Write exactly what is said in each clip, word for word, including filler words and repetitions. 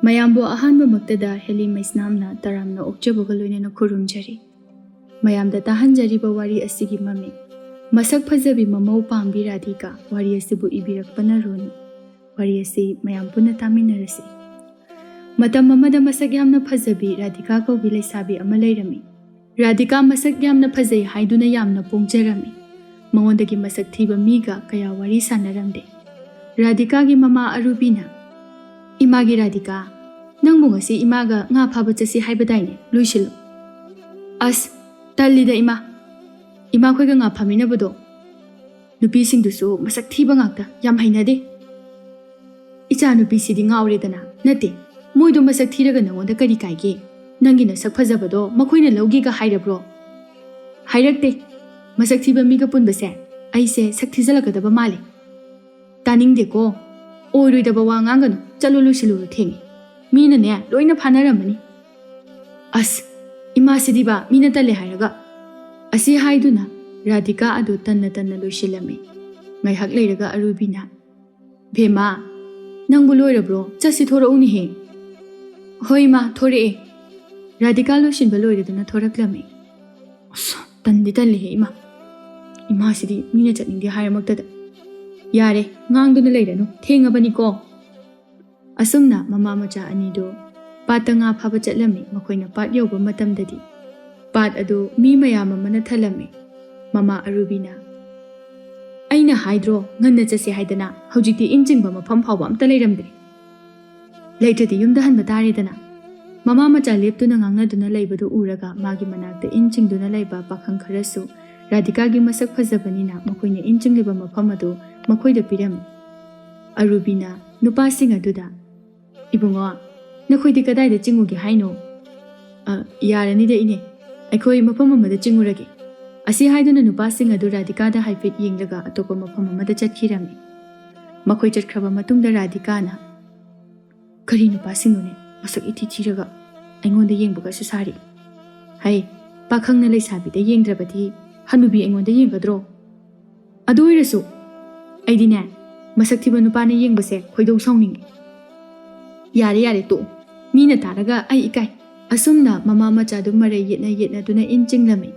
ꯃꯌꯥꯝꯕꯨ ꯑꯍꯥꯟꯕꯃꯛꯇꯗ ꯍꯦꯂꯤ ꯃꯩꯁꯅꯥꯝꯅ ꯇꯔꯥꯝꯅ ꯑꯣꯛꯆꯕꯒ ꯂꯣꯏꯅꯅ ꯈꯨꯔꯨꯝꯖꯔꯤ꯫ ꯃꯌꯥꯝꯗ ꯇꯥꯍꯟꯖꯔꯤꯕ ꯋꯥꯔꯤ ꯑꯁꯤꯒꯤ ꯃꯃꯤꯡ ꯃꯁꯛ ꯐꯖꯕꯤ ꯃꯃꯧ ꯄꯥꯝꯕꯤ ꯔꯥꯙꯤꯀꯥ꯫ ꯋꯥꯔꯤ ꯑꯁꯤꯕꯨ ꯏꯕꯤꯔꯛꯄꯅ ꯔꯣꯅꯤ꯫ ꯋꯥꯔꯤ ꯑꯁꯤ ꯃꯌꯥꯝ ꯄꯨꯟꯅ ꯇꯥꯃꯤꯟꯅꯔꯁꯤ꯫ ꯃꯇꯝ ꯑꯃꯗ ꯃꯁꯛ ꯌꯥꯝꯅ ꯐꯖꯕꯤ ꯔꯥꯙꯤꯀꯥ ꯀꯧꯕꯤ ꯂꯩꯁꯥꯕꯤ ꯑꯃ ꯂꯩꯔꯝꯃꯤ꯫ ꯔꯥꯙꯤꯀꯥ ꯃꯁꯛ ꯌꯥꯝꯅ ꯐꯖꯩ ꯍꯥꯏꯗꯨꯅ ꯌꯥꯝꯅ ꯄꯣꯡꯖꯔꯝꯃꯤ꯫ ꯃꯉꯣꯟꯗꯒꯤ ꯃꯁꯛ ꯊꯤꯕ ꯃꯤꯒ ꯀꯌꯥ ꯋꯥꯔꯤ ꯁꯥꯟꯅꯔꯝꯗꯦ꯫ ꯔꯥꯙꯤꯀꯥꯒꯤ ꯃꯃꯥ ꯑꯔꯨꯕꯤꯅ, "ꯏꯃꯥꯒꯤ ꯔꯥꯙꯤꯀꯥ, ꯅꯪꯕꯨ ꯉꯁꯤ ꯏꯃꯥꯒ ꯉꯥ ꯐꯥꯕ ꯆꯠꯁꯤ ꯍꯥꯏꯕꯗꯥꯏꯅꯦ? ꯂꯣꯏꯁꯤꯜꯂꯨ꯫" "ꯑꯁ, ꯇꯜꯂꯤꯗ ꯏꯃꯥ꯫ ꯏꯃꯥꯈꯣꯏꯒ ꯉꯥ ꯐꯥꯃꯤꯟꯅꯕꯗꯣ ꯅꯨꯄꯤꯁꯤꯡꯗꯨꯁꯨ ꯃꯁꯛ ꯊꯤꯕ ꯉꯥꯛꯇ, ꯌꯥꯝ ꯍꯩꯅꯗꯦ꯫" "ꯏꯆꯥꯅꯨꯄꯤꯁꯤꯗꯤ ꯉꯥꯎꯔꯦꯗꯅ꯫ ꯅꯠꯇꯦ, ꯃꯣꯏꯗꯣ ꯃꯁꯛ ꯊꯤꯔꯒ ꯅꯉꯣꯟꯗ ꯀꯔꯤ ꯀꯥꯏꯒꯦ? ꯅꯪꯒꯤ ꯅꯁꯛ ꯐꯖꯕꯗꯣ ꯃꯈꯣꯏꯅ ꯂꯧꯒꯦꯒ ꯍꯥꯏꯔꯕ꯭ꯔꯣ?" "ꯍꯥꯏꯔꯛꯇꯦ꯫ ꯃꯁꯛ ꯊꯤꯕ ꯃꯤꯒ ꯄꯨꯟꯕꯁꯦ ꯑꯩꯁꯦ ꯁꯛ ꯊꯤꯖꯤꯜꯂꯛꯀꯗꯕ ꯃꯥꯜꯂꯦ꯫" "ꯇꯥꯅꯤꯡꯗꯦꯀꯣ꯫ ꯑꯣꯏꯔꯣꯏꯗꯕ ꯋꯥ ꯉꯥꯡꯒꯅꯨ꯫ ꯆꯠꯂꯣ, ꯂꯣꯏꯁꯤꯜꯂꯨꯔꯣ, ꯊꯦꯡꯉꯦ꯫ ꯃꯤꯅꯅꯦ ꯂꯣꯏꯅ ꯐꯥꯅꯔꯝꯃꯅꯤ꯫" "ꯑꯁ, ꯏꯃꯥꯁꯤꯗꯤꯕ, ꯃꯤꯅ ꯇꯜꯂꯦ ꯍꯥꯏꯔꯒ꯫" ꯑꯁꯤ ꯍꯥꯏꯗꯨꯅ ꯔꯥꯙꯤꯀꯥ ꯑꯗꯨ ꯇꯟꯅ ꯇꯟꯅ ꯂꯣꯏꯁꯤꯜꯂꯝꯃꯤ꯫ ꯉꯥꯏꯍꯥꯛ ꯂꯩꯔꯒ ꯑꯔꯨꯕꯤꯅ, "ꯚꯦꯃꯥ, ꯅꯪꯕꯨ ꯂꯣꯏꯔꯕ꯭ꯔꯣ? ꯆꯠꯁꯤ, ꯊꯣꯔꯛꯎꯅꯦꯍꯦ꯫" "ꯍꯣꯏ ꯏꯃꯥ, ꯊꯣꯔꯛꯑꯦ꯫" ꯔꯥꯙꯤꯀꯥ ꯂꯣꯏꯁꯤꯟꯕ ꯂꯣꯏꯔꯗꯨꯅ ꯊꯣꯔꯛꯂꯝꯃꯤ꯫ "ꯑꯁ, ꯇꯟꯗꯤ ꯇꯜꯂꯤꯍꯦ ꯏꯃꯥ꯫ ꯏꯃꯥꯁꯤꯗꯤ ꯃꯤꯅ ꯆꯠꯅꯤꯡꯗꯦ ꯍꯥꯏꯔꯃꯛꯇꯗ꯫ ꯌꯥꯔꯦ, ꯉꯥꯡꯗꯨꯅ ꯂꯩꯔꯅꯨ, ꯊꯦꯡꯉꯕꯅꯤꯀꯣ꯫" ꯑꯁꯨꯝꯅ ꯃꯃꯥ ꯃꯆꯥ ꯑꯅꯤꯗꯨ ꯄꯥꯠꯇ ꯉꯥ ꯐꯥꯕ ꯆꯠꯂꯝꯃꯤ꯫ ꯃꯈꯣꯏꯅ ꯄꯥꯠ ꯌꯧꯕ ꯃꯇꯝꯗꯗꯤ ꯄꯥꯠ ꯑꯗꯨ ꯃꯤ ꯃꯌꯥꯝ ꯑꯃꯅ ꯊꯜꯂꯝꯃꯤ꯫ ꯃꯃꯥ ꯑꯔꯨꯕꯤꯅ, "ꯑꯩꯅ ꯍꯥꯏꯗ꯭ꯔꯣ, ꯉꯟꯅ ꯆꯠꯁꯦ ꯍꯥꯏꯗꯅ? ꯍꯧꯖꯤꯛꯇꯤ ꯏꯟ ꯆꯤꯡꯕ ꯃꯐꯝ ꯐꯥꯎꯕ ꯑꯝꯇ ꯂꯩꯔꯝꯗ꯭ꯔꯦ꯫ ꯂꯩꯇ꯭ꯔꯗꯤ ꯌꯨꯝꯗ ꯍꯟꯕ ꯇꯥꯔꯦꯗꯅ꯫" ꯃꯃꯥ ꯃꯆꯥ ꯂꯦꯞꯇꯨꯅ ꯉꯥꯡꯅꯗꯨꯅ ꯂꯩꯕꯗꯨ ꯎꯔꯒ ꯃꯥꯒꯤ ꯃꯅꯥꯛꯇ ꯏꯟ ꯆꯤꯡꯗꯨꯅ ꯂꯩꯕ ꯄꯥꯈꯪ ꯈꯔꯁꯨ ꯔꯥꯙꯤꯀꯥꯒꯤ ꯃꯁꯛ ꯐꯖꯕꯅꯤꯅ ꯃꯈꯣꯏꯅ ꯏꯟ ꯆꯤꯡꯂꯤꯕ ꯃꯐꯝ ꯑꯗꯨ ꯃꯈꯣꯏꯗ ꯄꯤꯔꯝꯃꯤ꯫ ꯑꯔꯨꯕꯤꯅ ꯅꯨꯄꯥꯁꯤꯡ ꯑꯗꯨꯗ, "ꯏꯕꯨꯡꯉꯣ, ꯅꯈꯣꯏꯗꯤ ꯀꯗꯥꯏꯗ ꯆꯤꯡꯉꯨꯒꯦ ꯍꯥꯏꯅꯣ?" "ꯑ, ꯌꯥꯔꯅꯤꯗ ꯏꯅꯦ, ꯑꯩꯈꯣꯏ ꯃꯐꯝ ꯑꯃꯗ ꯆꯤꯡꯉꯨꯔꯒꯦ꯫" ꯑꯁꯤ ꯍꯥꯏꯗꯨꯅ ꯅꯨꯄꯥꯁꯤꯡ ꯑꯗꯨ ꯔꯥꯙꯤꯀꯥꯗ ꯍꯥꯏꯐꯦꯠ ꯌꯦꯡꯂꯒ ꯑꯇꯣꯞꯄ ꯃꯐꯝ ꯑꯃꯗ ꯆꯠꯈꯤꯔꯝꯃꯤ꯫ ꯃꯈꯣꯏ ꯆꯠꯈ꯭ꯔꯕ ꯃꯇꯨꯡꯗ ꯔꯥꯙꯤꯀꯥꯅ, "ꯀꯔꯤ ꯅꯨꯄꯥꯁꯤꯡꯅꯣꯅꯦ, ꯃꯁꯛ ꯏꯊꯤ ꯊꯤꯔꯒ ꯑꯩꯉꯣꯟꯗ ꯌꯦꯡꯕꯒꯁꯨ ꯁꯥꯔꯤ? ꯍꯩ, ꯄꯥꯈꯪꯅ ꯂꯩꯁꯥꯕꯤꯗ ꯌꯦꯡꯗ꯭ꯔꯕꯗꯤ ꯍꯅꯨꯕꯤ ꯑꯩꯉꯣꯟꯗ ꯌꯦꯡꯒꯗ꯭ꯔꯣ? ꯑꯗꯨ ꯑꯣꯏꯔꯁꯨ ꯑꯩꯗꯤꯅꯦ, ꯃꯁꯛ ꯊꯤꯕ ꯅꯨꯄꯥꯅ ꯌꯦꯡꯕꯁꯦ ꯈꯣꯏꯗꯧ ꯁꯥꯎꯅꯤꯡꯉꯤ꯫" "ꯌꯥꯔꯦ, ꯌꯥꯔꯦ, ꯇꯣꯛꯎ꯫ ꯃꯤꯅ ꯇꯥꯔꯒ ꯑꯩ ꯏꯀꯥꯏ"꯫ ꯑꯁꯨꯝꯅ ꯃꯃꯥ ꯃꯆꯥꯗꯨ ꯃꯔꯩ ꯌꯦꯠꯅ ꯌꯦꯠꯅꯗꯨꯅ ꯏꯟ ꯆꯤꯡꯂꯝꯃꯤ꯫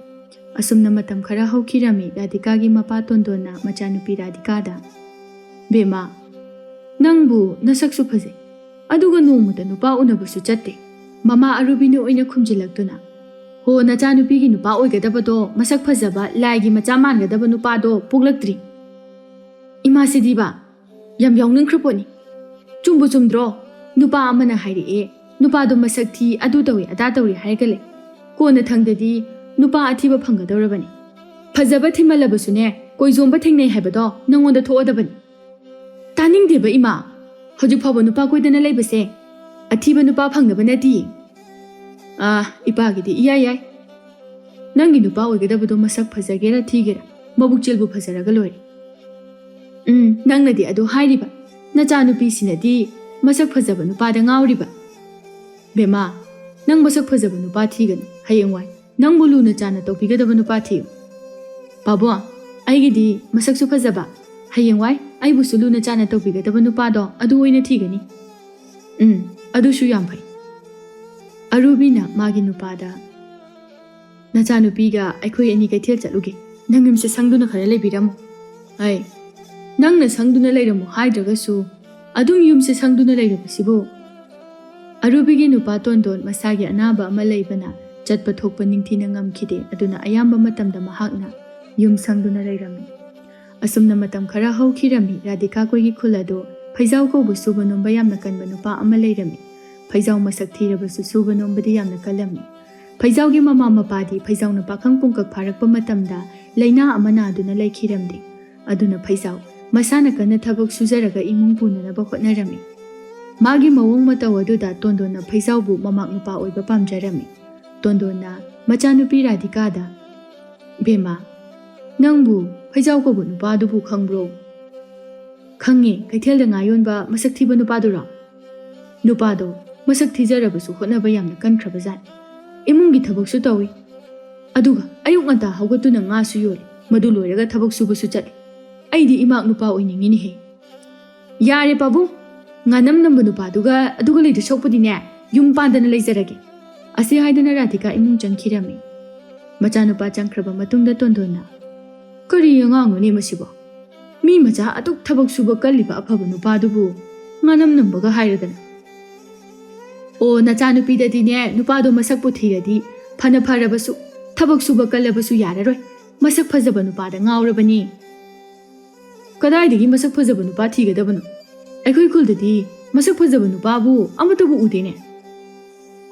ꯑꯁꯨꯝꯅ ꯃꯇꯝ ꯈꯔ ꯍꯧꯈꯤꯔꯝꯃꯤ꯫ ꯔꯥꯙꯤꯀꯥꯒꯤ ꯃꯄꯥ ꯇꯣꯟꯗꯣꯟꯅ ꯃꯆꯥꯅꯨꯄꯤ ꯔꯥꯙꯤꯀꯥꯗ, "ꯕꯦꯝꯃ, ꯅꯪꯕꯨ ꯅꯁꯛꯁꯨ ꯐꯖꯩ, ꯑꯗꯨꯒ ꯅꯣꯡꯃꯇ ꯅꯨꯄꯥ ꯎꯅꯕꯁꯨ ꯆꯠꯇꯦ"꯫ ꯃꯃꯥ ꯑꯔꯨꯕꯤꯅ ꯑꯣꯏꯅ ꯈꯨꯝꯖꯤꯜꯂꯛꯇꯨꯅ, "ꯍꯣ, ꯅꯆꯥꯅꯨꯄꯤꯒꯤ ꯅꯨꯄꯥ ꯑꯣꯏꯒꯗꯕꯗꯣ, ꯃꯁꯛ ꯐꯖꯕ, ꯂꯥꯏꯒꯤ ꯃꯆꯥ ꯃꯥꯟꯒꯗꯕ ꯅꯨꯄꯥꯗꯣ ꯄꯣꯛꯂꯛꯇ꯭ꯔꯤ"꯫ ꯏꯃꯥꯁꯤꯗꯤꯕ, ꯌꯥꯝ ꯌꯥꯎꯅꯤꯡꯈ꯭ꯔ ꯄꯣꯠꯅꯤ꯫ ꯆꯨꯝꯕꯨ ꯆꯨꯝꯗ꯭ꯔꯣ? ꯅꯨꯄꯥ ꯑꯃꯅ ꯍꯥꯏꯔꯛꯑꯦ, "ꯅꯨꯄꯥꯗꯣ ꯃꯁꯛ ꯊꯤ, ꯑꯗꯨ ꯇꯧꯏ, ꯑꯗꯥ ꯇꯧꯏ" ꯍꯥꯏꯔꯒ ꯂꯩ꯫ ꯀꯣꯟꯅ ꯊꯪꯗꯗꯤ ꯅꯨꯄꯥ ꯑꯊꯤꯕ ꯐꯪꯒꯗꯧꯔꯕꯅꯤ꯫ ꯐꯖꯕ ꯊꯤꯃꯜꯂꯕꯁꯨꯅꯦ, ꯀꯣꯏꯖꯣꯝꯕ ꯊꯦꯡꯅꯩ ꯍꯥꯏꯕꯗꯣ ꯅꯪꯉꯣꯟꯗ ꯊꯣꯛꯑꯗꯕꯅꯤ꯫ ꯇꯥꯅꯤꯡꯗꯦꯕ ꯏꯃꯥ, ꯍꯧꯖꯤꯛ ꯐꯥꯎꯕ ꯅꯨꯄꯥ ꯀꯣꯏꯗꯅ ꯂꯩꯕꯁꯦ ꯑꯊꯤꯕ ꯅꯨꯄꯥ ꯐꯪꯅꯕ ꯅꯠꯇꯤꯌꯦ꯫ ꯑꯥ, ꯏꯄꯥꯒꯤꯗꯤ ꯏꯌꯥ ꯌꯥꯏ꯫ ꯅꯪꯒꯤ ꯅꯨꯄꯥ ꯑꯣꯏꯒꯗꯕꯗꯣ ꯃꯁꯛ ꯐꯖꯒꯦꯔꯥ ꯊꯤꯒꯦꯔꯥ, ꯃꯕꯨꯛ ꯆꯦꯜꯕꯨ ꯐꯖꯔꯒ ꯂꯣꯏꯔꯦ꯫ ꯎꯝ, ꯅꯪꯅꯗꯤ ꯑꯗꯨ ꯍꯥꯏꯔꯤꯕ, ꯅꯆꯥꯅꯨꯄꯤꯁꯤꯅꯗꯤ ꯃꯁꯛ ꯐꯖꯕ ꯅꯨꯄꯥꯗ ꯉꯥꯎꯔꯤꯕ꯫ ꯕꯦꯝꯃ, ꯅꯪ ꯃꯁꯛ ꯐꯖꯕ ꯅꯨꯄꯥ ꯊꯤꯒꯅꯨ, ꯍꯌꯦꯡꯋꯥꯏ ꯅꯪꯕꯨ ꯂꯨꯅ ꯆꯥꯟꯅ ꯇꯧꯕꯤꯒꯗꯕ ꯅꯨꯄꯥ ꯊꯤꯌꯨ꯫ ꯄꯥꯕꯨꯡ, ꯑꯩꯒꯤꯗꯤ ꯃꯁꯛꯁꯨ ꯐꯖꯕ, ꯍꯌꯦꯡꯋꯥꯏ ꯑꯩꯕꯨꯁꯨ ꯂꯨꯅ ꯆꯥꯟꯅ ꯇꯧꯕꯤꯒꯗꯕ ꯅꯨꯄꯥꯗꯣ ꯑꯗꯨ ꯑꯣꯏꯅ ꯊꯤꯒꯅꯤ꯫ ꯎꯝ, ꯑꯗꯨꯁꯨ ꯌꯥꯝ ꯐꯩ꯫ ꯑꯔꯨꯕꯤꯅ ꯃꯥꯒꯤ ꯅꯨꯄꯥꯗ, "ꯅꯆꯥꯅꯨꯄꯤꯒ ꯑꯩꯈꯣꯏ ꯑꯅꯤ ꯀꯩꯊꯦꯜ ꯆꯠꯂꯨꯒꯦ꯫ ꯅꯪ ꯌꯨꯝꯁꯦ ꯁꯪꯗꯨꯅ ꯈꯔ ꯂꯩꯕꯤꯔꯝꯃꯨ"꯫ ꯑꯩ, ꯅꯪꯅ ꯁꯪꯗꯨꯅ ꯂꯩꯔꯝꯃꯨ ꯍꯥꯏꯗ꯭ꯔꯒꯁꯨ ꯑꯗꯨꯝ ꯌꯨꯝꯁꯦ ꯁꯪꯗꯨꯅ ꯂꯩꯔꯕꯁꯤꯕꯨ? ꯑꯔꯨꯕꯤꯒꯤ ꯅꯨꯄꯥ ꯇꯣꯟꯗꯣꯟ ꯃꯁꯥꯒꯤ ꯑꯅꯥꯕ ꯑꯃ ꯂꯩꯕꯅ ꯆꯠꯄ ꯊꯣꯛꯄ ꯅꯤꯡꯊꯤꯅ ꯉꯝꯈꯤꯗꯦ꯫ ꯑꯗꯨꯅ ꯑꯌꯥꯝꯕ ꯃꯇꯝꯗ ꯃꯍꯥꯛꯅ ꯌꯨꯝ ꯁꯪꯗꯨꯅ ꯂꯩꯔꯝꯃꯤ꯫ ꯑꯁꯨꯝꯅ ꯃꯇꯝ ꯈꯔ ꯍꯧꯈꯤꯔꯝꯃꯤ꯫ ꯔꯥꯙꯤꯀꯥ ꯀꯣꯏꯒꯤ ꯈꯨꯜ ꯑꯗꯨ ꯐꯩꯖꯥꯎ ꯀꯧꯕ ꯁꯨꯕ ꯅꯣꯝꯕ ꯌꯥꯝꯅ ꯀꯟꯕ ꯅꯨꯄꯥ ꯑꯃ ꯂꯩꯔꯝꯃꯤ꯫ ꯐꯩꯖꯥꯎ ꯃꯁꯛ ꯊꯤꯔꯕꯁꯨ ꯁꯨꯕ ꯅꯣꯝꯕꯗꯤ ꯌꯥꯝꯅ ꯀꯜꯂꯝꯃꯤ꯫ ꯐꯩꯖꯥꯎꯒꯤ ꯃꯃꯥ ꯃꯄꯥꯗꯤ ꯐꯩꯖꯥꯎꯅ ꯄꯥꯈꯪ ꯄꯨꯡꯀꯛ ꯐꯥꯔꯛꯄ ꯃꯇꯝꯗ ꯂꯥꯏꯅꯥ ꯑꯃ ꯅꯥꯗꯨꯅ ꯂꯩꯈꯤꯔꯝꯗꯦ꯫ ꯑꯗꯨꯅ ꯐꯩꯖꯥꯎ ꯃꯁꯥꯅ ꯀꯟꯅ ꯊꯕꯛ ꯁꯨꯖꯔꯒ ꯏꯃꯨꯡ ꯄꯨꯅꯅꯕ ꯍꯣꯠꯅꯔꯝꯃꯤ꯫ ꯃꯥꯒꯤ ꯃꯑꯣꯡ ꯃꯇꯧ ꯑꯗꯨꯗ ꯇꯣꯟꯗꯣꯟꯅ ꯐꯩꯖꯥꯎꯕꯨ ꯃꯃꯥꯛ ꯅꯨꯄꯥ ꯑꯣꯏꯕ ꯄꯥꯝꯖꯔꯝꯃꯤ꯫ ꯇꯣꯟꯗꯣꯟꯅ ꯃꯆꯥꯅꯨꯄꯤ ꯔꯥꯙꯤꯀꯥꯗ, "ꯕꯦꯝꯃ, ꯅꯪꯕꯨ ꯐꯩꯖꯥꯎ ꯀꯧꯕ ꯅꯨꯄꯥꯗꯨꯕꯨ ꯈꯪꯕ꯭ꯔꯣ?" "ꯈꯪꯉꯦ, ꯀꯩꯊꯦꯜꯗ ꯉꯥ ꯌꯣꯟꯕ ꯃꯁꯛ ꯊꯤꯕ ꯅꯨꯄꯥꯗꯨꯔꯣ?" "ꯅꯨꯄꯥꯗꯣ ꯃꯁꯛ ꯊꯤꯖꯔꯕꯁꯨ ꯍꯣꯠꯅꯕ ꯌꯥꯝꯅ ꯀꯟꯈ꯭ꯔꯕꯖꯥꯠꯅꯤ꯫ ꯏꯃꯨꯡꯒꯤ ꯊꯕꯛꯁꯨ ꯇꯧꯏ, ꯑꯗꯨꯒ ꯑꯌꯨꯛ ꯉꯟꯇꯥ ꯍꯧꯒꯠꯇꯨꯅ ꯉꯥꯁꯨ ꯌꯣꯜꯂꯤ, ꯃꯗꯨ ꯂꯣꯏꯔꯒ ꯊꯕꯛ ꯁꯨꯕꯁꯨ ꯆꯠꯂꯤ꯫ ꯑꯩꯗꯤ ꯏꯃꯥꯛ ꯅꯨꯄꯥ ꯑꯣꯏꯅꯤꯡꯉꯤꯅꯦꯍꯦ"꯫ "ꯌꯥꯔꯦ ꯄꯥꯕꯨꯡ, ꯉꯥꯅꯝ ꯅꯝꯕ ꯅꯨꯄꯥꯗꯨꯒ ꯑꯗꯨꯒ ꯂꯩꯗꯨ ꯁꯣꯛꯄꯨꯗꯤꯅꯦ, ꯌꯨꯝ ꯄꯥꯟꯗꯅ ꯂꯩꯖꯔꯒꯦ꯫ ꯑꯁꯤ ꯍꯥꯏꯗꯨꯅ ꯔꯥꯙꯤꯀꯥ ꯏꯃꯨꯡ ꯆꯪꯈꯤꯔꯝꯃꯤ꯫ ꯃꯆꯥꯅꯨꯄꯥ ꯆꯪꯈ꯭ꯔꯕ ꯃꯇꯨꯡꯗ ꯇꯣꯟꯗꯣꯟꯅ, "ꯀꯔꯤ ꯑꯉꯥꯡꯅꯣꯅꯦ ꯃꯁꯤꯕꯣ? ꯃꯤ ꯃꯆꯥ ꯑꯗꯨꯛ ꯊꯕꯛ ꯁꯨꯕ ꯀꯜꯂꯤꯕ ꯑꯐꯕ ꯅꯨꯄꯥꯗꯨꯕꯨ ꯉꯥꯅꯝ ꯅꯝꯕꯒ ꯍꯥꯏꯔꯗꯅ?" "ꯑꯣ, ꯅꯆꯥꯅꯨꯄꯤꯗꯗꯤꯅꯦ, ꯅꯨꯄꯥꯗꯣ ꯃꯁꯛꯄꯨ ꯊꯤꯔꯗꯤ, ꯐꯅ ꯐꯔꯕꯁꯨ, ꯊꯕꯛ ꯁꯨꯕ ꯀꯜꯂꯕꯁꯨ ꯌꯥꯔꯔꯣꯏ꯫ ꯃꯁꯛ ꯐꯖꯕ ꯅꯨꯄꯥꯗ ꯉꯥꯎꯔꯕꯅꯤ꯫" "ꯀꯗꯥꯏꯗꯒꯤ ꯃꯁꯛ ꯐꯖꯕ ꯅꯨꯄꯥ ꯊꯤꯒꯗꯕꯅꯣ? ꯑꯩꯈꯣꯏ ꯈꯨꯜꯗꯗꯤ ꯃꯁꯛ ꯐꯖꯕ ꯅꯨꯄꯥꯕꯨ ꯑꯃꯠꯇꯕꯨ ꯎꯗꯦꯅꯦ꯫"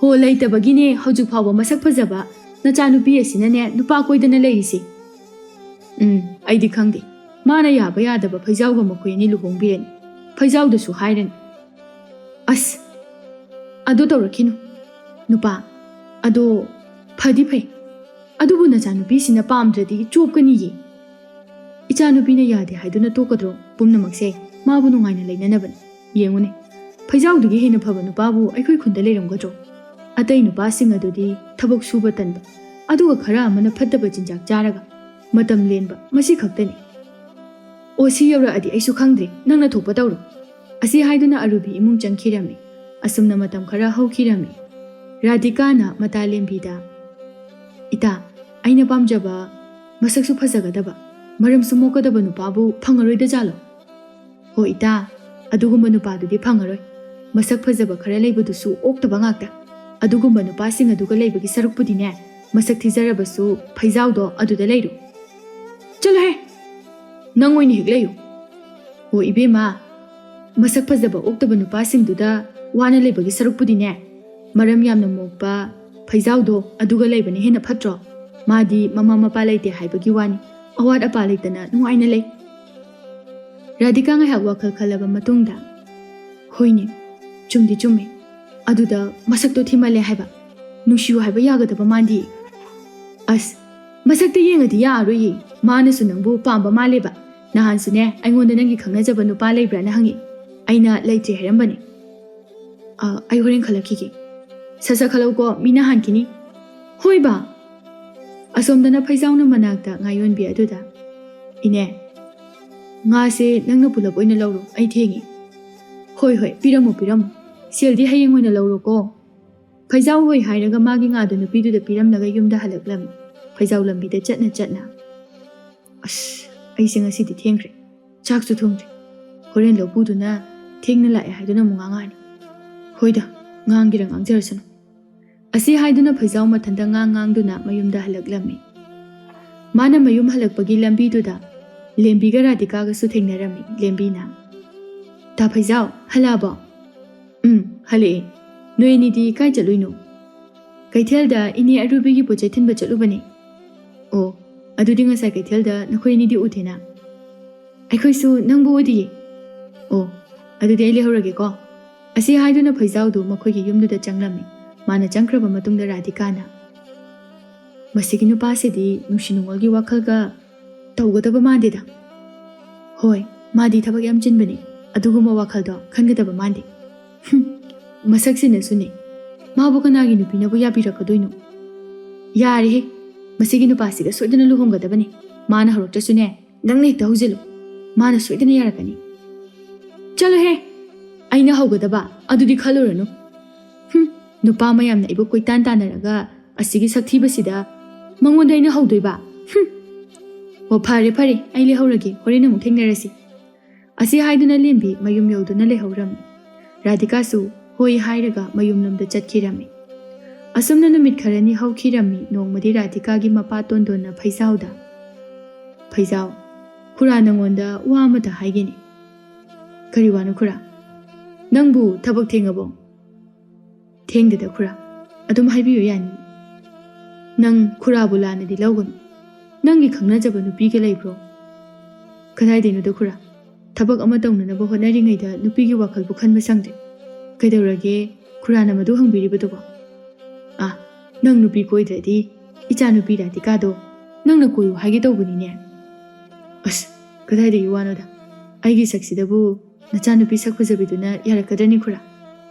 "ꯍꯣ, ꯂꯩꯇꯕꯒꯤꯅꯦ ꯍꯧꯖꯤꯛ ꯐꯥꯎꯕ ꯃꯁꯛ ꯐꯖꯕ ꯅꯆꯥꯅꯨꯄꯤ ꯑꯁꯤꯅꯅꯦ ꯅꯨꯄꯥ ꯀꯣꯏꯗꯅ ꯂꯩꯔꯤꯁꯦ꯫" "ꯎꯝ, ꯑꯩꯗꯤ ꯈꯪꯗꯦ꯫ ꯃꯥꯅ ꯌꯥꯕ ꯌꯥꯗꯕ ꯐꯩꯖꯥꯎꯒ ꯃꯈꯣꯏ ꯑꯅꯤ ꯂꯨꯍꯣꯡꯕꯤꯔꯅꯤ꯫ ꯐꯩꯖꯥꯎꯗꯁꯨ ꯍꯥꯏꯔꯅꯤ꯫" "ꯑꯁ, ꯑꯗꯨ ꯇꯧꯔꯛꯈꯤꯅꯨ ꯅꯨꯄꯥ꯫ ꯑꯗꯣ ꯐꯗꯤ ꯐꯩ꯫ ꯑꯗꯨꯕꯨ ꯅꯆꯥꯅꯨꯄꯤꯁꯤꯅ ꯄꯥꯝꯗ꯭ꯔꯗꯤ ꯆꯣꯞꯀꯅꯤꯌꯦ꯫" "ꯏꯆꯥꯅꯨꯄꯤꯅ ꯌꯥꯗꯦ ꯍꯥꯏꯗꯨꯅ ꯇꯣꯛꯀꯗ꯭ꯔꯣ? ꯄꯨꯝꯅꯃꯛꯁꯦ ꯃꯥꯕꯨ ꯅꯨꯡꯉꯥꯏꯅ ꯂꯩꯅꯅꯕꯅꯤ꯫ ꯌꯦꯡꯉꯨꯅꯦ, ꯐꯩꯖꯥꯎꯗꯒꯤ ꯍꯦꯟꯅ ꯐꯕ ꯅꯨꯄꯥꯕꯨ ꯑꯩꯈꯣꯏ ꯈꯨꯟꯗ ꯂꯩꯔꯝꯒꯗ꯭ꯔꯣ? ꯑꯇꯩ ꯅꯨꯄꯥꯁꯤꯡ ꯑꯗꯨꯗꯤ ꯊꯕꯛ ꯁꯨꯕ ꯇꯟꯕ, ꯑꯗꯨꯒ ꯈꯔ ꯑꯃꯅ ꯐꯠꯇꯕ ꯆꯤꯟꯖꯥꯛ ꯆꯥꯔꯒ ꯃꯇꯝ ꯂꯦꯟꯕ, ꯃꯁꯤ ꯈꯛꯇꯅꯤ꯫" "ꯑꯣ, ꯁꯤ ꯌꯧꯔꯛꯑꯗꯤ ꯑꯩꯁꯨ ꯈꯪꯗ꯭ꯔꯦ, ꯅꯪꯅ ꯊꯣꯛꯄ ꯇꯧꯔꯣ꯫" ꯑꯁꯤ ꯍꯥꯏꯗꯨꯅ ꯑꯔꯨꯕꯤ ꯏꯃꯨꯡ ꯆꯪꯈꯤꯔꯝꯃꯤ꯫ ꯑꯁꯨꯝꯅ ꯃꯇꯝ ꯈꯔ ꯍꯧꯈꯤꯔꯝꯃꯤ꯫ ꯔꯥꯙꯤꯀꯥꯅ ꯃꯇꯥ ꯂꯦꯝꯕꯤꯗ, "ꯏꯇꯥ, ꯑꯩꯅ ꯄꯥꯝꯖꯕ, ꯃꯁꯛꯁꯨ ꯐꯖꯒꯗꯕ, ꯃꯔꯝꯁꯨ ꯃꯣꯛꯀꯗꯕ ꯅꯨꯄꯥꯕꯨ ꯐꯪꯉꯔꯣꯏꯗ ꯖꯥꯠꯂꯣ?" "ꯍꯣ ꯏꯇꯥ, ꯑꯗꯨꯒꯨꯝꯕ ꯅꯨꯄꯥꯗꯨꯗꯤ ꯐꯪꯉꯔꯣꯏ꯫ ꯃꯁꯛ ꯐꯖꯕ ꯈꯔ ꯂꯩꯕꯗꯨꯁꯨ ꯑꯣꯛꯇꯕ ꯉꯥꯛꯇ꯫ ꯑꯗꯨꯒꯨꯝꯕ ꯅꯨꯄꯥꯁꯤꯡ ꯑꯗꯨꯒ ꯂꯩꯕꯒꯤ ꯁꯔꯨꯛꯄꯨꯗꯤꯅꯦ, ꯃꯁꯛ ꯊꯤꯖꯔꯕꯁꯨ ꯐꯩꯖꯥꯎꯗꯣ ꯑꯗꯨꯗ ꯂꯩꯔꯨ꯫" "ꯆꯠꯂꯣꯍꯦ! ꯅꯪ ꯑꯣꯏꯅ ꯍꯦꯛ ꯂꯩꯌꯨ꯫" "ꯑꯣ ꯏꯕꯦꯝꯃ, ꯃꯁꯛ ꯐꯖꯕ ꯑꯣꯛꯇꯕ ꯅꯨꯄꯥꯁꯤꯡꯗꯨꯗ ꯋꯥꯅ ꯂꯩꯕꯒꯤ ꯁꯔꯨꯛꯄꯨꯗꯤꯅꯦ, ꯃꯔꯝ ꯌꯥꯝꯅ ꯃꯣꯛꯄ ꯐꯩꯖꯥꯎꯗꯣ ꯑꯗꯨꯒ ꯂꯩꯕꯅ ꯍꯦꯟꯅ ꯐꯠꯇ꯭ꯔꯣ? ꯃꯥꯗꯤ ꯃꯃꯥ ꯃꯄꯥ ꯂꯩꯇꯦ ꯍꯥꯏꯕꯒꯤ ꯋꯥꯅꯤ, ꯑꯋꯥꯠ ꯑꯄꯥ ꯂꯩꯇꯅ ꯅꯨꯡꯉꯥꯏꯅ ꯂꯩ꯫" ꯔꯥꯙꯤꯀꯥ ꯉꯥꯏꯍꯥꯛ ꯋꯥꯈꯜ ꯈꯜꯂꯕ ꯃꯇꯨꯡꯗ, "ꯍꯣꯏꯅꯦ, ꯆꯨꯝꯗꯤ ꯆꯨꯝꯃꯦ꯫ ꯑꯗꯨꯗ ꯃꯁꯛꯇꯣ ꯊꯤꯃꯜꯂꯦ ꯍꯥꯏꯕ, ꯅꯨꯡꯁꯤꯌꯨ ꯍꯥꯏꯕ ꯌꯥꯒꯗꯕ ꯃꯥꯟꯗꯦ꯫" "ꯑꯁ, ꯃꯁꯛꯇ ꯌꯦꯡꯉꯗꯤ ꯌꯥꯔꯔꯣꯏꯌꯦ꯫ ꯃꯥꯅꯁꯨ ꯅꯪꯕꯨ ꯄꯥꯝꯕ ꯃꯥꯜꯂꯦꯕ꯫ ꯅꯍꯥꯟꯁꯨꯅꯦ, ꯑꯩꯉꯣꯟꯗ ꯅꯪꯒꯤ ꯈꯪꯅꯖꯕ ꯅꯨꯄꯥ ꯂꯩꯕ꯭ꯔꯥꯅ ꯍꯪꯉꯤ꯫ ꯑꯩꯅ ꯂꯩꯇ꯭ꯔꯦ ꯍꯥꯏꯔꯝꯕꯅꯤ꯫" "ꯑ, ꯑꯩ ꯍꯣꯔꯦꯟ ꯈꯜꯂꯛꯈꯤꯒꯦ꯫" "ꯁꯠ ꯁꯠ ꯈꯜꯂꯧꯀꯣ, ꯃꯤꯅ ꯍꯥꯟꯈꯤꯅꯤ꯫" "ꯍꯣꯏ ꯕꯥ꯫" ꯑꯁꯣꯝꯗꯅ ꯐꯩꯖꯥꯎꯅ ꯃꯅꯥꯛꯇ ꯉꯥ ꯌꯣꯟꯕꯤ ꯑꯗꯨꯗ, "ꯏꯅꯦ, ꯉꯥꯁꯦ ꯅꯪꯅ ꯄꯨꯂꯞ ꯑꯣꯏꯅ ꯂꯧꯔꯣ, ꯑꯩ ꯊꯦꯡꯉꯦ꯫" "ꯍꯣꯏ, ꯍꯣꯏ, ꯄꯤꯔꯝꯃꯣ, ꯄꯤꯔꯝꯃꯣ꯫ ꯁꯦꯜꯗꯤ ꯍꯌꯦꯡ ꯑꯣꯏꯅ ꯂꯧꯔꯣꯀꯣ"꯫ ꯐꯩꯖꯥꯎ ꯍꯣꯏ ꯍꯥꯏꯔꯒ ꯃꯥꯒꯤ ꯉꯥꯗꯨ ꯅꯨꯄꯤꯗꯨꯗ ꯄꯤꯔꯝꯂꯒ ꯌꯨꯝꯗ ꯍꯜꯂꯛꯂꯝꯃꯤ꯫ ꯐꯩꯖꯥꯎ ꯂꯝꯕꯤꯗ ꯆꯠꯅ ꯆꯠꯅ, "ꯑꯁ, ꯑꯩꯁꯦ ꯉꯁꯤꯗꯤ ꯊꯦꯡꯈ꯭ꯔꯦ꯫ ꯆꯥꯛꯁꯨ ꯊꯣꯡꯗ꯭ꯔꯤ꯫ ꯍꯣꯔꯦꯟ ꯂꯧꯄꯨꯗꯨꯅ ꯊꯦꯡꯅ ꯂꯥꯛꯑꯦ ꯍꯥꯏꯗꯨꯅ ꯑꯃꯨꯛ ꯉꯥꯡꯉꯛꯑꯅꯤ꯫ ꯍꯣꯏꯗ, ꯉꯥꯡꯒꯦꯔꯥ ꯉꯥꯡꯖꯔꯁꯅꯨ"꯫ ꯑꯁꯤ ꯍꯥꯏꯗꯨꯅ ꯐꯩꯖꯥꯎ ꯃꯊꯟꯇ ꯉꯥꯡ ꯉꯥꯡꯗꯨꯅ ꯃꯌꯨꯝꯗ ꯍꯜꯂꯛꯂꯝꯃꯤ꯫ ꯃꯥꯅ ꯃꯌꯨꯝ ꯍꯜꯂꯛꯄꯒꯤ ꯂꯝꯕꯤꯗꯨꯗ ꯂꯦꯝꯕꯤꯒ ꯔꯥꯙꯤꯀꯥꯒꯁꯨ ꯊꯦꯡꯅꯔꯝꯃꯤ꯫ ꯂꯦꯝꯕꯤꯅ, "ꯇꯥ ꯐꯩꯖꯥꯎ, ꯍꯜꯂꯛꯑꯕꯣ?" "ꯎꯝ, ꯍꯜꯂꯛꯑꯦ꯫ ꯅꯣꯏ ꯑꯅꯤꯗꯤ ꯀꯥꯏ ꯆꯠꯂꯨꯏꯅꯣ?" "ꯀꯩꯊꯦꯜꯗ ꯏꯅꯦ ꯑꯔꯨꯕꯤꯒꯤ ꯄꯣꯠ ꯆꯩ ꯊꯤꯟꯕ ꯆꯠꯂꯨꯕꯅꯦ"꯫ "ꯑꯣ, ꯑꯗꯨꯗꯤ ꯉꯁꯥꯏ ꯀꯩꯊꯦꯜꯗ ꯅꯈꯣꯏ ꯑꯅꯤꯗꯤ ꯎꯗꯦꯅ"꯫ "ꯑꯩꯈꯣꯏꯁꯨ ꯅꯪꯕꯨ ꯎꯗꯤꯌꯦ"꯫ "ꯑꯣ, ꯑꯗꯨꯗꯤ ꯑꯩ ꯂꯩꯍꯧꯔꯒꯦꯀꯣ"꯫ ꯑꯁꯤ ꯍꯥꯏꯗꯨꯅ ꯐꯩꯖꯥꯎꯗꯨ ꯃꯈꯣꯏꯒꯤ ꯌꯨꯝꯗꯨꯗ ꯆꯪꯂꯝꯃꯤ꯫ ꯃꯥꯅ ꯆꯪꯈ꯭ꯔꯕ ꯃꯇꯨꯡꯗ ꯔꯥꯙꯤꯀꯥꯅ, "ꯃꯁꯤꯒꯤ ꯅꯨꯄꯥꯁꯤꯗꯤ ꯅꯨꯡꯁꯤ ꯅꯨꯡꯉꯣꯜꯒꯤ ꯋꯥꯈꯜꯒ ꯇꯧꯒꯗꯕ ꯃꯥꯟꯗꯦꯗ"꯫ "ꯍꯣꯏ, ꯃꯥꯗꯤ ꯊꯕꯛ ꯌꯥꯝ ꯆꯤꯟꯕꯅꯤ꯫ ꯑꯗꯨꯒꯨꯝꯕ ꯋꯥꯈꯜꯗꯣ ꯈꯟꯒꯗꯕ ꯃꯥꯟꯗꯦ"꯫ "ꯍꯨꯝ, ꯃꯁꯛꯁꯤꯅꯁꯨꯅꯦ꯫ ꯃꯥꯕꯨ ꯀꯅꯥꯒꯤ ꯅꯨꯄꯤꯅꯕꯨ ꯌꯥꯕꯤꯔꯛꯀꯗꯣꯏꯅꯣ? ꯌꯥꯔꯦꯍꯦ, ꯃꯁꯤꯒꯤ ꯅꯨꯄꯥꯁꯤꯒ ꯁꯣꯏꯗꯅ ꯂꯨꯍꯣꯡꯒꯗꯕꯅꯤ꯫ ꯃꯥꯅ ꯍꯧꯔꯛꯇ꯭ꯔꯁꯨꯅꯦ, ꯅꯪꯅ ꯍꯦꯛꯇ ꯍꯧꯖꯤꯜꯂꯨ꯫ ꯃꯥꯅ ꯁꯣꯏꯗꯅ ꯌꯥꯔꯛꯀꯅꯤ"꯫ "ꯆꯠꯂꯣꯍꯦ, ꯑꯩꯅ ꯍꯧꯒꯗꯕ ꯑꯗꯨꯗꯤ ꯈꯜꯂꯨꯔꯅꯨ"꯫ "ꯍꯨꯝ, ꯅꯨꯄꯥ ꯃꯌꯥꯝꯅ ꯑꯩꯕꯨ ꯀꯣꯏꯇꯥꯟ ꯇꯥꯟꯅꯔꯒ ꯑꯁꯤꯒꯤ ꯁꯛꯊꯤꯕꯁꯤꯗ ꯃꯉꯣꯟꯗ ꯑꯩꯅ ꯍꯧꯗꯣꯏꯕ? ꯍꯨꯝ! ꯑꯣ, ꯐꯔꯦ, ꯐꯔꯦ, ꯑꯩ ꯂꯩꯍꯧꯔꯒꯦ, ꯍꯣꯔꯦꯟ ꯑꯃꯨꯛ ꯊꯦꯡꯅꯔꯁꯤ"꯫ ꯑꯁꯤ ꯍꯥꯏꯗꯨꯅ ꯂꯦꯝꯕꯤ ꯃꯌꯨꯝ ꯌꯧꯗꯨꯅ ꯂꯩꯍꯧꯔꯝꯃꯤ꯫ ꯔꯥꯙꯤꯀꯥꯁꯨ ꯍꯣꯏ ꯍꯥꯏꯔꯒ ꯃꯌꯨꯝꯂꯣꯝꯗ ꯆꯠꯈꯤꯔꯝꯃꯤ꯫ ꯑꯁꯨꯝꯅ ꯅꯨꯃꯤꯠ ꯈꯔꯅꯤ ꯍꯧꯈꯤꯔꯝꯃꯤ꯫ ꯅꯣꯡꯃꯗꯤ ꯔꯥꯙꯤꯀꯥꯒꯤ ꯃꯄꯥ ꯇꯣꯟꯗꯣꯟꯅ ꯐꯩꯖꯥꯎꯗ, "ꯐꯩꯖꯥꯎ, ꯈꯨꯔꯥ ꯅꯪꯉꯣꯟꯗ ꯋꯥ ꯑꯃꯇ ꯍꯥꯏꯒꯦꯅꯦ"꯫ "ꯀꯔꯤ ꯋꯥꯅꯣ ꯈꯨꯔꯥ? ꯅꯪꯕꯨ ꯊꯕꯛ ꯊꯦꯡꯉꯕꯣ?" "ꯊꯦꯡꯗꯦꯗ ꯈꯨꯔꯥ, ꯑꯗꯨꯝ ꯍꯥꯏꯕꯤꯌꯨ ꯌꯥꯅꯤ"꯫ "ꯅꯪ ꯈꯨꯔꯥꯕꯨ ꯂꯥꯟꯅꯗꯤ ꯂꯧꯒꯅꯨ꯫ ꯅꯪꯒꯤ ꯈꯪꯅꯖꯕ ꯅꯨꯄꯤꯒ ꯂꯩꯕ꯭ꯔꯣ?" "ꯀꯗꯥꯏꯗꯩꯅꯣꯗ ꯈꯨꯔꯥ, ꯊꯕꯛ ꯑꯃ ꯇꯧꯅꯅꯕ ꯍꯣꯠꯅꯔꯤꯉꯩꯗ ꯅꯨꯄꯤꯒꯤ ꯋꯥꯈꯜꯕꯨ ꯈꯟꯕ ꯁꯪꯗꯦ꯫ ꯀꯩꯗꯧꯔꯒꯦ ꯈꯨꯔꯥꯅ ꯃꯗꯨ ꯍꯪꯕꯤꯔꯤꯕꯗꯨꯕꯣ? ꯑꯥ, ꯅꯪ ꯅꯨꯄꯤ ꯀꯣꯏꯗ꯭ꯔꯗꯤ ꯏꯆꯥ ꯅꯨꯄꯤ ꯔꯥꯙꯤꯀꯥꯗꯣ ꯅꯪꯅ ꯀꯣꯏꯌꯨ ꯍꯥꯏꯒꯦ ꯇꯧꯕꯅꯤꯅꯦ"꯫ "ꯑꯁ, ꯀꯗꯥꯏꯗꯒꯤ ꯋꯥꯅꯣꯗ, ꯑꯩꯒꯤ ꯁꯛꯁꯤꯗꯕꯨ ꯅꯆꯥꯅꯨꯄꯤ ꯁꯛ ꯐꯖꯕꯤꯗꯨꯅ ꯌꯥꯔꯛꯀꯗ꯭ꯔꯅꯤ ꯈꯨꯔꯥ?"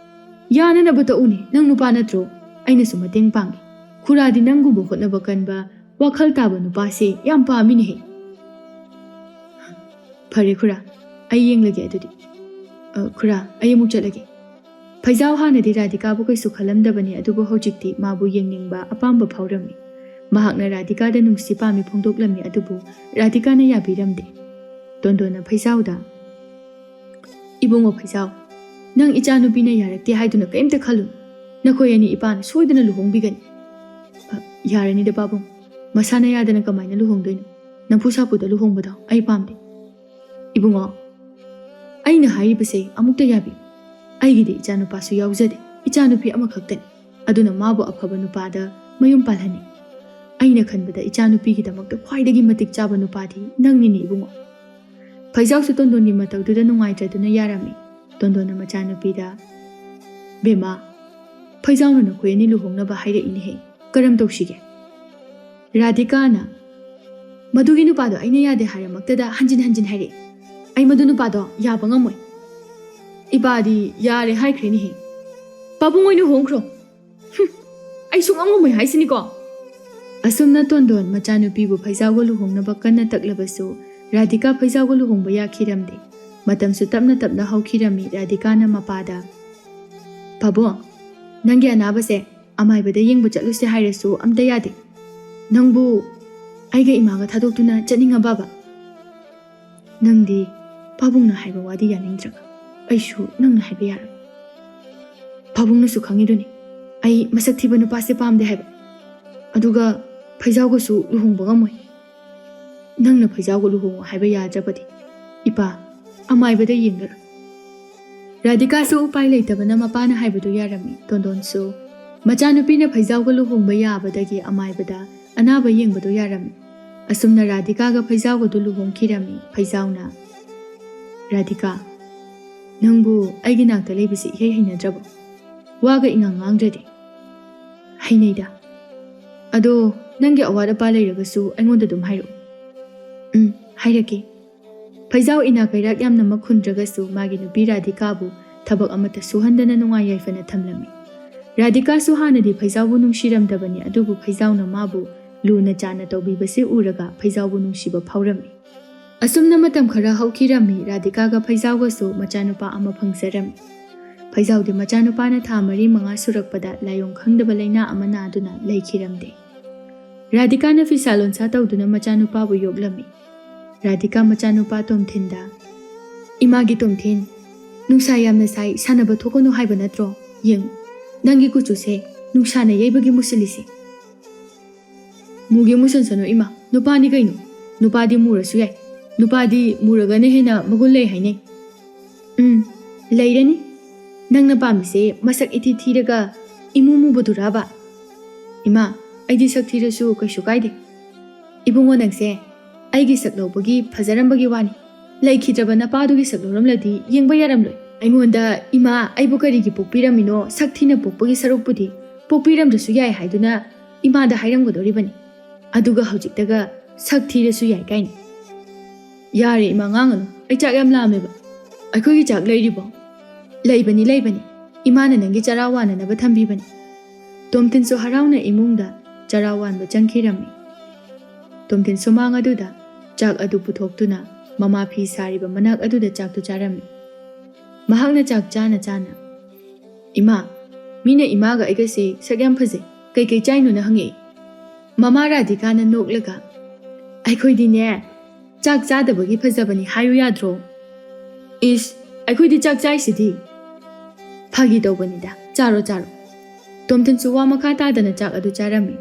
"ꯌꯥꯅꯅꯕ ꯇꯧꯎꯅꯦ, ꯅꯪ ꯅꯨꯄꯥ ꯅꯠꯇ꯭ꯔꯣ? ꯑꯩꯅꯁꯨ ꯃꯇꯦꯡ ꯄꯥꯡꯒꯦ꯫ ꯈꯨꯔꯥꯗꯤ ꯅꯪꯒꯨꯝꯕ ꯍꯣꯠꯅꯕ ꯀꯟꯕ, ꯋꯥꯈꯜ ꯇꯥꯕ ꯅꯨꯄꯥꯁꯦ ꯌꯥꯝ ꯄꯥꯝꯃꯤꯅꯦꯍꯦ"꯫ "ꯐꯔꯦ ꯈꯨꯔꯥ, ꯑꯩ ꯌꯦꯡꯂꯒꯦ ꯑꯗꯨꯗꯤ"꯫ "ꯑ, ꯈꯨꯔꯥ, ꯑꯩ ꯑꯃꯨꯛ ꯆꯠꯂꯒꯦ꯫" ꯐꯩꯖꯥꯎ ꯍꯥꯟꯅꯗꯤ ꯔꯥꯙꯤꯀꯥꯕꯨ ꯀꯩꯁꯨ ꯈꯜꯂꯝꯗꯕꯅꯤ, ꯑꯗꯨꯕꯨ ꯍꯧꯖꯤꯛꯇꯤ ꯃꯥꯕꯨ ꯌꯦꯡꯅꯤꯡꯕ ꯑꯄꯥꯝꯕ ꯐꯥꯎꯔꯝꯃꯤ꯫ ꯃꯍꯥꯛꯅ ꯔꯥꯙꯤꯀꯥꯗ ꯅꯨꯡꯁꯤ ꯄꯥꯝꯃꯤ ꯐꯣꯡꯗꯣꯛꯂꯝꯃꯤ, ꯑꯗꯨꯕꯨ ꯔꯥꯙꯤꯀꯥꯅ ꯌꯥꯕꯤꯔꯝꯗꯦ꯫ ꯇꯣꯟꯗꯣꯟꯅ ꯐꯩꯖꯥꯎꯗ, "ꯏꯕꯨꯡꯉꯣ ꯐꯩꯖꯥꯎ, ꯅꯪ ꯏꯆꯥꯅꯨꯄꯤꯅ ꯌꯥꯔꯛꯇꯦ ꯍꯥꯏꯗꯨꯅ ꯀꯔꯤꯝꯇ ꯈꯜꯂꯨꯅꯨ꯫ ꯅꯈꯣꯏ ꯑꯅꯤ ꯏꯄꯥꯅ ꯁꯣꯏꯗꯅ ꯂꯨꯍꯣꯡꯕꯤꯒꯅꯤ꯫" "ꯑ, ꯌꯥꯔꯅꯤꯗ ꯄꯥꯕꯨꯡ, ꯃꯁꯥꯅ ꯌꯥꯗꯅ ꯀꯃꯥꯏꯅ ꯂꯨꯍꯣꯡꯗꯣꯏꯅꯣ? ꯅꯝꯐꯨ ꯁꯥꯐꯨꯗ ꯂꯨꯍꯣꯡꯕꯗꯣ ꯑꯩ ꯄꯥꯝꯗꯦ꯫" "ꯏꯕꯨꯡꯉꯣ, ꯑꯩꯅ ꯍꯥꯏꯔꯤꯕꯁꯦ ꯑꯃꯨꯛꯇ ꯌꯥꯕꯤꯌꯨ꯫ ꯑꯩꯒꯤꯗꯤ ꯏꯆꯥꯅꯨꯄꯥꯁꯨ ꯌꯥꯎꯖꯗꯦ, ꯏꯆꯥꯅꯨꯄꯤ ꯑꯃꯈꯛꯇꯅꯤ꯫ ꯑꯗꯨꯅ ꯃꯥꯕꯨ ꯑꯐꯕ ꯅꯨꯄꯥꯗ ꯃꯌꯨꯝ ꯄꯥꯜꯍꯟꯅꯤꯡꯏ꯫ ꯑꯩꯅ ꯈꯟꯕꯗ ꯏꯆꯥꯅꯨꯄꯤꯒꯤꯗꯃꯛꯇ ꯈ꯭ꯋꯥꯏꯗꯒꯤ ꯃꯇꯤꯛ ꯆꯥꯕ ꯅꯨꯄꯥꯗꯤ ꯅꯪꯅꯤꯅꯦ ꯏꯕꯨꯡꯉꯣ꯫" ꯐꯩꯖꯥꯎꯁꯨ ꯇꯣꯟꯗꯣꯟꯒꯤ ꯃꯇꯧꯗꯨꯗ ꯅꯨꯡꯉꯥꯏꯇ꯭ꯔꯗꯨꯅ ꯌꯥꯔꯝꯃꯤ꯫ ꯇꯣꯟꯗꯣꯟꯅ ꯃꯆꯥꯅꯨꯄꯤꯗ, "ꯕꯦꯝꯃ, ꯐꯩꯖꯥꯎꯅ ꯅꯈꯣꯏ ꯑꯅꯤ ꯂꯨꯍꯣꯡꯅꯕ ꯍꯥꯏꯔꯛꯏꯅꯦꯍꯦ꯫ ꯀꯔꯝ ꯇꯧꯁꯤꯒꯦ?" ꯔꯥꯙꯤꯀꯥꯅ, "ꯃꯗꯨꯒꯤ ꯅꯨꯄꯥꯗꯣ ꯑꯩꯅ ꯌꯥꯗꯦ ꯍꯥꯏꯔꯃꯛꯇꯗ ꯍꯟꯖꯤꯟ ꯍꯟꯖꯤꯟ ꯍꯥꯏꯔꯛꯏ꯫ ꯑꯩ ꯃꯗꯨ ꯅꯨꯄꯥꯗꯣ ꯌꯥꯕ ꯉꯝꯃꯣꯏ꯫ ꯏꯄꯥꯗꯤ ꯌꯥꯔꯦ ꯍꯥꯏꯈ꯭ꯔꯦꯅꯦꯍꯦ꯫ ꯄꯥꯕꯨꯡ ꯑꯣꯏꯅ ꯍꯣꯡꯈ꯭ꯔꯣ꯫ ꯍꯨꯝ, ꯑꯩ ꯁꯨꯡꯉꯝ ꯉꯝꯃꯣꯏ ꯍꯥꯏꯁꯤꯅꯤꯀꯣ꯫" ꯑꯁꯨꯝꯅ ꯇꯣꯟꯗꯣꯟ ꯃꯆꯥꯅꯨꯄꯤꯕꯨ ꯐꯩꯖꯥꯎꯒ ꯂꯨꯍꯣꯡꯅꯕ ꯀꯟꯅ ꯇꯛꯂꯕꯁꯨ, ꯔꯥꯙꯤꯀꯥ ꯐꯩꯖꯥꯎꯒ ꯂꯨꯍꯣꯡꯕ ꯌꯥꯈꯤꯔꯝꯗꯦ꯫ ꯃꯇꯝꯁꯨ ꯇꯞꯅ ꯇꯞꯅ ꯍꯧꯈꯤꯔꯝꯃꯤ꯫ ꯔꯥꯙꯤꯀꯥꯅ ꯃꯄꯥꯗ, "ꯄꯥꯕꯨꯡ, ꯅꯪꯒꯤ ꯑꯅꯥꯕꯁꯦ ꯑꯃꯥꯏꯕꯗ ꯌꯦꯡꯕ ꯆꯠꯂꯨꯁꯦ ꯍꯥꯏꯔꯁꯨ ꯑꯝꯇ ꯌꯥꯗꯦ꯫ ꯅꯪꯕꯨ ꯑꯩꯒ ꯏꯃꯥꯒ ꯊꯥꯗꯣꯛꯇꯨꯅ ꯆꯠꯅꯤꯡꯉꯕꯕ? ꯅꯪꯗꯤ ꯄꯥꯕꯨꯡꯅ ꯍꯥꯏꯕ ꯋꯥꯗꯤ ꯌꯥꯅꯤꯡꯗ꯭ꯔꯒ ꯑꯩꯁꯨ ꯅꯪꯅ ꯍꯥꯏꯕ ꯌꯥꯔꯣꯏ꯫ ꯄꯥꯕꯨꯡꯅꯁꯨ ꯈꯪꯉꯤꯗꯨꯅꯤ ꯑꯩ ꯃꯁꯛ ꯊꯤꯕ ꯅꯨꯄꯥꯁꯦ ꯄꯥꯝꯗꯦ ꯍꯥꯏꯕ꯫ ꯑꯗꯨꯒ ꯐꯩꯖꯥꯎꯒꯁꯨ ꯂꯨꯍꯣꯡꯕ ꯉꯝꯃꯣꯏ꯫ ꯅꯪꯅ ꯐꯩꯖꯥꯎꯒ ꯂꯨꯍꯣꯡꯉꯣ ꯍꯥꯏꯕ ꯌꯥꯗ꯭ꯔꯕꯗꯤ ꯏꯄꯥ ꯑꯃꯥꯏꯕꯗ ꯌꯦꯡꯂꯔꯣꯏ꯫" ꯔꯥꯙꯤꯀꯥꯁꯨ ꯎꯄꯥꯏ ꯂꯩꯇꯕꯅ ꯃꯄꯥꯅ ꯍꯥꯏꯕꯗꯨ ꯌꯥꯔꯝꯃꯤ꯫ ꯇꯣꯟꯗꯣꯟꯁꯨ ꯃꯆꯥꯅꯨꯄꯤꯅ ꯐꯩꯖꯥꯎꯒ ꯂꯨꯍꯣꯡꯕ ꯌꯥꯕꯗꯒꯤ ꯑꯃꯥꯏꯕꯗ ꯑꯅꯥꯕ ꯌꯦꯡꯕꯗꯨ ꯌꯥꯔꯝꯃꯤ꯫ ꯑꯁꯨꯝꯅ ꯔꯥꯙꯤꯀꯥꯒ ꯐꯩꯖꯥꯎꯒꯗꯨ ꯂꯨꯍꯣꯡꯈꯤꯔꯝꯃꯤ꯫ ꯐꯩꯖꯥꯎꯅ, "ꯔꯥꯙꯤꯀꯥ, ꯅꯪꯕꯨ ꯑꯩꯒꯤ ꯅꯥꯛꯇ ꯂꯩꯕꯁꯤ ꯏꯍꯩ ꯍꯩꯅꯗ꯭ꯔꯕꯣ? ꯋꯥꯒ ꯏꯉꯥꯡ ꯉꯥꯡꯗ꯭ꯔꯗꯤ?" "ꯍꯩꯅꯩꯗ꯫ ꯑꯗꯣ ꯅꯪꯒꯤ ꯑꯋꯥꯠ ꯑꯄꯥ ꯂꯩꯔꯒꯁꯨ ꯑꯩꯉꯣꯟꯗ ꯑꯗꯨꯝ ꯍꯥꯏꯔꯛꯎ꯫" "ꯎꯝ, ꯍꯥꯏꯔꯛꯀꯦ꯫" ꯐꯩꯖꯥꯎ ꯏꯅꯥ ꯀꯩꯔꯥꯛ ꯌꯥꯝꯅꯃꯛ ꯈꯨꯟꯗ꯭ꯔꯒꯁꯨ ꯃꯥꯒꯤ ꯅꯨꯄꯤ ꯔꯥꯙꯤꯀꯥꯕꯨ ꯊꯕꯛ ꯑꯃꯠꯇ ꯁꯨꯍꯟꯗꯅ ꯅꯨꯡꯉꯥꯏ ꯌꯥꯏꯐꯅ ꯊꯝꯂꯝꯃꯤ꯫ ꯔꯥꯙꯤꯀꯥꯁꯨ ꯍꯥꯟꯅꯗꯤ ꯐꯩꯖꯥꯎꯕꯨ ꯅꯨꯡꯁꯤꯔꯝꯗꯕꯅꯤ, ꯑꯗꯨꯕꯨ ꯐꯩꯖꯥꯎꯅ ꯃꯥꯕꯨ ꯂꯨꯅ ꯆꯥꯟꯅ ꯇꯧꯕꯤꯕꯁꯤ ꯎꯔꯒ ꯐꯩꯖꯥꯎꯕꯨ ꯅꯨꯡꯁꯤꯕ ꯐꯥꯎꯔꯝꯃꯤ꯫ ꯑꯁꯨꯝꯅ ꯃꯇꯝ ꯈꯔ ꯍꯧꯈꯤꯔꯝꯃꯤ꯫ ꯔꯥꯙꯤꯀꯥꯒ ꯐꯩꯖꯥꯎꯒꯁꯨ ꯃꯆꯥꯅꯨꯄꯥ ꯑꯃ ꯐꯪꯖꯔꯝꯃꯤ꯫ ꯐꯩꯖꯥꯎꯗꯤ ꯃꯆꯥꯅꯨꯄꯥꯅ ꯊꯥ ꯃꯔꯤ ꯃꯉꯥ ꯁꯨꯔꯛꯄꯗ ꯂꯥꯏꯑꯣꯡ ꯈꯪꯗꯕ ꯂꯥꯏꯅꯥ ꯑꯃ ꯅꯥꯗꯨꯅ ꯂꯩꯈꯤꯔꯝꯗꯦ꯫ ꯔꯥꯙꯤꯀꯥꯅ ꯐꯤꯁꯥ ꯂꯣꯟꯁꯥ ꯇꯧꯗꯨꯅ ꯃꯆꯥꯅꯨꯄꯥꯕꯨ ꯌꯣꯛꯂꯝꯃꯤ꯫ ꯔꯥꯙꯤꯀꯥ ꯃꯆꯥꯅꯨꯄꯥ ꯇꯣꯝꯊꯤꯟꯗ, "ꯏꯃꯥꯒꯤ ꯇꯣꯝꯊꯤꯟ, ꯅꯨꯡꯁꯥ ꯌꯥꯝꯅ ꯁꯥꯏ, ꯁꯥꯟꯅꯕ ꯊꯣꯛꯀꯅꯨ ꯍꯥꯏꯕ ꯅꯠꯇ꯭ꯔꯣ? ꯌꯦꯡꯉꯨ, ꯅꯪꯒꯤ ꯀꯨꯆꯨꯁꯦ ꯅꯨꯡꯁꯥꯅ ꯌꯩꯕꯒꯤ ꯃꯨꯁꯤꯜꯂꯤꯁꯦ꯫" "ꯃꯨꯒꯦ ꯃꯨꯁꯟꯁꯅꯨ ꯏꯃꯥ, ꯅꯨꯄꯥꯅꯤ ꯀꯩꯅꯣ꯫ ꯅꯨꯄꯥꯗꯤ ꯃꯨꯔꯁꯨ ꯌꯥꯏ꯫ ꯅꯨꯄꯥꯗꯤ ꯃꯨꯔꯒꯅ ꯍꯦꯟꯅ ꯃꯒꯨꯟ ꯂꯩ ꯍꯥꯏꯅꯩ꯫" "ꯎꯝ, ꯂꯩꯔꯅꯤ꯫ ꯅꯪꯅ ꯄꯥꯝꯃꯤꯁꯦ ꯃꯁꯛ ꯏꯊꯤ ꯊꯤꯔꯒ ꯏꯃꯨ ꯃꯨꯕꯗꯨꯔꯕ?" "ꯏꯃꯥ, ꯑꯩꯗꯤ ꯁꯛ ꯊꯤꯔꯁꯨ ꯀꯩꯁꯨ ꯀꯥꯏꯗꯦ꯫" "ꯏꯕꯨꯡꯉꯣ, ꯅꯪꯁꯦ ꯑꯩꯒꯤ ꯁꯛ ꯂꯧꯕꯒꯤ ꯐꯖꯔꯝꯕꯒꯤ ꯋꯥꯅꯤ꯫ ꯂꯩꯈꯤꯗ꯭ꯔꯕ ꯅꯄꯥꯗꯨꯒꯤ ꯁꯛ ꯂꯧꯔꯝꯂꯗꯤ ꯌꯦꯡꯕ ꯌꯥꯔꯝꯂꯣꯏ꯫" "ꯑꯩꯉꯣꯟꯗ ꯏꯃꯥ ꯑꯩꯕꯨ ꯀꯔꯤꯒꯤ ꯄꯣꯛꯄꯤꯔꯝꯃꯤꯅꯣ, ꯁꯛ ꯊꯤꯅ ꯄꯣꯛꯄꯒꯤ ꯁꯔꯨꯛꯄꯨꯗꯤ ꯄꯣꯛꯄꯤꯔꯝꯗ꯭ꯔꯁꯨ ꯌꯥꯏ ꯍꯥꯏꯗꯨꯅ ꯏꯃꯥꯗ ꯍꯥꯏꯔꯝꯒꯗꯧꯔꯤꯕꯅꯤ꯫ ꯑꯗꯨꯒ ꯍꯧꯖꯤꯛꯇꯒ ꯁꯛ ꯊꯤꯔꯁꯨ ꯌꯥꯏ ꯀꯥꯏꯅ꯫" "ꯌꯥꯔꯦ ꯏꯃꯥ, ꯉꯥꯡꯉꯅꯨ꯫ ꯑꯩ ꯆꯥꯛ ꯌꯥꯝ ꯂꯥꯝꯃꯦꯕ꯫" "ꯑꯩꯈꯣꯏꯒꯤ ꯆꯥꯛ ꯂꯩꯔꯤꯕꯣ?" "ꯂꯩꯕꯅꯤ, ꯂꯩꯕꯅꯤ꯫ ꯏꯃꯥꯅ ꯅꯪꯒꯤ ꯆꯔꯥ ꯋꯥꯅꯅꯕ ꯊꯝꯕꯤꯕꯅꯤ꯫" ꯇꯣꯝꯊꯤꯟꯁꯨ ꯍꯔꯥꯎꯅ ꯏꯃꯨꯡꯗ ꯆꯔꯥ ꯋꯥꯟꯕ ꯆꯪꯈꯤꯔꯝꯃꯤ꯫ ꯇꯣꯝꯊꯤꯟ ꯁꯨꯃꯥꯡ ꯑꯗꯨꯗ ꯆꯥꯛ ꯑꯗꯨ ꯄꯨꯊꯣꯛꯇꯨꯅ ꯃꯃꯥ ꯐꯤ ꯁꯥꯔꯤꯕ ꯃꯅꯥꯛ ꯑꯗꯨꯗ ꯆꯥꯛꯇꯨ ꯆꯥꯔꯝꯃꯤ꯫ ꯃꯍꯥꯛꯅ ꯆꯥꯛ ꯆꯥꯅ ꯆꯥꯅ, "ꯏꯃꯥ, ꯃꯤꯅ ꯏꯃꯥꯒ ꯑꯩꯒꯁꯦ ꯁꯛ ꯌꯥꯝ ꯐꯖꯩ, ꯀꯩꯀꯩ ꯆꯥꯏꯅꯣꯅ ꯍꯪꯉꯛꯏ꯫" ꯃꯃꯥ ꯔꯥꯙꯤꯀꯥꯅ ꯅꯣꯛꯂꯒ, "ꯑꯩꯈꯣꯏꯗꯤꯅꯦ, ꯆꯥꯛ ꯆꯥꯗꯕꯒꯤ ꯐꯖꯕꯅꯤ ꯍꯥꯏꯌꯨ ꯌꯥꯗ꯭ꯔꯣ?" "ꯏꯁ, ꯑꯩꯈꯣꯏꯗꯤ ꯆꯥꯛ ꯆꯥꯏꯁꯤꯗꯤ꯫" "ꯐꯥꯒꯤ ꯇꯧꯕꯅꯤꯗ, ꯆꯥꯔꯣ, ꯆꯥꯔꯣ꯫" ꯇꯣꯝꯊꯤꯟꯁꯨ ꯋꯥ ꯃꯈꯥ ꯇꯥꯗꯅ ꯆꯥꯛ ꯑꯗꯨ ꯆꯥꯔꯝꯃꯤ꯫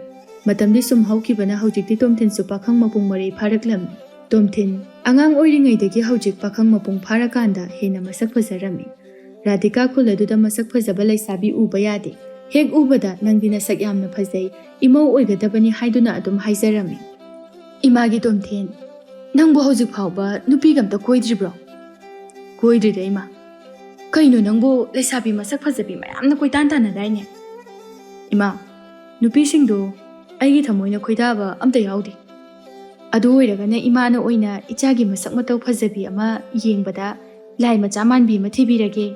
ꯃꯇꯝꯗꯤ ꯁꯨꯝ ꯍꯧꯈꯤꯕꯅ ꯍꯧꯖꯤꯛꯇꯤ ꯇꯣꯝꯊꯤꯟꯁꯨ ꯄꯥꯈꯪ ꯃꯄꯨꯡ ꯃꯔꯩ ꯐꯥꯔꯛꯂꯝꯃꯤ꯫ ꯇꯣꯝꯊꯤꯟ ꯑꯉꯥꯡ ꯑꯣꯏꯔꯤꯉꯩꯗꯒꯤ ꯍꯧꯖꯤꯛ ꯄꯥꯈꯪ ꯃꯄꯨꯡ ꯐꯥꯔꯀꯥꯟꯗ ꯍꯦꯟꯅ ꯃꯁꯛ ꯐꯖꯔꯝꯃꯤ꯫ ꯔꯥꯙꯤꯀꯥ ꯈꯨꯜ ꯑꯗꯨꯗ ꯃꯁꯛ ꯐꯖꯕ ꯂꯩꯁꯥꯕꯤ ꯎꯕ ꯌꯥꯗꯦ꯫ ꯍꯦꯛ ꯎꯕꯗ "ꯅꯪꯗꯤ ꯅꯁꯛ ꯌꯥꯝꯅ ꯐꯖꯩ, ꯏꯃꯧ ꯑꯣꯏꯒꯗꯕꯅꯤ" ꯍꯥꯏꯗꯨꯅ ꯑꯗꯨꯝ ꯍꯥꯏꯖꯔꯝꯃꯤ꯫ "ꯏꯃꯥꯒꯤ ꯇꯣꯝꯊꯤꯟ, ꯅꯪꯕꯨ ꯍꯧꯖꯤꯛ ꯐꯥꯎꯕ ꯅꯨꯄꯤꯒ ꯑꯝꯇ ꯀꯣꯏꯗ꯭ꯔꯤꯕ꯭ꯔꯣ?" "ꯀꯣꯏꯗ꯭ꯔꯤꯗ ꯏꯃꯥ꯫" "ꯀꯩꯅꯣ ꯅꯪꯕꯨ, ꯂꯩꯁꯥꯕꯤ ꯃꯁꯛ ꯐꯖꯕꯤ ꯃꯌꯥꯝꯅ ꯀꯣꯏꯇꯥꯟ ꯇꯥꯟꯅꯗꯥꯏꯅꯦ?" "ꯏꯃꯥ, ꯅꯨꯄꯤꯁꯤꯡꯗꯣ ꯑꯩꯒꯤ ꯊꯃꯣꯏꯅ ꯈꯣꯏꯗꯥꯕ ꯑꯝꯇ ꯌꯥꯎꯗꯦ꯫ ꯑꯗꯨ ꯑꯣꯏꯔꯒꯅ ꯏꯃꯥꯅ ꯑꯣꯏꯅ ꯏꯆꯥꯒꯤ ꯃꯁꯛ ꯃꯇꯧ ꯐꯖꯕꯤ ꯑꯃ ꯌꯦꯡꯕꯗ ꯂꯥꯏ ꯃꯆꯥ ꯃꯥꯟꯕꯤ ꯑꯃ ꯊꯤꯕꯤꯔꯒꯦ꯫"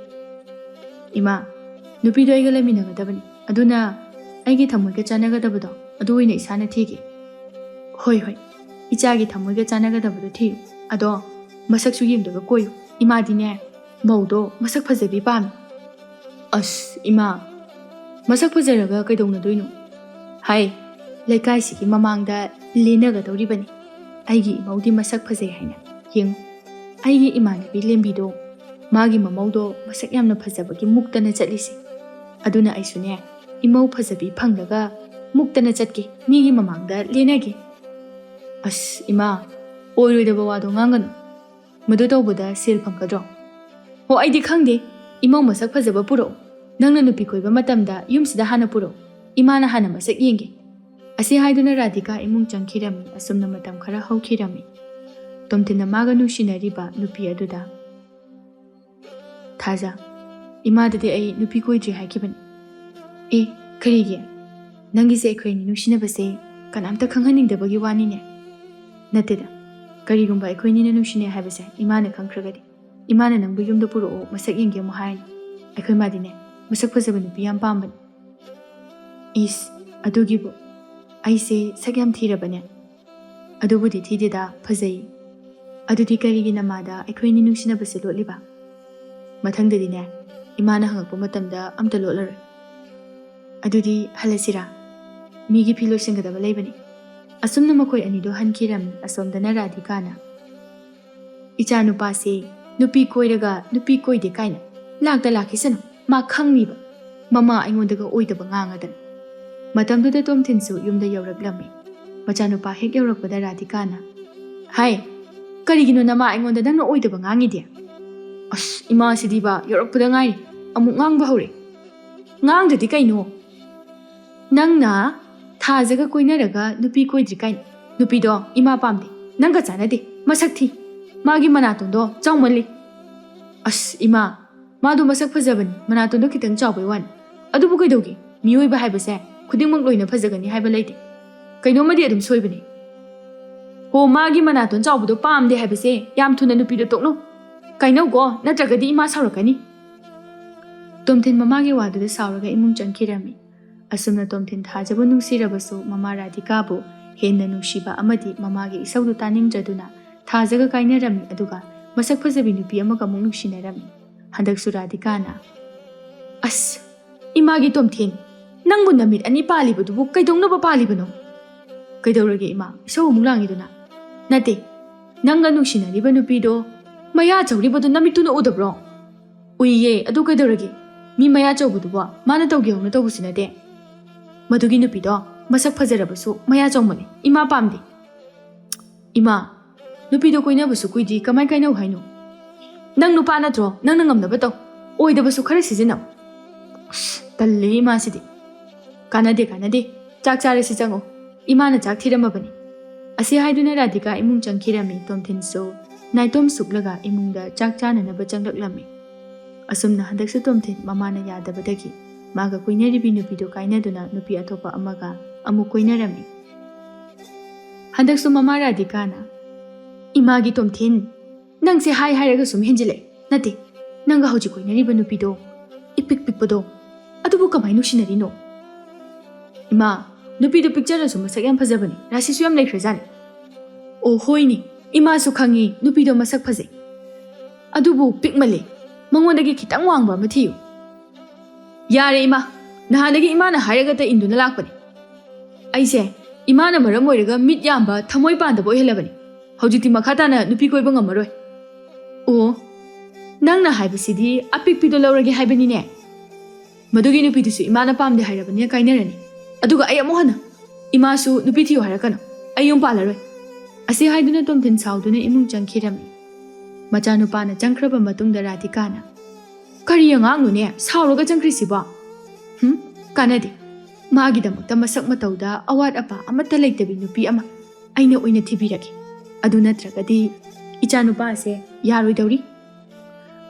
"ꯏꯃꯥ, ꯅꯨꯄꯤꯗꯣ ꯑꯩꯒ ꯂꯩꯃꯤꯟꯅꯒꯗꯕꯅꯤ, ꯑꯗꯨꯅ ꯑꯩꯒꯤ ꯊꯃꯣꯏꯒ ꯆꯥꯟꯅꯒꯗꯕꯗꯣ ꯑꯗꯨ ꯑꯣꯏꯅ ꯏꯁꯥꯅ ꯊꯤꯒꯦ꯫" "ꯍꯣꯏ, ꯍꯣꯏ, ꯏꯆꯥꯒꯤ ꯊꯃꯣꯏꯒ ꯆꯥꯟꯅꯒꯗꯕꯗꯣ ꯊꯤꯌꯨ, ꯑꯗꯣ ꯃꯁꯛꯁꯨ ꯌꯦꯡꯗꯕ ꯀꯣꯏꯌꯨ꯫ ꯏꯃꯥꯗꯤꯅꯦ, ꯃꯧꯗꯣ ꯃꯁꯛ ꯐꯖꯕꯤ ꯄꯥꯝꯃꯤ꯫ ꯑꯁ ꯏꯃꯥ, ꯃꯁꯛ ꯐꯖꯔꯒ ꯀꯩꯗꯧꯅꯗꯣꯏꯅꯣ? ꯍꯥꯏ, ꯂꯩꯀꯥꯏꯁꯤꯒꯤ ꯃꯃꯥꯡꯗ ꯂꯦꯟꯅꯒꯗꯧꯔꯤꯕꯅꯤ꯫ ꯑꯩꯒꯤ ꯏꯃꯧꯗꯤ ꯃꯁꯛ ꯐꯖꯩ ꯍꯥꯏꯅ꯫ ꯌꯦꯡꯉꯨ, ꯑꯩꯒꯤ ꯏꯃꯥꯟꯅꯕꯤ ꯂꯦꯝꯕꯤꯗꯣ, ꯃꯥꯒꯤ ꯃꯃꯧꯗꯣ ꯃꯁꯛ ꯌꯥꯝꯅ ꯐꯖꯕꯒꯤ ꯃꯨꯛꯇꯅ ꯆꯠꯂꯤꯁꯦ꯫ ꯑꯗꯨꯅ ꯑꯩꯁꯨꯅꯦ, ꯏꯃꯧ ꯐꯖꯕꯤ ꯐꯪꯂꯒ ꯃꯨꯛꯇꯅ ꯆꯠꯀꯦ, ꯃꯤꯒꯤ ꯃꯃꯥꯡꯗ ꯂꯦꯟꯅꯒꯦ꯫ ꯑꯁ ꯏꯃꯥ, ꯑꯣꯏꯔꯣꯏꯗꯕ ꯋꯥꯗꯣ ꯉꯥꯡꯒꯅꯨ꯫ ꯃꯗꯨ ꯇꯧꯕꯗ ꯁꯦꯜ ꯐꯪꯒꯗ꯭ꯔꯣ? ꯍꯣ, ꯑꯩꯗꯤ ꯈꯪꯗꯦ꯫ ꯏꯃꯧ ꯃꯁꯛ ꯐꯖꯕ ꯄꯨꯔꯛꯑꯣ꯫ ꯅꯪꯅ ꯅꯨꯄꯤ ꯀꯣꯏꯕ ꯃꯇꯝꯗ ꯌꯨꯝꯁꯤꯗ ꯍꯥꯟꯅ ꯄꯨꯔꯛꯑꯣ꯫ ꯏꯃꯥꯅ ꯍꯥꯟꯅ ꯃꯁꯛ ꯌꯦꯡꯒꯦ꯫ ꯑꯁꯤ ꯍꯥꯏꯗꯨꯅ ꯔꯥꯙꯤꯀꯥ ꯏꯃꯨꯡ ꯆꯪꯈꯤꯔꯝꯃꯤ꯫ ꯑꯁꯨꯝꯅ ꯃꯇꯝ ꯈꯔ ꯍꯧꯈꯤꯔꯝꯃꯤ꯫ ꯇꯣꯝꯊꯤꯟꯅ ꯃꯥꯒ ꯅꯨꯡꯁꯤꯅꯔꯤꯕ ꯅꯨꯄꯤ ꯑꯗꯨꯗ, "ꯊꯥꯖ, ꯏꯃꯥꯗꯗꯤ ꯑꯩ ꯅꯨꯄꯤ ꯀꯣꯏꯗ꯭ꯔꯤ ꯍꯥꯏꯈꯤꯕꯅꯤ꯫" "ꯑꯦ, ꯀꯔꯤꯒꯤ? ꯅꯪꯒꯤꯁꯦ ꯑꯩꯈꯣꯏ ꯑꯅꯤ ꯅꯨꯡꯁꯤꯅꯕꯁꯦ ꯀꯅꯥꯝꯇ ꯈꯪꯍꯟꯅꯤꯡꯗꯕꯒꯤ ꯋꯥꯅꯤꯅꯦ?" "ꯅꯠꯇꯦꯗ, ꯀꯔꯤꯒꯨꯝꯕ ꯑꯩꯈꯣꯏ ꯑꯅꯤꯅ ꯅꯨꯡꯁꯤꯅꯩ ꯍꯥꯏꯕꯁꯦ ꯏꯃꯥꯅ ꯈꯪꯈ꯭ꯔꯒꯗꯤ, ꯏꯃꯥꯅ ꯅꯪꯕꯨ ꯌꯨꯝꯗ ꯄꯨꯔꯛꯑꯣ, ꯃꯁꯛ ꯌꯦꯡꯒꯦ ꯑꯃꯨꯛ ꯍꯥꯏꯔꯅꯤ꯫ ꯑꯩꯈꯣꯏ ꯃꯥꯗꯤꯅꯦ, ꯃꯁꯛ ꯐꯖꯕ ꯅꯨꯄꯤ ꯌꯥꯝ ꯄꯥꯝꯕꯅꯤ꯫" "ꯏꯁ, ꯑꯗꯨꯒꯤꯕꯨ? ꯑꯩꯁꯦ ꯁꯛ ꯌꯥꯝ ꯊꯤꯔꯕꯅꯦ?" "ꯑꯗꯨꯕꯨꯗꯤ ꯊꯤꯗꯦꯗ, ꯐꯖꯩ꯫" "ꯑꯗꯨꯗꯤ ꯀꯔꯤꯒꯤ ꯅꯃꯥꯗ ꯑꯩꯈꯣꯏ ꯑꯅꯤ ꯅꯨꯡꯁꯤꯅꯕꯁꯦ ꯂꯣꯠꯂꯤꯕ? ꯃꯊꯪꯗꯗꯤꯅꯦ, ꯏꯃꯥꯅ ꯍꯪꯉꯛꯄ ꯃꯇꯝꯗ ꯑꯝꯇ ꯂꯣꯠꯂꯔꯣꯏ꯫ ꯑꯗꯨꯗꯤ ꯍꯜꯂꯁꯤꯔꯥ? ꯃꯤꯒꯤ ꯐꯤ ꯂꯣꯏꯁꯤꯟꯒꯗꯕ ꯂꯩꯕꯅꯤ꯫" ꯑꯁꯨꯝꯅ ꯃꯈꯣꯏ ꯑꯅꯤꯗꯣ ꯍꯟꯈꯤꯔꯝꯃꯤ꯫ ꯑꯁꯣꯝꯗꯅ ꯔꯥꯙꯤꯀꯥꯅ, "ꯏꯆꯥ ꯅꯨꯄꯥꯁꯦ ꯅꯨꯄꯤ ꯀꯣꯏꯔꯒ ꯅꯨꯄꯤ ꯀꯣꯏꯗꯦ ꯀꯥꯏꯅ ꯂꯥꯛꯇ ꯂꯥꯛꯈꯤꯁꯅꯨ꯫ ꯃꯥ ꯈꯪꯅꯤꯕ꯫ ꯃꯃꯥ ꯑꯩꯉꯣꯟꯗꯒ ꯑꯣꯏꯗꯕ ꯉꯥꯡꯉꯗꯅ꯫" ꯃꯇꯝꯗꯨꯗ ꯇꯣꯝꯊꯤꯟꯁꯨ ꯌꯨꯝꯗ ꯌꯧꯔꯛꯂꯝꯃꯤ꯫ ꯃꯆꯥꯅꯨꯄꯥ ꯍꯦꯛ ꯌꯧꯔꯛꯄꯗ ꯔꯥꯙꯤꯀꯥꯅ, "ꯍꯥꯏ, ꯀꯔꯤꯒꯤꯅꯣ ꯅꯃꯥ ꯑꯩꯉꯣꯟꯗ ꯅꯪꯅ ꯑꯣꯏꯗꯕ ꯉꯥꯡꯉꯤꯗꯤ?" "ꯑꯁ, ꯏꯃꯥꯁꯤꯗꯤꯕ ꯌꯧꯔꯛꯄꯗ ꯉꯥꯏꯔꯤ, ꯑꯃꯨꯛ ꯉꯥꯡꯕ ꯍꯧꯔꯦ꯫" "ꯉꯥꯡꯗ꯭ꯔꯗꯤ ꯀꯩꯅꯣ? ꯅꯪꯅ ꯊꯥꯖꯒ ꯀꯣꯏꯅꯔꯒ ꯅꯨꯄꯤ ꯀꯣꯏꯗ꯭ꯔꯤ ꯀꯥꯏꯅ꯫ ꯅꯨꯄꯤꯗꯣ ꯏꯃꯥ ꯄꯥꯝꯗꯦ, ꯅꯪꯒ ꯆꯥꯟꯅꯗꯦ, ꯃꯁꯛ ꯊꯤ, ꯃꯥꯒꯤ ꯃꯅꯥꯇꯣꯟꯗꯣ ꯆꯥꯎꯃꯜꯂꯤ꯫" "ꯑꯁ ꯏꯃꯥ, ꯃꯥꯗꯣ ꯃꯁꯛ ꯐꯖꯕꯅꯤ, ꯃꯅꯥꯇꯣꯟꯗꯣ ꯈꯤꯇꯪ ꯆꯥꯎꯕꯩ ꯋꯥꯅꯤ꯫ ꯑꯗꯨꯕꯨ ꯀꯩꯗꯧꯒꯦ? ꯃꯤꯑꯣꯏꯕ ꯍꯥꯏꯕꯁꯦ ꯈꯨꯗꯤꯡꯃꯛ ꯂꯣꯏꯅ ꯐꯖꯒꯅꯤ ꯍꯥꯏꯕ ꯂꯩꯇꯦ꯫ ꯀꯩꯅꯣꯝꯃꯗꯤ ꯑꯗꯨꯝ ꯁꯣꯏꯕꯅꯤ꯫" "ꯍꯣ, ꯃꯥꯒꯤ ꯃꯅꯥꯇꯣꯟ ꯆꯥꯎꯕꯗꯣ ꯄꯥꯝꯗꯦ ꯍꯥꯏꯕꯁꯦ ꯌꯥꯝ ꯊꯨꯅ ꯅꯨꯄꯤꯗꯣ ꯇꯣꯛꯅꯧ꯫ ꯀꯥꯏꯅꯧꯀꯣ, ꯅꯠꯇ꯭ꯔꯒꯗꯤ ꯏꯃꯥ ꯁꯥꯎꯔꯛꯀꯅꯤ꯫" ꯇꯣꯝꯊꯤꯟ ꯃꯃꯥꯒꯤ ꯋꯥꯗꯨꯗ ꯁꯥꯎꯔꯒ ꯏꯃꯨꯡ ꯆꯪꯈꯤꯔꯝꯃꯤ꯫ ꯑꯁꯨꯝꯅ ꯇꯣꯝꯊꯤꯟ ꯊꯥꯖꯕꯨ ꯅꯨꯡꯁꯤꯔꯕꯁꯨ ꯃꯃꯥ ꯔꯥꯙꯤꯀꯥꯕꯨ ꯍꯦꯟꯅ ꯅꯨꯡꯁꯤꯕ ꯑꯃꯗꯤ ꯃꯃꯥꯒꯤ ꯏꯁꯧꯗꯨ ꯇꯥꯅꯤꯡꯗ꯭ꯔꯗꯨꯅ ꯊꯥꯖꯒ ꯀꯥꯏꯅꯔꯝꯃꯤ, ꯑꯗꯨꯒ ꯃꯁꯛ ꯐꯖꯕꯤ ꯅꯨꯄꯤ ꯑꯃꯒ ꯑꯃꯨꯛ ꯅꯨꯡꯁꯤꯅꯔꯝꯃꯤ꯫ ꯍꯟꯗꯛꯁꯨ ꯔꯥꯙꯤꯀꯥꯅ, "ꯑꯁ, ꯏꯃꯥꯒꯤ ꯇꯣꯝꯊꯤꯟ, ꯅꯪꯕꯨ ꯅꯃꯤꯠ ꯑꯅꯤ ꯄꯥꯜꯂꯤꯕꯗꯨꯕꯨ ꯀꯩꯗꯧꯅꯕ ꯄꯥꯜꯂꯤꯕꯅꯣ?" "ꯀꯩꯗꯧꯔꯒꯦ ꯏꯃꯥ, ꯏꯁꯧ ꯑꯃꯨꯛ ꯂꯥꯡꯉꯤꯗꯨꯅ?" "ꯅꯠꯇꯦ, ꯅꯪꯒ ꯅꯨꯡꯁꯤꯅꯔꯤꯕ ꯅꯨꯄꯤꯗꯣ ꯃꯌꯥ ꯆꯧꯔꯤꯕꯗꯨ ꯅꯃꯤꯠꯇꯨꯅ ꯎꯗꯕ꯭ꯔꯣ?" "ꯎꯏꯌꯦ, ꯑꯗꯨ ꯀꯩꯗꯧꯔꯒꯦ? ꯃꯤ ꯃꯌꯥ ꯆꯧꯕꯗꯨꯕꯣ ꯃꯥꯅ ꯇꯧꯒꯦ ꯍꯧꯅ ꯇꯧꯕꯁꯨ ꯅꯠꯇꯦ꯫ ꯃꯗꯨꯒꯤ ꯅꯨꯄꯤꯗꯣ ꯃꯁꯛ ꯐꯖꯔꯕꯁꯨ ꯃꯌꯥ ꯆꯧꯃꯜꯂꯦ, ꯏꯃꯥ ꯄꯥꯝꯗꯦ꯫" "ꯏꯃꯥ, ꯅꯨꯄꯤꯗꯣ ꯀꯣꯏꯅꯕꯁꯨ ꯀꯨꯏꯗ꯭ꯔꯤ, ꯀꯃꯥꯏ ꯀꯥꯏꯅꯧ ꯍꯥꯏꯅꯣ? ꯅꯪ ꯅꯨꯄꯥ ꯅꯠꯇ꯭ꯔꯣ? ꯅꯪꯅ ꯉꯝꯅꯕ ꯇꯧ, ꯑꯣꯏꯗꯕꯁꯨ ꯈꯔ ꯁꯤꯖꯤꯟꯅꯧ꯫" ꯑꯁ, ꯇꯜꯂꯦ ꯏꯃꯥꯁꯤꯗꯤ꯫ "ꯀꯥꯟꯅꯗꯦ, ꯀꯥꯟꯅꯗꯦ, ꯆꯥꯛ ꯆꯥꯔꯁꯤ, ꯆꯪꯉꯣ, ꯏꯃꯥꯅ ꯆꯥꯛ ꯊꯤꯔꯝꯃꯕꯅꯤ꯫" ꯑꯁꯤ ꯍꯥꯏꯗꯨꯅ ꯔꯥꯙꯤꯀꯥ ꯏꯃꯨꯡ ꯆꯪꯈꯤꯔꯝꯃꯤ꯫ ꯇꯣꯝꯊꯤꯟꯁꯨ ꯅꯥꯏꯇꯣꯝ ꯁꯨꯛꯂꯒ ꯏꯃꯨꯡꯗ ꯆꯥꯛ ꯆꯥꯅꯅꯕ ꯆꯪꯂꯛꯂꯝꯃꯤ꯫ ꯑꯁꯨꯝꯅ ꯍꯟꯗꯛꯁꯨ ꯇꯣꯝꯊꯤꯟ ꯃꯃꯥꯅ ꯌꯥꯗꯕꯗꯒꯤ ꯃꯥꯒ ꯀꯣꯏꯅꯔꯤꯕꯤ ꯅꯨꯄꯤꯗꯨ ꯀꯥꯏꯅꯗꯨꯅ ꯅꯨꯄꯤ ꯑꯇꯣꯞꯄ ꯑꯃꯒ ꯑꯃꯨꯛ ꯀꯣꯏꯅꯔꯝꯃꯤ꯫ ꯍꯟꯗꯛꯁꯨ ꯃꯃꯥ ꯔꯥꯙꯤꯀꯥꯅ, "ꯏꯃꯥꯒꯤ ꯇꯣꯝꯊꯤꯟ, ꯅꯪꯁꯦ ꯍꯥꯏ ꯍꯥꯏꯔꯒ ꯁꯨꯝ ꯍꯦꯟꯖꯤꯜꯂꯛꯑꯦ꯫ ꯅꯠꯇꯦ, ꯅꯪꯒ ꯍꯧꯖꯤꯛ ꯀꯣꯏꯅꯔꯤꯕ ꯅꯨꯄꯤꯗꯣ, ꯏꯄꯤꯛ ꯄꯤꯛꯄꯗꯣ, ꯑꯗꯨꯕꯨ ꯀꯃꯥꯏ ꯅꯨꯡꯁꯤꯅꯔꯤꯅꯣ?" "ꯏꯃꯥ, ꯅꯨꯄꯤꯗꯣ ꯄꯤꯛꯆꯔꯁꯨ ꯃꯁꯛ ꯌꯥꯝ ꯐꯖꯕꯅꯤ, ꯔꯥꯁꯤꯁꯨ ꯌꯥꯝ ꯂꯩꯈ꯭ꯔꯖꯥꯠꯅꯤ꯫" "ꯑꯣ ꯍꯣꯏꯅꯦ, ꯏꯃꯥꯁꯨ ꯈꯪꯉꯤ ꯅꯨꯄꯤꯗꯣ ꯃꯁꯛ ꯐꯖꯩ, ꯑꯗꯨꯕꯨ ꯄꯤꯛꯃꯜꯂꯦ, ꯃꯉꯣꯟꯗꯒꯤ ꯈꯤꯇꯪ ꯋꯥꯡꯕ ꯑꯃ ꯊꯤꯌꯨ꯫" "ꯌꯥꯔꯦ ꯏꯃꯥ, ꯅꯍꯥꯟꯗꯒꯤ ꯏꯃꯥꯅ ꯍꯥꯏꯔꯒꯇ ꯏꯟꯗꯨꯅ ꯂꯥꯛꯄꯅꯤ꯫ ꯑꯩꯁꯦ ꯏꯃꯥꯅ ꯃꯔꯝ ꯑꯣꯏꯔꯒ ꯃꯤꯠ ꯌꯥꯝꯕ, ꯊꯃꯣꯏ ꯄꯥꯟꯗꯕ ꯑꯣꯏꯍꯜꯂꯕꯅꯤ꯫ ꯍꯧꯖꯤꯛꯇꯤ ꯃꯈꯥ ꯇꯥꯅ ꯅꯨꯄꯤ ꯀꯣꯏꯕ ꯉꯝꯃꯔꯣꯏ꯫" "ꯑꯣ, ꯅꯪꯅ ꯍꯥꯏꯕꯁꯤꯗꯤ ꯑꯄꯤꯛꯄꯤꯗꯣ ꯂꯧꯔꯒꯦ ꯍꯥꯏꯕꯅꯤꯅꯦ? ꯃꯗꯨꯒꯤ ꯅꯨꯄꯤꯗꯨꯁꯨ ꯏꯃꯥꯅ ꯄꯥꯝꯗꯦ ꯍꯥꯏꯔꯕꯅꯤꯅ ꯀꯥꯏꯅꯔꯅꯤ꯫ ꯑꯗꯨꯒ ꯑꯩ ꯑꯃꯨꯛ ꯍꯟꯅ ꯏꯃꯥꯁꯨ ꯅꯨꯄꯤ ꯊꯤꯌꯨ ꯍꯥꯏꯔꯛꯀꯅꯨ꯫ ꯑꯩ ꯌꯨꯝ ꯄꯥꯜꯂꯔꯣꯏ꯫" ꯑꯁꯤ ꯍꯥꯏꯗꯨꯅ ꯇꯣꯝꯊꯤꯟ ꯁꯥꯎꯗꯨꯅ ꯏꯃꯨꯡ ꯆꯪꯈꯤꯔꯝꯃꯤ꯫ ꯃꯆꯥꯅꯨꯄꯥꯅ ꯆꯪꯈ꯭ꯔꯕ ꯃꯇꯨꯡꯗ ꯔꯥꯙꯤꯀꯥꯅ, "ꯀꯔꯤ ꯑꯉꯥꯡꯅꯣꯅꯦ ꯁꯥꯎꯔꯒ ꯆꯪꯈ꯭ꯔꯤꯁꯤꯕꯣ? ꯍꯨꯝ, ꯀꯥꯟꯅꯗꯦ꯫ ꯃꯥꯒꯤꯗꯃꯛꯇ ꯃꯁꯛ ꯃꯇꯧꯗ ꯑꯋꯥꯠ ꯑꯄꯥ ꯑꯃꯠꯇ ꯂꯩꯇꯕꯤ ꯅꯨꯄꯤ ꯑꯃ ꯑꯩꯅ ꯑꯣꯏꯅ ꯊꯤꯕꯤꯔꯒꯦ꯫ ꯑꯗꯨ ꯅꯠꯇ꯭ꯔꯒꯗꯤ ꯏꯆꯥꯅꯨꯄꯥ ꯑꯁꯦ ꯌꯥꯔꯣꯏꯗꯧꯔꯤ꯫"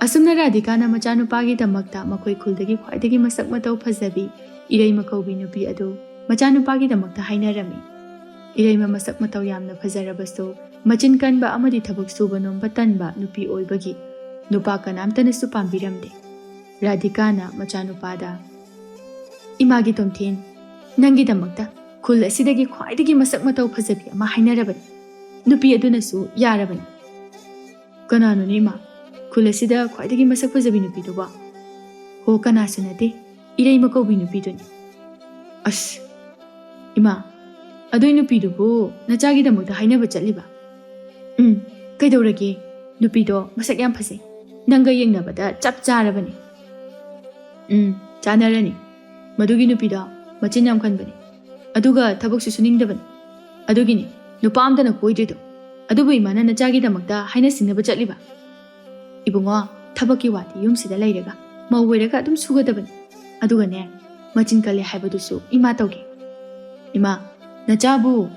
ꯑꯁꯨꯝꯅ ꯔꯥꯙꯤꯀꯥꯅ ꯃꯆꯥꯅꯨꯄꯥꯒꯤꯗꯃꯛꯇ ꯃꯈꯣꯏ ꯈꯨꯜꯗꯒꯤ ꯈ꯭ꯋꯥꯏꯗꯒꯤ ꯃꯁꯛ ꯃꯇꯧ ꯐꯖꯕꯤ ꯏꯔꯩꯃ ꯀꯧꯕꯤ ꯅꯨꯄꯤ ꯑꯗꯨ ꯃꯆꯥꯅꯨꯄꯥꯒꯤꯗꯃꯛꯇ ꯍꯥꯏꯅꯔꯝꯃꯤ꯫ ꯏꯔꯩꯃ ꯃꯁꯛ ꯃꯇꯧ ꯌꯥꯝꯅ ꯐꯖꯔꯕꯁꯨ, ꯃꯆꯤꯟ ꯀꯟꯕ ꯑꯃꯗꯤ ꯊꯕꯛ ꯁꯨꯕ ꯅꯣꯝꯕ ꯇꯟꯕ ꯅꯨꯄꯤ ꯑꯣꯏꯕꯒꯤ ꯅꯨꯄꯥ ꯀꯅꯥꯝꯇꯅꯁꯨ ꯄꯥꯝꯕꯤꯔꯝꯗꯦ꯫ ꯔꯥꯙꯤꯀꯥꯅ ꯃꯆꯥꯅꯨꯄꯥꯗ, "ꯏꯃꯥꯒꯤ ꯇꯣꯝꯊꯤꯟ, ꯅꯪꯒꯤꯗꯃꯛꯇ ꯈꯨꯜ ꯑꯁꯤꯗꯒꯤ ꯈ꯭ꯋꯥꯏꯗꯒꯤ ꯃꯁꯛ ꯃꯇꯧ ꯐꯖꯕꯤ ꯑꯃ ꯍꯥꯏꯅꯔꯕꯅꯤ꯫ ꯅꯨꯄꯤ ꯑꯗꯨꯅꯁꯨ ꯌꯥꯔꯕꯅꯤ꯫ "ꯀꯅꯥꯅꯣꯅꯦ ꯏꯃꯥ? ꯈꯨꯜ ꯑꯁꯤꯗ ꯈ꯭ꯋꯥꯏꯗꯒꯤ ꯃꯁꯛ ꯐꯖꯕꯤ ꯅꯨꯄꯤꯗꯨꯕꯣ?" "ꯍꯣ, ꯀꯅꯥꯁꯨ ꯅꯠꯇꯦ, ꯏꯔꯩꯃ ꯀꯧꯕꯤ ꯅꯨꯄꯤꯗꯨꯅꯤ꯫" "ꯑꯁ, ꯏꯃꯥ, ꯑꯗꯨꯏ ꯅꯨꯄꯤꯗꯨꯕꯨ ꯅꯆꯥꯒꯤꯗꯃꯛꯇ ꯍꯥꯏꯅꯕ ꯆꯠꯂꯤꯕ?" "ꯎꯝ, ꯀꯩꯗꯧꯔꯒꯦ? ꯅꯨꯄꯤꯗꯣ ꯃꯁꯛ ꯌꯥꯝ ꯐꯖꯩ, ꯅꯪꯒ ꯌꯦꯡꯅꯕꯗ ꯆꯞ ꯆꯥꯔꯕꯅꯤ꯫" "ꯎꯝ, ꯆꯥꯟꯅꯔꯅꯤ꯫ ꯃꯗꯨꯒꯤ ꯅꯨꯄꯤꯗꯣ ꯃꯆꯤꯟ ꯌꯥꯝ ꯀꯟꯕꯅꯤ, ꯑꯗꯨꯒ ꯊꯕꯛꯁꯨ ꯁꯨꯅꯤꯡꯗꯕꯅꯤ꯫ ꯑꯗꯨꯒꯤꯅꯤ ꯅꯨꯄꯥ ꯑꯝꯇꯅ ꯀꯣꯏꯗ꯭ꯔꯤꯗꯣ꯫ ꯑꯗꯨꯕꯨ ꯏꯃꯥꯅ ꯅꯆꯥꯒꯤꯗꯃꯛꯇ ꯍꯥꯏꯅ ꯁꯤꯡꯅꯕ ꯆꯠꯂꯤꯕ?" "ꯏꯕꯨꯡꯉꯣ, ꯊꯕꯛꯀꯤ ꯋꯥꯗꯤ ꯌꯨꯝꯁꯤꯗ ꯂꯩꯔꯒ ꯃꯧ ꯑꯣꯏꯔꯒ ꯑꯗꯨꯝ ꯁꯨꯒꯗꯕꯅꯤ꯫ ꯑꯗꯨꯒꯅꯦ, ꯃꯆꯤꯟ ꯀꯜꯂꯦ ꯍꯥꯏꯕꯗꯨꯁꯨ ꯏꯃꯥ ꯇꯧꯒꯦ꯫" "ꯏꯃꯥ, ꯅꯆꯥꯕꯨ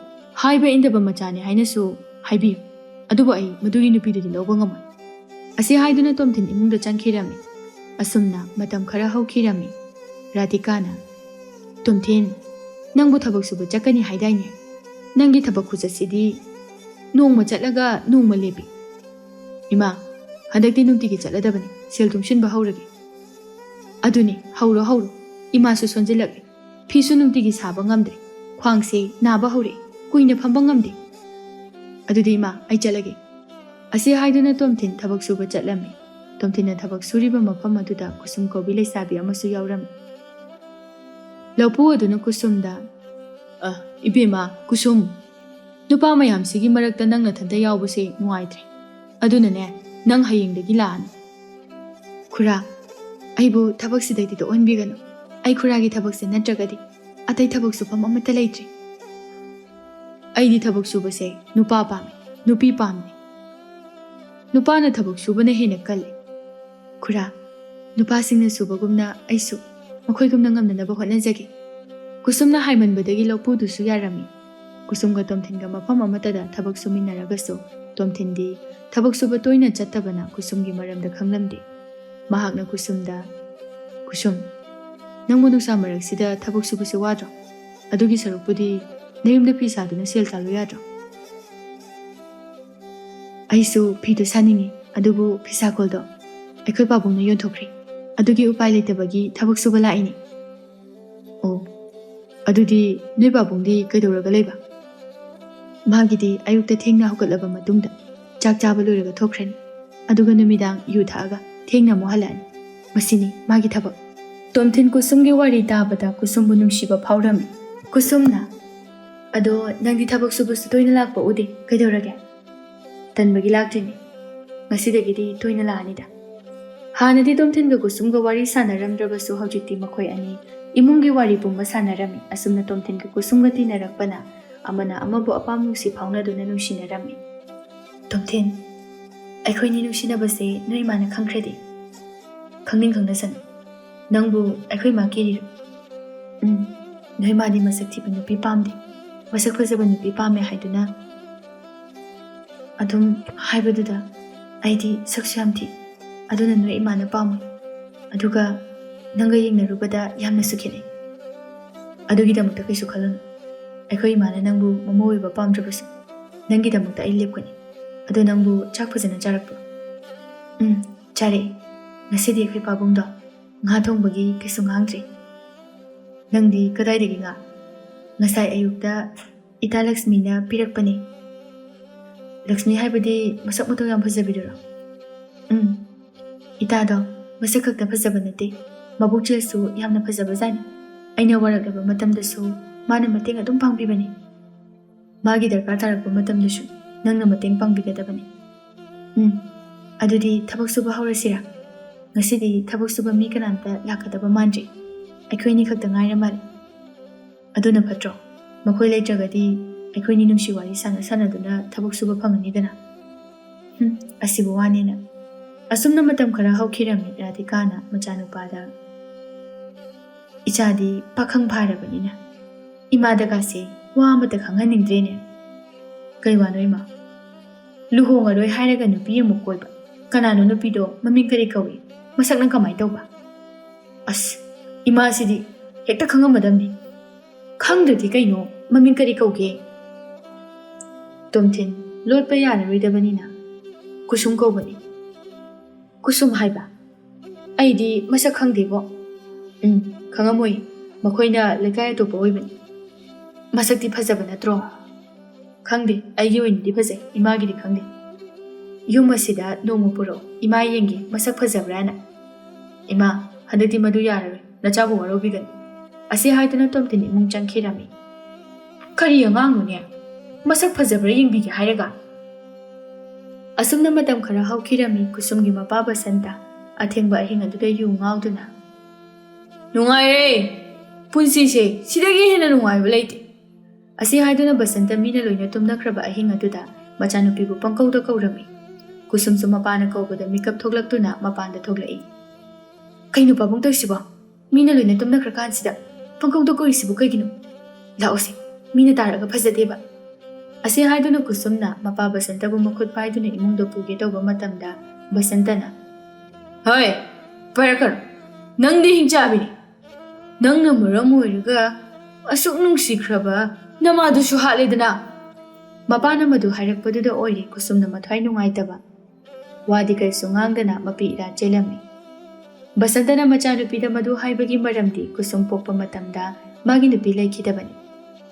ꯍꯥꯏꯕ ꯏꯟꯗꯕ ꯃꯆꯥꯅꯤ ꯍꯥꯏꯅꯁꯨ ꯍꯥꯏꯕꯤꯌꯨ꯫ ꯑꯗꯨꯕꯨ ꯑꯩ ꯃꯗꯨꯒꯤ ꯅꯨꯄꯤꯗꯨꯗꯤ ꯂꯧꯕ ꯉꯝꯃꯣꯏ꯫" ꯑꯁꯤ ꯍꯥꯏꯗꯨꯅ ꯇꯣꯝꯊꯤꯟ ꯏꯃꯨꯡꯗ ꯆꯪꯈꯤꯔꯝꯃꯤ꯫ ꯑꯁꯨꯝꯅ ꯃꯇꯝ ꯈꯔ ꯍꯧꯈꯤꯔꯝꯃꯤ꯫ ꯔꯥꯙꯤꯀꯥꯅ, "ꯇꯣꯝꯊꯤꯟ, ꯅꯪꯕꯨ ꯊꯕꯛ ꯁꯨꯕ ꯆꯠꯀꯅꯤ ꯍꯥꯏꯗꯥꯏꯅꯦ? ꯅꯪꯒꯤ ꯊꯕꯛ ꯈꯨꯆꯠꯁꯤꯗꯤ ꯅꯣꯡꯃ ꯆꯠꯂꯒ ꯅꯣꯡꯃ ꯂꯦꯞꯄꯤ꯫" "ꯏꯃꯥ, ꯍꯟꯗꯛꯇꯤ ꯅꯨꯡꯇꯤꯒꯤ ꯆꯠꯂꯗꯕꯅꯤ, ꯁꯦꯜ ꯇꯨꯡꯁꯤꯟꯕ ꯍꯧꯔꯒꯦ꯫" "ꯑꯗꯨꯅꯤ, ꯍꯧꯔꯣ ꯍꯧꯔꯣ, ꯏꯃꯥꯁꯨ ꯁꯣꯟꯖꯤꯜꯂꯛꯂꯦ꯫ ꯐꯤꯁꯨ ꯅꯨꯡꯇꯤꯒꯤ ꯁꯥꯕ ꯉꯝꯗ꯭ꯔꯦ, ꯈ꯭ꯋꯥꯡꯁꯦ ꯅꯥꯕ ꯍꯧꯔꯛꯑꯦ, ꯀꯨꯏꯅ ꯐꯝꯕ ꯉꯝꯗꯦ꯫ ꯑꯗꯨꯗꯤ ꯏꯃꯥ, ꯑꯩ ꯆꯠꯂꯒꯦ꯫" ꯑꯁꯤ ꯍꯥꯏꯗꯨꯅ ꯇꯣꯝꯊꯤꯟ ꯊꯕꯛ ꯁꯨꯕ ꯆꯠꯂꯝꯃꯤ꯫ ꯇꯣꯝꯊꯤꯟꯅ ꯊꯕꯛ ꯁꯨꯔꯤꯕ ꯃꯐꯝ ꯑꯗꯨꯗ ꯀꯨꯁꯨꯝ ꯀꯧꯕꯤ ꯂꯩꯁꯥꯕꯤ ꯑꯃꯁꯨ ꯌꯥꯎꯔꯝꯃꯤ꯫ ꯂꯧꯄꯨ ꯑꯗꯨꯅ ꯀꯨꯁꯨꯝꯗ, "ꯑ, ꯏꯕꯦꯝꯃ ꯀꯨꯁꯨꯝ, ꯅꯨꯄꯥ ꯃꯌꯥꯝꯁꯤꯒꯤ ꯃꯔꯛꯇ ꯅꯪ ꯅꯊꯟꯇ ꯌꯥꯎꯕꯁꯦ ꯅꯨꯡꯉꯥꯏꯇ꯭ꯔꯦ꯫ ꯑꯗꯨꯅꯅꯦ, ꯅꯪ ꯍꯌꯦꯡꯗꯒꯤ ꯂꯥꯛꯑꯅꯨ꯫" "ꯈꯨꯔꯥ, ꯑꯩꯕꯨ ꯊꯕꯛꯁꯤꯗꯩꯗꯤ ꯇꯣꯛꯍꯟꯕꯤꯒꯅꯨ꯫ ꯑꯩ ꯈꯨꯔꯥꯒꯤ ꯊꯕꯛꯁꯦ ꯅꯠꯇ꯭ꯔꯒꯗꯤ ꯑꯇꯩ ꯊꯕꯛ ꯁꯨꯐꯝ ꯑꯃꯠꯇ ꯂꯩꯇ꯭ꯔꯦ꯫ ꯑꯩꯗꯤ ꯊꯕꯛ ꯁꯨꯕꯁꯦ ꯅꯨꯄꯥ ꯄꯥꯝꯃꯤ, ꯅꯨꯄꯤ ꯄꯥꯝꯗꯦ꯫ ꯅꯨꯄꯥꯅ ꯊꯕꯛ ꯁꯨꯕꯅ ꯍꯦꯟꯅ ꯀꯜꯂꯤ꯫" "ꯈꯨꯔꯥ, ꯅꯨꯄꯥꯁꯤꯡꯅ ꯁꯨꯕꯒꯨꯝꯅ ꯑꯩꯁꯨ ꯃꯈꯣꯏꯒꯨꯝꯅ ꯉꯝꯅꯅꯕ ꯍꯣꯠꯅꯖꯒꯦ꯫" ꯀꯨꯁꯨꯝꯅ ꯍꯥꯏꯃꯟꯕꯗꯒꯤ ꯂꯧꯄꯨꯗꯨꯁꯨ ꯌꯥꯔꯝꯃꯤ꯫ ꯀꯨꯁꯨꯝꯒ ꯇꯣꯝꯊꯤꯟꯒ ꯃꯐꯝ ꯑꯃꯠꯇꯗ ꯊꯕꯛ ꯁꯨꯃꯤꯟꯅꯔꯒꯁꯨ, ꯇꯣꯝꯊꯤꯟꯗꯤ ꯊꯕꯛ ꯁꯨꯕ ꯇꯣꯏꯅ ꯆꯠꯇꯕꯅ ꯀꯨꯁꯨꯝꯒꯤ ꯃꯔꯝꯗ ꯈꯪꯂꯝꯗꯦ꯫ ꯃꯍꯥꯛꯅ ꯀꯨꯁꯨꯝꯗ, "ꯀꯨꯁꯨꯝ, ꯅꯪꯕꯨ ꯅꯨꯡꯁꯥ ꯃꯔꯛꯁꯤꯗ ꯊꯕꯛ ꯁꯨꯕꯁꯦ ꯋꯥꯗ꯭ꯔꯣ? ꯑꯗꯨꯒꯤ ꯁꯔꯨꯛꯄꯨꯗꯤ ꯅꯌꯨꯝꯗ ꯐꯤ ꯁꯥꯗꯨꯅ ꯁꯦꯜ ꯇꯥꯜꯂꯨ ꯌꯥꯗ꯭ꯔꯣ?" "ꯑꯩꯁꯨ ꯐꯤꯗꯨ ꯁꯥꯅꯤꯡꯉꯤ, ꯑꯗꯨꯕꯨ ꯐꯤꯁꯥꯀꯣꯜꯗꯣ ꯑꯩꯈꯣꯏ ꯄꯥꯕꯨꯡꯅ ꯌꯣꯟꯊꯣꯛꯈ꯭ꯔꯦ꯫ ꯑꯗꯨꯒꯤ ꯎꯄꯥꯏ ꯂꯩꯇꯕꯒꯤ ꯊꯕꯛ ꯁꯨꯕ ꯂꯥꯛꯏꯅꯤ꯫" "ꯑꯣ, ꯑꯗꯨꯗꯤ ꯅꯣꯏ ꯄꯥꯕꯨꯡꯗꯤ ꯀꯩꯗꯧꯔꯒ ꯂꯩꯕ?" ꯃꯥꯒꯤꯗꯤ ꯑꯌꯨꯛꯇ ꯊꯦꯡꯅ ꯍꯧꯒꯠꯂꯕ ꯃꯇꯨꯡꯗ ꯆꯥꯛ ꯆꯥꯕ ꯂꯣꯏꯔꯒ ꯊꯣꯛꯈ꯭ꯔꯅꯤ, ꯑꯗꯨꯒ ꯅꯨꯃꯤꯗꯥꯡ ꯌꯨ ꯊꯛꯑꯒ ꯊꯦꯡꯅ ꯑꯃꯨꯛ ꯍꯜꯂꯛꯑꯅꯤ꯫ ꯃꯁꯤꯅꯤ ꯃꯥꯒꯤ ꯊꯕꯛ꯫ ꯇꯣꯝꯊꯤꯟ ꯀꯨꯁꯨꯝꯒꯤ ꯋꯥꯔꯤ ꯇꯥꯕꯗ ꯀꯨꯁꯨꯝꯕꯨ ꯅꯨꯡꯁꯤꯕ ꯐꯥꯎꯔꯝꯃꯤ꯫ ꯀꯨꯁꯨꯝꯅ, "ꯑꯗꯣ ꯅꯪꯗꯤ ꯊꯕꯛ ꯁꯨꯕꯁꯨ ꯇꯣꯏꯅ ꯂꯥꯛꯄ ꯎꯗꯦ, ꯀꯩꯗꯧꯔꯒꯦ?" "ꯇꯟꯕꯒꯤ ꯂꯥꯛꯇ꯭ꯔꯤꯅꯤ꯫ ꯉꯁꯤꯗꯒꯤꯗꯤ ꯇꯣꯏꯅ ꯂꯥꯛꯑꯅꯤꯗ꯫" ꯍꯥꯟꯅꯗꯤ ꯇꯣꯝꯊꯤꯟꯒ ꯀꯨꯁꯨꯝꯒ ꯋꯥꯔꯤ ꯁꯥꯟꯅꯔꯝꯗ꯭ꯔꯕꯁꯨ ꯍꯧꯖꯤꯛꯇꯤ ꯃꯈꯣꯏ ꯑꯅꯤ ꯏꯃꯨꯡꯒꯤ ꯋꯥꯔꯤ ꯄꯨꯝꯕ ꯁꯥꯟꯅꯔꯝꯃꯤ꯫ ꯑꯁꯨꯝꯅ ꯇꯣꯝꯊꯤꯟꯒ ꯀꯨꯁꯨꯝꯒ ꯇꯤꯟꯅꯔꯛꯄꯅ ꯑꯃꯅ ꯑꯃꯕꯨ ꯑꯄꯥꯝ ꯅꯨꯡꯁꯤ ꯐꯥꯎꯅꯗꯨꯅ ꯅꯨꯡꯁꯤꯅꯔꯝꯃꯤ꯫ "ꯇꯣꯝꯊꯤꯟ, ꯑꯩꯈꯣꯏꯅꯤ ꯅꯨꯡꯁꯤꯅꯕꯁꯦ ꯅꯣꯏ ꯏꯃꯥꯅ ꯈꯪꯈ꯭ꯔꯗꯤ?" "ꯈꯪꯅꯤꯡ ꯈꯪꯅꯁꯅꯨ꯫ ꯅꯪꯕꯨ ꯑꯩꯈꯣꯏ ꯏꯃꯥ ꯀꯤꯔꯤꯔꯣ?" "ꯎꯝ, ꯅꯣꯏ ꯏꯃꯥꯗꯤ ꯃꯁꯛ ꯊꯤꯕ ꯅꯨꯄꯤ ꯄꯥꯝꯗꯦ, ꯃꯁꯛ ꯐꯖꯕ ꯅꯨꯄꯤ ꯄꯥꯝꯃꯦ ꯍꯥꯏꯗꯨꯅ ꯑꯗꯨꯝ ꯍꯥꯏꯕꯗꯨꯗ ꯑꯩꯗꯤ ꯁꯛꯁꯨ ꯌꯥꯝ ꯊꯤ, ꯑꯗꯨꯅ ꯅꯣꯏ ꯏꯃꯥꯅ ꯄꯥꯝꯃꯣꯏ꯫ ꯑꯗꯨꯒ ꯅꯪꯒ ꯌꯦꯡꯅꯔꯨꯕꯗ ꯌꯥꯝꯅꯁꯨ ꯈꯦꯠꯅꯩ꯫ ꯑꯗꯨꯒꯤꯗꯃꯛꯇ ꯀꯩꯁꯨ ꯈꯜꯂꯨꯅꯨ꯫ ꯑꯩꯈꯣꯏ ꯏꯃꯥꯅ ꯅꯪꯕꯨ ꯃꯃꯧ ꯑꯣꯏꯕ ꯄꯥꯝꯗ꯭ꯔꯕꯁꯨ ꯅꯪꯒꯤꯗꯃꯛꯇ ꯑꯩ ꯂꯦꯞꯀꯅꯤ꯫ ꯑꯗꯣ ꯅꯪꯕꯨ ꯆꯥꯛ ꯐꯖꯅ ꯆꯥꯔꯛꯄ꯭ꯔꯣ?" "ꯎꯝ, ꯆꯥꯔꯛꯑꯦ꯫ ꯉꯁꯤꯗꯤ ꯑꯩꯈꯣꯏ ꯄꯥꯕꯨꯡꯗꯣ ꯉꯥ ꯊꯣꯡꯕꯒꯤ ꯀꯩꯁꯨ ꯉꯥꯡꯗ꯭ꯔꯦ꯫ ꯅꯪꯗꯤ ꯀꯗꯥꯏꯗꯒꯤ ꯉꯥ?" "ꯉꯁꯥꯏ ꯑꯌꯨꯛꯇ ꯏꯇꯥ ꯂꯛꯁꯃꯤꯅ ꯄꯤꯔꯛꯄꯅꯦ꯫" "ꯂꯛꯁꯃꯤ ꯍꯥꯏꯕꯗꯤ ꯃꯁꯛ ꯃꯇꯧ ꯌꯥꯝ ꯐꯖꯕꯤꯗꯨꯔꯣ?" "ꯎꯝ, ꯏꯇꯥꯗꯣ ꯃꯁꯛ ꯈꯛꯇ ꯐꯖꯕ ꯅꯠꯇꯦ, ꯃꯕꯨꯛꯆꯦꯜꯁꯨ ꯌꯥꯝꯅ ꯐꯖꯕꯖꯥꯠꯅꯤ꯫ ꯑꯩꯅ ꯋꯥꯔꯛꯂꯕ ꯃꯇꯝꯗꯁꯨ ꯃꯥꯅ ꯃꯇꯦꯡ ꯑꯗꯨꯝ ꯄꯥꯡꯕꯤꯕꯅꯤ꯫ ꯃꯥꯒꯤ ꯗꯔꯀꯥꯔ ꯇꯥꯔꯛꯄ ꯃꯇꯝꯗꯁꯨ ꯅꯪꯅ ꯃꯇꯦꯡ ꯄꯥꯡꯕꯤꯒꯗꯕꯅꯤ꯫ ꯎꯝ, ꯑꯗꯨꯗꯤ ꯊꯕꯛ ꯁꯨꯕ ꯍꯧꯔꯁꯤꯔꯥ? ꯉꯁꯤꯗꯤ ꯊꯕꯛ ꯁꯨꯕ ꯃꯤ ꯀꯅꯥꯝꯇ ꯂꯥꯛꯀꯗꯕ ꯃꯥꯟꯗ꯭ꯔꯤ꯫ ꯑꯩꯈꯣꯏ ꯑꯅꯤ ꯈꯛꯇ ꯉꯥꯏꯔ ꯃꯥꯜꯂꯦ꯫ ꯑꯗꯨꯅ ꯐꯠꯇ꯭ꯔꯣ? ꯃꯈꯣꯏ ꯂꯩꯇ꯭ꯔꯒꯗꯤ ꯑꯩꯈꯣꯏꯅꯤ ꯅꯨꯡꯁꯤ ꯋꯥꯔꯤ ꯁꯥꯟꯅ ꯁꯥꯟꯅꯗꯨꯅ ꯊꯕꯛ ꯁꯨꯕ ꯐꯪꯒꯅꯤꯗꯅ꯫" "ꯍꯨꯝ, ꯑꯁꯤꯕꯨ ꯋꯥꯅꯦꯅ꯫" ꯑꯁꯨꯝꯅ ꯃꯇꯝ ꯈꯔ ꯍꯧꯈꯤꯔꯝꯃꯤ꯫ ꯔꯥꯙꯤꯀꯥꯅ ꯃꯆꯥꯅꯨꯄꯥꯗ, "ꯏꯆꯥꯗꯤ ꯄꯥꯈꯪ ꯐꯥꯔꯕꯅꯤꯅ ꯏꯃꯥꯗꯒꯥꯁꯦ ꯋꯥ ꯑꯃꯇ ꯈꯪꯍꯟꯅꯤꯡꯗ꯭ꯔꯦꯅꯦ꯫" "ꯀꯩ ꯋꯥꯅꯣ ꯏꯃꯥ?" "ꯂꯨꯍꯣꯡꯉꯔꯣꯏ ꯍꯥꯏꯔꯒ ꯅꯨꯄꯤ ꯑꯃꯨꯛ ꯀꯣꯏꯕ꯫ ꯀꯅꯥꯅꯣ ꯅꯨꯄꯤꯗꯣ? ꯃꯃꯤꯡ ꯀꯔꯤ ꯀꯧꯏ? ꯃꯁꯛꯅ ꯀꯃꯥꯏ ꯇꯧꯕ?" "ꯑꯁ, ꯏꯃꯥꯁꯤꯗꯤ ꯍꯦꯛꯇ ꯈꯪꯉꯝꯃꯗꯝꯅꯤ꯫ ꯈꯪꯗ꯭ꯔꯗꯤ ꯀꯩꯅꯣ? ꯃꯃꯤꯡ ꯀꯔꯤ ꯀꯧꯒꯦ?" "ꯇꯣꯝꯊꯤꯟ, ꯂꯣꯠꯄ ꯌꯥꯔꯔꯣꯏꯗꯕꯅꯤꯅ ꯀꯨꯁꯨꯝ ꯀꯧꯕꯅꯤ꯫" "ꯀꯨꯁꯨꯝ ꯍꯥꯏꯕ? ꯑꯩꯗꯤ ꯃꯁꯛ ꯈꯪꯗꯦꯕꯣ꯫" "ꯎꯝ, ꯈꯪꯉꯝꯃꯣꯏ꯫ ꯃꯈꯣꯏꯅ ꯂꯩꯀꯥꯏ ꯑꯇꯣꯞꯄ ꯑꯣꯏꯕꯅꯤ꯫ ꯃꯁꯛꯇꯤ ꯐꯖꯕ ꯅꯠꯇ꯭ꯔꯣ?" "ꯈꯪꯗꯦ, ꯑꯩꯒꯤ ꯑꯣꯏꯅꯗꯤ ꯐꯖꯩ, ꯏꯃꯥꯒꯤꯗꯤ ꯈꯪꯗꯦ꯫ ꯌꯨꯝ ꯑꯁꯤꯗ ꯅꯣꯡꯃ ꯄꯨꯔꯛꯑꯣ, ꯏꯃꯥ ꯌꯦꯡꯒꯦ, ꯃꯁꯛ ꯐꯖꯕ꯭ꯔꯥꯅ꯫" "ꯏꯃꯥ, ꯍꯟꯗꯛꯇꯤ ꯃꯗꯨ ꯌꯥꯔꯔꯣꯏ, ꯅꯆꯥꯕꯨ ꯋꯥꯔꯧꯕꯤꯒꯅꯨ꯫" ꯑꯁꯤ ꯍꯥꯏꯗꯨꯅ ꯇꯣꯝꯊꯤꯟ ꯏꯃꯨꯡ ꯆꯪꯈꯤꯔꯝꯃꯤ꯫ "ꯀꯔꯤ ꯑꯉꯥꯡꯅꯣꯅꯦ? ꯃꯁꯛ ꯐꯖꯕ꯭ꯔꯥ ꯌꯦꯡꯕꯤꯒꯦ ꯍꯥꯏꯔꯒ?" ꯑꯁꯨꯝꯅ ꯃꯇꯝ ꯈꯔ ꯍꯧꯈꯤꯔꯝꯃꯤ꯫ ꯀꯨꯁꯨꯝꯒꯤ ꯃꯄꯥ ꯕꯁꯟꯇ ꯑꯊꯦꯡꯕ ꯑꯍꯤꯡ ꯑꯗꯨꯗ ꯌꯨ ꯉꯥꯎꯗꯨꯅ, "ꯅꯨꯡꯉꯥꯏꯔꯦ ꯄꯨꯟꯁꯤꯁꯦ, ꯁꯤꯗꯒꯤ ꯍꯦꯟꯅ ꯅꯨꯡꯉꯥꯏꯕ ꯂꯩꯇꯦ꯫" ꯑꯁꯤ ꯍꯥꯏꯗꯨꯅ ꯕꯁꯟꯇ ꯃꯤꯅ ꯂꯣꯏꯅ ꯇꯨꯝꯅꯈ꯭ꯔꯕ ꯑꯍꯤꯡ ꯑꯗꯨꯗ ꯃꯆꯥꯅꯨꯄꯤꯕꯨ ꯄꯪꯀꯧꯗ ꯀꯧꯔꯝꯃꯤ꯫ ꯀꯨꯁꯨꯝꯁꯨ ꯃꯄꯥꯅ ꯀꯧꯕꯗ ꯃꯤꯀꯞ ꯊꯣꯛꯂꯛꯇꯨꯅ ꯃꯄꯥꯟꯗ ꯊꯣꯛꯂꯛꯏ꯫ "ꯀꯩꯅꯣ ꯄꯥꯕꯨꯡ ꯇꯧꯔꯤꯁꯤꯕꯣ? ꯃꯤꯅ ꯂꯣꯏꯅ ꯇꯨꯝꯅꯈ꯭ꯔꯀꯥꯟꯁꯤꯗ ꯄꯪꯀꯧꯗ ꯀꯧꯔꯤꯁꯤꯕꯨ ꯀꯩꯒꯤꯅꯣ? ꯂꯥꯛꯑꯣꯁꯦ, ꯃꯤꯅ ꯇꯥꯔꯒ ꯐꯖꯗꯦꯕ꯫" ꯑꯁꯤ ꯍꯥꯏꯗꯨꯅ ꯀꯨꯁꯨꯝꯅ ꯃꯄꯥ ꯕꯁꯟꯇꯕꯨ ꯃꯈꯨꯠ ꯄꯥꯏꯗꯨꯅ ꯏꯃꯨꯡꯗ ꯄꯨꯒꯦ ꯇꯧꯕ ꯃꯇꯝꯗ ꯕꯁꯟꯇꯅ, "ꯍꯣꯏ, ꯄꯥꯏꯔꯛꯀꯅꯨ꯫ ꯅꯪꯗꯤ ꯍꯤꯡꯆꯥꯕꯤꯅꯤ꯫ ꯅꯪꯅ ꯃꯔꯝ ꯑꯣꯏꯔꯒ ꯑꯁꯨꯛ ꯅꯨꯡꯁꯤꯈ꯭ꯔꯕ ꯅꯃꯥꯗꯨꯁꯨ ꯍꯥꯠꯂꯦꯗꯅ꯫" ꯃꯄꯥꯅ ꯃꯗꯨ ꯍꯥꯏꯔꯛꯄꯗꯨꯗ ꯑꯣꯏꯔꯦ ꯀꯨꯁꯨꯝꯅ ꯃꯊ꯭ꯋꯥꯏ ꯅꯨꯡꯉꯥꯏꯇꯕ꯫ ꯋꯥꯗꯤ ꯀꯔꯤꯁꯨ ꯉꯥꯡꯗꯅ ꯃꯄꯤ ꯏꯔꯥ ꯆꯦꯜꯂꯝꯃꯤ꯫ ꯕꯁꯟꯇꯅ ꯃꯆꯥꯅꯨꯄꯤꯗ ꯃꯗꯨ ꯍꯥꯏꯕꯒꯤ ꯃꯔꯝꯗꯤ ꯀꯨꯁꯨꯝ ꯄꯣꯛꯄ ꯃꯇꯝꯗ ꯃꯥꯒꯤ ꯅꯨꯄꯤ ꯂꯩꯈꯤꯗꯕꯅꯤ꯫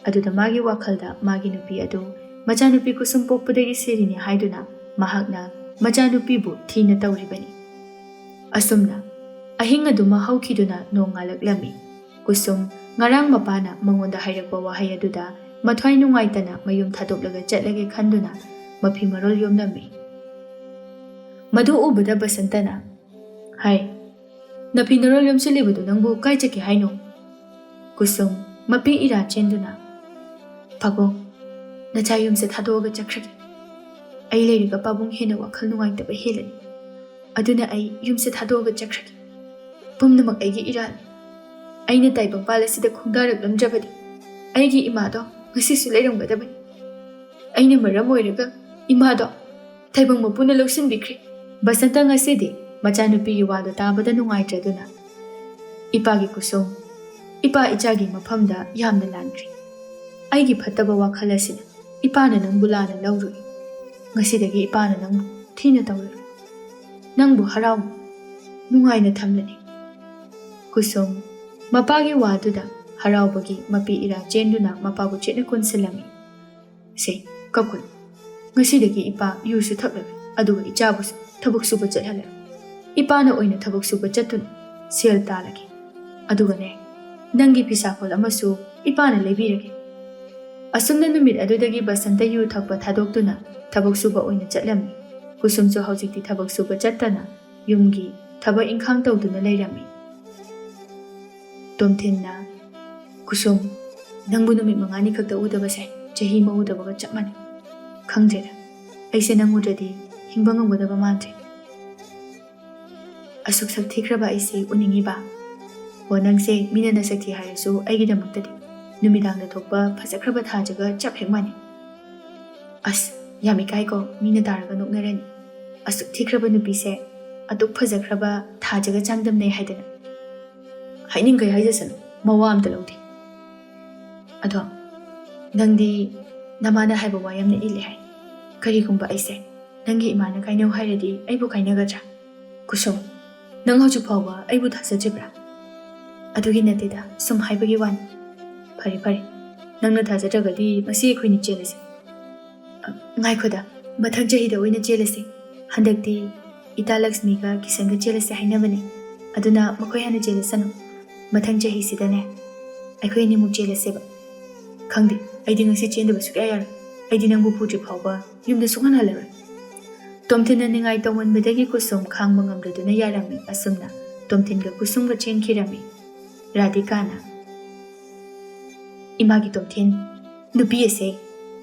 ꯑꯗꯨꯗ ꯃꯥꯒꯤ ꯋꯥꯈꯜꯗ ꯃꯥꯒꯤ ꯅꯨꯄꯤ ꯑꯗꯨ ꯃꯆꯥꯅꯨꯄꯤ ꯀꯨꯁꯨꯝ ꯄꯣꯛꯄꯗꯒꯤ ꯁꯤꯔꯤꯅꯤ ꯍꯥꯏꯗꯨꯅ ꯃꯍꯥꯛꯅ ꯃꯆꯥꯅꯨꯄꯤꯕꯨ ꯊꯤꯅ ꯇꯧꯔꯤꯕꯅꯤ꯫ ꯑꯁꯨꯝꯅ ꯑꯍꯤꯡ ꯑꯗꯨꯃ ꯍꯧꯈꯤꯗꯨꯅ ꯅꯣꯡ ꯉꯥꯜꯂꯛꯂꯝꯃꯤ꯫ ꯀꯨꯁꯨꯝ ꯉꯔꯥꯡ ꯃꯄꯥꯅ ꯃꯉꯣꯟꯗ ꯍꯥꯏꯔꯛꯄ ꯋꯥꯍꯩ ꯑꯗꯨꯗ ꯃꯊ꯭ꯋꯥꯏ ꯅꯨꯡꯉꯥꯏꯇꯅ ꯃꯌꯨꯝ ꯊꯥꯗꯣꯛꯂꯒ ꯆꯠꯂꯒꯦ ꯈꯟꯗꯨꯅ ꯃꯐꯤ ꯃꯔꯣꯜ ꯌꯣꯝꯂꯝꯃꯤ꯫ ꯃꯗꯨ ꯎꯕꯗ ꯕꯁꯟꯇꯅ, "ꯍꯥꯏ, ꯅꯐꯤ ꯅꯔꯣꯜ ꯌꯣꯝꯁꯤꯜꯂꯤꯕꯗꯨ ꯅꯪꯕꯨ ꯀꯥꯏ ꯆꯠꯀꯦ ꯍꯥꯏꯅꯣ?" ꯀꯨꯁꯨꯝ ꯃꯄꯤ ꯏꯔꯥ ꯆꯦꯟꯗꯨꯅ, "ꯄꯥꯕꯨꯡ, ꯅꯆꯥ ꯌꯨꯝꯁꯦ ꯊꯥꯗꯣꯛꯑꯒ ꯆꯠꯈ꯭ꯔꯒꯦ꯫ ꯑꯩ ꯂꯩꯔꯒ ꯄꯥꯕꯨꯡ ꯍꯦꯟꯅ ꯋꯥꯈꯜ ꯅꯨꯡꯉꯥꯏꯇꯕ ꯍꯦꯜꯂꯅꯤ꯫ ꯑꯗꯨꯅ ꯑꯩ ꯌꯨꯝꯁꯦ ꯊꯥꯗꯣꯛꯑꯒ ꯆꯠꯈ꯭ꯔꯒꯦ꯫ ꯄꯨꯝꯅꯃꯛ ꯑꯩꯒꯤ ꯏꯔꯥꯜꯅꯤ꯫ ꯑꯩꯅ ꯇꯥꯏꯕꯪꯄꯥꯜ ꯑꯁꯤꯗ ꯈꯣꯡꯗꯥꯔꯛꯂꯝꯗ꯭ꯔꯕꯗꯤ ꯑꯩꯒꯤ ꯏꯃꯥꯗꯣ ꯉꯁꯤꯁꯨ ꯂꯩꯔꯝꯒꯗꯕꯅꯤ꯫ ꯑꯩꯅ ꯃꯔꯝ ꯑꯣꯏꯔꯒ ꯏꯃꯥꯗꯣ ꯇꯥꯏꯕꯪ ꯃꯄꯨꯅ ꯂꯧꯁꯤꯟꯕꯤꯈ꯭ꯔꯦ꯫" ꯕꯁꯟꯇ ꯉꯁꯤꯗꯤ ꯃꯆꯥꯅꯨꯄꯤꯒꯤ ꯋꯥꯗꯣ ꯇꯥꯕꯗ ꯅꯨꯡꯉꯥꯏꯇ꯭ꯔꯗꯨꯅ, "ꯏꯄꯥꯒꯤ ꯀꯨꯁꯨꯝ, ꯏꯄꯥ ꯏꯆꯥꯒꯤ ꯃꯐꯝꯗ ꯌꯥꯝꯅ ꯂꯥꯟꯈ꯭ꯔꯦ꯫ ꯑꯩꯒꯤ ꯐꯠꯇꯕ ꯋꯥꯈꯜ ꯑꯁꯤꯅ ꯏꯄꯥꯅ ꯅꯪꯕꯨ ꯂꯥꯟꯅ ꯂꯧꯔꯨꯏ꯫ ꯉꯁꯤꯗꯒꯤ ꯏꯄꯥꯅ ꯅꯪꯕꯨ ꯊꯤꯅ ꯇꯧꯔꯔꯣꯏ꯫ ꯅꯪꯕꯨ ꯍꯔꯥꯎꯅ, ꯅꯨꯡꯉꯥꯏꯅ ꯊꯝꯂꯅꯤ꯫" ꯀꯨꯁꯨꯝ ꯃꯄꯥꯒꯤ ꯋꯥꯗꯨꯗ ꯍꯔꯥꯎꯕꯒꯤ ꯃꯄꯤ ꯏꯔꯥ ꯆꯦꯟꯗꯨꯅ ꯃꯄꯥꯕꯨ ꯆꯦꯠꯅ ꯀꯣꯟꯁꯤꯜꯂꯝꯃꯤ꯫ ꯁꯦ, ꯀꯞꯀꯅꯨ꯫ ꯉꯁꯤꯗꯒꯤ ꯏꯄꯥ ꯌꯨꯁꯨ ꯊꯛꯂꯔꯣꯏ, ꯑꯗꯨꯒ ꯏꯆꯥꯕꯨꯁꯨ ꯊꯕꯛ ꯁꯨꯕ ꯆꯠꯍꯜꯂꯔꯣꯏ꯫ ꯏꯄꯥꯅ ꯑꯣꯏꯅ ꯊꯕꯛ ꯁꯨꯕ ꯆꯠꯇꯨꯅ ꯁꯦꯜ ꯇꯥꯜꯂꯒꯦ꯫ ꯑꯗꯨꯒꯅꯦ, ꯅꯪꯒꯤ ꯐꯤꯁꯥꯐꯣꯜ ꯑꯃꯁꯨ ꯏꯄꯥꯅ ꯂꯩꯕꯤꯔꯒꯦ꯫ ꯑꯁꯨꯝꯅ ꯅꯨꯃꯤꯠ ꯑꯗꯨꯗꯒꯤ ꯕꯁꯟꯇ ꯌꯨ ꯊꯛꯄ ꯊꯥꯗꯣꯛꯇꯨꯅ ꯊꯕꯛ ꯁꯨꯕ ꯑꯣꯏꯅ ꯆꯠꯂꯝꯃꯤ꯫ ꯀꯨꯁꯨꯝꯁꯨ ꯍꯧꯖꯤꯛꯇꯤ ꯊꯕꯛ ꯁꯨꯕ ꯆꯠꯇꯅ ꯌꯨꯝꯒꯤ ꯊꯕꯛ ꯏꯪꯈꯥꯡ ꯇꯧꯗꯨꯅ ꯂꯩꯔꯝꯃꯤ꯫ ꯇꯣꯝꯊꯤꯟꯅ, "ꯀꯨꯁꯨꯝ, ꯅꯪꯕꯨ ꯅꯨꯃꯤꯠ ꯃꯉꯥꯅꯤ ꯈꯛꯇ ꯎꯗꯕꯁꯦ ꯆꯍꯤ ꯑꯃ ꯎꯗꯕꯒ ꯆꯞ ꯃꯥꯟꯅꯩ꯫ ꯈꯪꯗ꯭ꯔꯦꯗ, ꯑꯩꯁꯦ ꯅꯪ ꯎꯗ꯭ꯔꯗꯤ ꯍꯤꯡꯕ ꯉꯝꯒꯗꯕ ꯃꯥꯟꯗ꯭ꯔꯦ꯫ ꯑꯁꯨꯛ ꯁꯛ ꯊꯤꯈ꯭ꯔꯕ ꯑꯩꯁꯦ ꯎꯅꯤꯡꯉꯤꯕ? ꯑꯣ, ꯅꯪꯁꯦ ꯃꯤꯅ ꯅꯁꯛ ꯊꯤ ꯍꯥꯏꯔꯁꯨ ꯑꯩꯒꯤꯗꯃꯛꯇꯗꯤ ꯅꯨꯃꯤꯗꯥꯡꯗ ꯊꯣꯛꯄ ꯐꯖꯈ꯭ꯔꯕ ꯊꯥꯖꯒ ꯆꯞ ꯍꯦꯛ ꯃꯥꯟꯅꯩ꯫ ꯑꯁ, ꯌꯥꯝ ꯏꯀꯥꯏꯀꯣ, ꯃꯤꯅ ꯇꯥꯔꯒ ꯅꯣꯛꯅꯔꯅꯤ꯫ ꯑꯁꯨꯛ ꯊꯤꯈ꯭ꯔꯕ ꯅꯨꯄꯤꯁꯦ ꯑꯗꯨꯛ ꯐꯖꯈ꯭ꯔꯕ ꯊꯥꯖꯒ ꯆꯥꯡꯗꯝꯅꯩ ꯍꯥꯏꯗꯅ?" "ꯍꯥꯏꯅꯤꯡꯈꯩ ꯍꯥꯏꯖꯁꯅꯨ, ꯃꯋꯥ ꯑꯝꯇ ꯂꯧꯗꯦ꯫ ꯑꯗꯣ ꯅꯪꯗꯤ ꯅꯃꯥꯅ ꯍꯥꯏꯕ ꯋꯥ ꯌꯥꯝꯅ ꯏꯜꯂꯦ ꯍꯥꯏ꯫ ꯀꯔꯤꯒꯨꯝꯕ ꯑꯩꯁꯦ ꯅꯪꯒꯤ ꯏꯃꯥꯅ ꯀꯥꯏꯅꯧ ꯍꯥꯏꯔꯗꯤ ꯑꯩꯕꯨ ꯀꯥꯏꯅꯒꯗ꯭ꯔꯥ? ꯀꯨꯁꯨꯝ, ꯅꯪ ꯍꯧꯖꯤꯛ ꯐꯥꯎꯕ ꯑꯩꯕꯨ ꯊꯥꯖꯗ꯭ꯔꯤꯕ꯭ꯔꯥ?" "ꯑꯗꯨꯒꯤ ꯅꯠꯇꯦꯗ, ꯁꯨꯝ ꯍꯥꯏꯕꯒꯤ ꯋꯥꯅꯤ꯫" "ꯐꯔꯦ, ꯐꯔꯦ, ꯅꯪꯅ ꯊꯥꯖꯗ꯭ꯔꯒꯗꯤ ꯉꯁꯤ ꯑꯩꯈꯣꯏꯅꯤ ꯆꯦꯜꯂꯁꯤ꯫" "ꯑ, ꯉꯥꯏꯈꯣꯗ, ꯃꯊꯪ ꯆꯍꯤꯗ ꯑꯣꯏꯅ ꯆꯦꯜꯂꯁꯤ꯫ ꯍꯟꯗꯛꯇꯤ ꯏꯇꯥ ꯂꯛꯁꯃꯤꯒ ꯀꯤꯁꯟꯒ ꯆꯦꯜꯂꯁꯦ ꯍꯥꯏꯅꯕꯅꯦ꯫ ꯑꯗꯨꯅ ꯃꯈꯣꯏ ꯍꯥꯟꯅ ꯆꯦꯜꯂꯁꯅꯨ꯫ ꯃꯊꯪ ꯆꯍꯤꯁꯤꯗꯅꯦ ꯑꯩꯈꯣꯏ ꯑꯅꯤꯃꯨꯛ ꯆꯦꯜꯂꯁꯦꯕ꯫" "ꯈꯪꯗꯦ, ꯑꯩꯗꯤ ꯉꯁꯤ ꯆꯦꯟꯗꯕ ꯁꯨꯛꯌꯥ ꯌꯥꯔꯣꯏ꯫ ꯑꯩꯗꯤ ꯅꯪꯕꯨ ꯄꯨꯗ꯭ꯔꯤ ꯐꯥꯎꯕ ꯌꯨꯝꯗ ꯁꯨꯡꯍꯟ ꯍꯜꯂꯔꯣꯏ꯫" ꯇꯣꯝꯊꯤꯟꯅ ꯅꯤꯡꯉꯥꯏ ꯇꯧꯃꯟꯕꯗꯒꯤ ꯀꯨꯁꯨꯝ ꯈꯥꯡꯕ ꯉꯝꯗꯗꯨꯅ ꯌꯥꯔꯝꯃꯤ꯫ ꯑꯁꯨꯝꯅ ꯇꯣꯝꯊꯤꯟꯒ ꯀꯨꯁꯨꯝꯒ ꯆꯦꯟꯈꯤꯔꯝꯃꯤ꯫ ꯔꯥꯙꯤꯀꯥꯅ, "ꯏꯃꯥꯒꯤ ꯇꯣꯝꯊꯤꯟ, ꯅꯨꯄꯤ ꯑꯁꯦ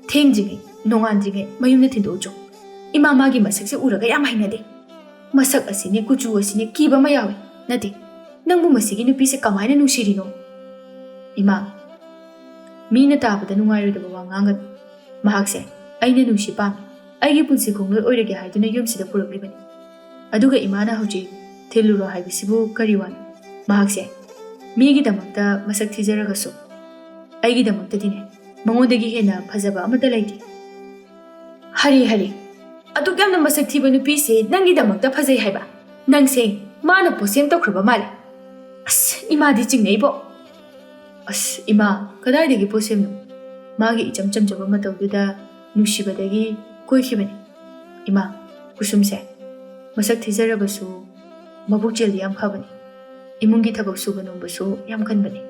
ꯊꯦꯡꯗ꯭ꯔꯤꯉꯩ, ꯅꯣꯡꯉꯥꯟꯗ꯭ꯔꯤꯉꯩ ꯃꯌꯨꯝꯗ ꯊꯤꯟꯗꯣꯛꯎꯆꯣ꯫ ꯏꯃꯥ ꯃꯥꯒꯤ ꯃꯁꯛꯁꯦ ꯎꯔꯒ ꯌꯥꯝ ꯍꯩꯅꯗꯦ꯫ ꯃꯁꯛ ꯑꯁꯤꯅꯦ, ꯀꯨꯆꯨ ꯑꯁꯤꯅꯦ, ꯀꯤꯕ ꯑꯃ ꯌꯥꯎꯏ꯫ ꯅꯠꯇꯦ, ꯅꯪꯕꯨ ꯃꯁꯤꯒꯤ ꯅꯨꯄꯤꯁꯦ ꯀꯃꯥꯏꯅ ꯅꯨꯡꯁꯤꯔꯤꯅꯣ?" "ꯏꯃꯥ, ꯃꯤꯅ ꯇꯥꯕꯗ ꯅꯨꯡꯉꯥꯏꯔꯣꯏꯗꯕ ꯋꯥ ꯉꯥꯡꯒꯅꯨ꯫ ꯃꯍꯥꯛꯁꯦ ꯑꯩꯅ ꯅꯨꯡꯁꯤ ꯄꯥꯝꯃꯤ, ꯑꯩꯒꯤ ꯄꯨꯟꯁꯤ ꯈꯣꯡꯂꯣꯏ ꯑꯣꯏꯔꯒꯦ ꯍꯥꯏꯗꯨꯅ ꯌꯨꯝꯁꯤꯗ ꯄꯨꯔꯛꯂꯤꯕꯅꯤ꯫ ꯑꯗꯨꯒ ꯏꯃꯥꯅ ꯍꯧꯖꯤꯛ ꯊꯤꯜꯂꯨꯔꯣ ꯍꯥꯏꯕꯁꯤꯕꯨ ꯀꯔꯤ ꯋꯥꯅꯣ? ꯃꯍꯥꯛꯁꯦ ꯃꯤꯒꯤꯗꯃꯛꯇ ꯃꯁꯛ ꯊꯤꯖꯔꯒꯁꯨ ꯑꯩꯒꯤꯗꯃꯛꯇꯗꯤꯅꯦ, ꯃꯉꯣꯟꯗꯒꯤ ꯍꯦꯟꯅ ꯐꯖꯕ ꯑꯃꯠꯇ ꯂꯩꯇꯦ꯫" "ꯍꯔꯦ, ꯍꯔꯦ, ꯑꯗꯨꯛ ꯌꯥꯝꯅ ꯃꯁꯛ ꯊꯤꯕ ꯅꯨꯄꯤꯁꯦ ꯅꯪꯒꯤꯗꯃꯛꯇ ꯐꯖꯩ ꯍꯥꯏꯕ? ꯅꯪꯁꯦ ꯃꯥꯅ ꯄꯣꯠꯁꯦꯝ ꯇꯧꯈ꯭ꯔꯕ ꯃꯥꯜꯂꯦ꯫ ꯑꯁ, ꯏꯃꯥꯗꯤ ꯆꯤꯡꯅꯩꯕꯣ꯫" "ꯑꯁ, ꯏꯃꯥ, ꯀꯗꯥꯏꯗꯒꯤ ꯄꯣꯠꯁꯦꯝꯅꯣ? ꯃꯥꯒꯤ ꯏꯆꯝ ꯆꯝꯖꯕ ꯃꯇꯧꯗꯨꯗ ꯅꯨꯡꯁꯤꯕꯗꯒꯤ ꯀꯣꯏꯈꯤꯕꯅꯤ꯫ "ꯏꯃꯥ, ꯀꯨꯁꯨꯝꯁꯦ ꯃꯁꯛ ꯊꯤꯖꯔꯕꯁꯨ ꯃꯕꯨꯛꯆꯦꯜꯗꯤ ꯌꯥꯝ ꯐꯕꯅꯤ꯫ ꯏꯃꯨꯡꯒꯤ ꯊꯕꯛ ꯁꯨꯕ ꯅꯣꯝꯕꯁꯨ ꯌꯥꯝ ꯀꯟꯕꯅꯤ꯫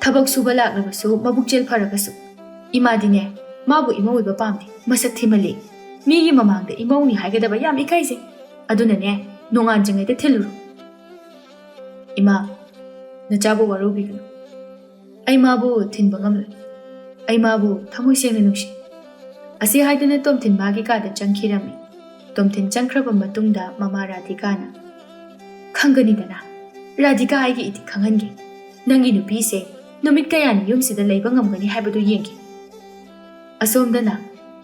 ꯊꯕꯛ ꯁꯨꯕ ꯂꯥꯛꯂꯕꯁꯨ ꯃꯕꯨꯛꯆꯦꯜ ꯐꯔꯒꯁꯨ ꯏꯃꯥꯗꯤꯅꯦ, ꯃꯥꯕꯨ ꯏꯃꯧ ꯑꯣꯏꯕ ꯄꯥꯝꯗꯦ꯫ ꯃꯁꯛ ꯊꯤꯃꯜꯂꯤ꯫ ꯃꯤꯒꯤ ꯃꯃꯥꯡꯗ ꯏꯃꯧꯅꯤ ꯍꯥꯏꯒꯗꯕ ꯌꯥꯝ ꯏꯀꯥꯏꯖꯩ꯫ ꯑꯗꯨꯅꯅꯦ, ꯅꯣꯡꯉꯥꯟꯗ꯭ꯔꯤꯉꯩꯗ ꯊꯤꯜꯂꯨꯔꯣ꯫" "ꯏꯃꯥ, ꯅꯆꯥꯕꯨ ꯋꯥꯔꯧꯕꯤꯒꯅꯨ꯫ ꯑꯩ ꯃꯥꯕꯨ ꯊꯤꯡꯕ ꯉꯝꯂꯣꯏ꯫ ꯑꯩ ꯃꯥꯕꯨ ꯊꯃꯣꯏ ꯁꯦꯡꯅ ꯅꯨꯡꯁꯤ꯫" ꯑꯁꯤ ꯍꯥꯏꯗꯨꯅ ꯇꯣꯝꯊꯤꯟ ꯃꯥꯒꯤ ꯀꯥꯗ ꯆꯪꯈꯤꯔꯝꯃꯤ꯫ ꯇꯣꯝꯊꯤꯟ ꯆꯪꯈ꯭ꯔꯕ ꯃꯇꯨꯡꯗ ꯃꯃꯥ ꯔꯥꯙꯤꯀꯥꯅ, "ꯈꯪꯒꯅꯤꯗꯅ, ꯔꯥꯙꯤꯀꯥ, ꯑꯩꯒꯤ ꯏꯊꯤꯛ ꯈꯪꯍꯟꯒꯦ꯫ ꯅꯪꯒꯤ ꯅꯨꯄꯤꯁꯦ ꯅꯨꯃꯤꯠ ꯀꯌꯥꯅꯤ ꯌꯨꯝꯁꯤꯗ ꯂꯩꯕ ꯉꯝꯒꯅꯤ ꯍꯥꯏꯕꯗꯨ ꯌꯦꯡꯒꯦ꯫" ꯑꯁꯣꯝꯗꯅ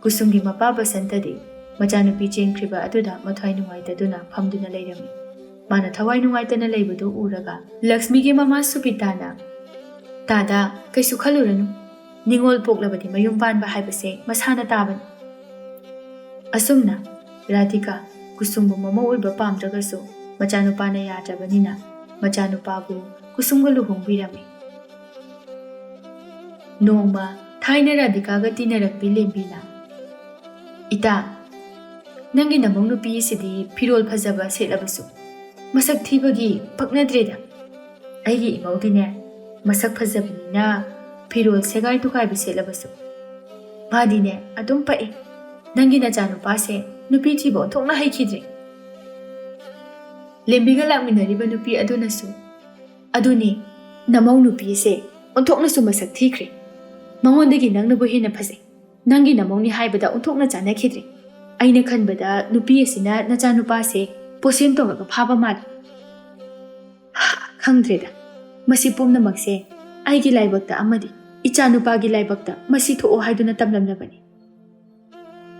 ꯀꯨꯁꯨꯝꯒꯤ ꯃꯄꯥ ꯕꯁꯟꯇꯗꯤ ꯃꯆꯥꯅꯨꯄꯤ ꯆꯦꯟꯈ꯭ꯔꯤꯕ ꯑꯗꯨꯗ ꯃꯊ꯭ꯋꯥꯏ ꯅꯨꯡꯉꯥꯏꯇꯗꯨꯅ ꯐꯝꯗꯨꯅ ꯂꯩꯔꯝꯃꯤ꯫ ꯃꯥꯅ ꯊꯋꯥꯏ ꯅꯨꯡꯉꯥꯏꯇꯅ ꯂꯩꯕꯗꯨ ꯎꯔꯒ ꯂꯛꯁꯃꯤꯒꯤ ꯃꯃꯥ ꯁꯨꯕꯤꯇꯥꯅ, "ꯇꯥꯗ, ꯀꯩꯁꯨ ꯈꯜꯂꯨꯔꯅꯨ꯫ ꯅꯤꯉꯣꯜ ꯄꯣꯛꯂꯕꯗꯤ ꯃꯌꯨꯝ ꯄꯥꯟꯕ ꯍꯥꯏꯕꯁꯦ ꯃꯁꯥꯅ ꯇꯥꯕꯅꯤ꯫" ꯑꯁꯨꯝꯅ ꯔꯥꯙꯤꯀꯥ ꯀꯨꯁꯨꯝꯕꯨ ꯃꯃꯧ ꯑꯣꯏꯕ ꯄꯥꯝꯗ꯭ꯔꯒꯁꯨ ꯃꯆꯥꯅꯨꯄꯥꯅ ꯌꯥꯗ꯭ꯔꯕꯅꯤꯅ ꯃꯆꯥꯅꯨꯄꯥꯕꯨ ꯀꯨꯁꯨꯝꯒ ꯂꯨꯍꯣꯡꯕꯤꯔꯝꯃꯤ꯫ ꯅꯣꯡꯃ ꯊꯥꯏꯅ ꯔꯥꯙꯤꯀꯥꯒ ꯇꯤꯟꯅꯔꯛꯄꯤ ꯂꯦꯝꯕꯤꯅ, "ꯏꯇꯥ, ꯅꯪꯒꯤ ꯅꯃꯧ ꯅꯨꯄꯤ ꯑꯁꯤꯗꯤ ꯐꯤꯔꯣꯜ ꯐꯖꯕ ꯁꯦꯠꯂꯕꯁꯨ ꯃꯁꯛ ꯊꯤꯕꯒꯤ ꯄꯛꯅꯗ꯭ꯔꯦꯗ꯫ ꯑꯩꯒꯤ ꯏꯃꯧꯗꯤꯅꯦ, ꯃꯁꯛ ꯐꯖꯕꯅꯤꯅ ꯐꯤꯔꯣꯜ ꯁꯦꯒꯥꯏ ꯇꯨꯒꯥꯏꯕ ꯁꯦꯠꯂꯕꯁꯨ ꯃꯥꯗꯤꯅꯦ ꯑꯗꯨꯝ ꯄꯛꯏ꯫ ꯅꯪꯒꯤ ꯅꯆꯥꯅꯨꯄꯥꯁꯦ ꯅꯨꯄꯤ ꯊꯤꯕ ꯑꯣꯟꯊꯣꯛꯅ ꯍꯩꯈꯤꯗ꯭ꯔꯦ꯫" ꯂꯦꯝꯕꯤꯒ ꯂꯥꯛꯃꯤꯟꯅꯔꯤꯕ ꯅꯨꯄꯤ ꯑꯗꯨꯅꯁꯨ, "ꯑꯗꯨꯅꯤ, ꯅꯃꯧ ꯅꯨꯄꯤꯁꯦ ꯑꯣꯟꯊꯣꯛꯅꯁꯨ ꯃꯁꯛ ꯊꯤꯈ꯭ꯔꯦ꯫ ꯃꯉꯣꯟꯗꯒꯤ ꯅꯪꯅꯕꯨ ꯍꯦꯟꯅ ꯐꯖꯩ꯫ ꯅꯪꯒꯤ ꯅꯃꯧꯅꯤ ꯍꯥꯏꯕꯗ ꯑꯣꯟꯊꯣꯛꯅ ꯆꯥꯟꯅꯈꯤꯗ꯭ꯔꯦ꯫ ꯑꯩꯅ ꯈꯟꯕꯗ ꯅꯨꯄꯤ ꯑꯁꯤꯅ ꯅꯆꯥꯅꯨꯄꯥꯁꯦ ꯄꯣꯁꯦꯝ ꯇꯧꯔꯒ ꯐꯥꯕ ꯃꯥꯜꯂꯤ꯫ ꯈꯪꯗ꯭ꯔꯦꯗ, ꯃꯁꯤ ꯄꯨꯝꯅꯃꯛꯁꯦ ꯑꯩꯒꯤ ꯂꯥꯏꯕꯛꯇ ꯑꯃꯗꯤ ꯏꯆꯥꯅꯨꯄꯥꯒꯤ ꯂꯥꯏꯕꯛꯇ ꯃꯁꯤ ꯊꯣꯛꯑꯣ ꯍꯥꯏꯗꯨꯅ ꯇꯝꯂꯝꯂꯕꯅꯤ꯫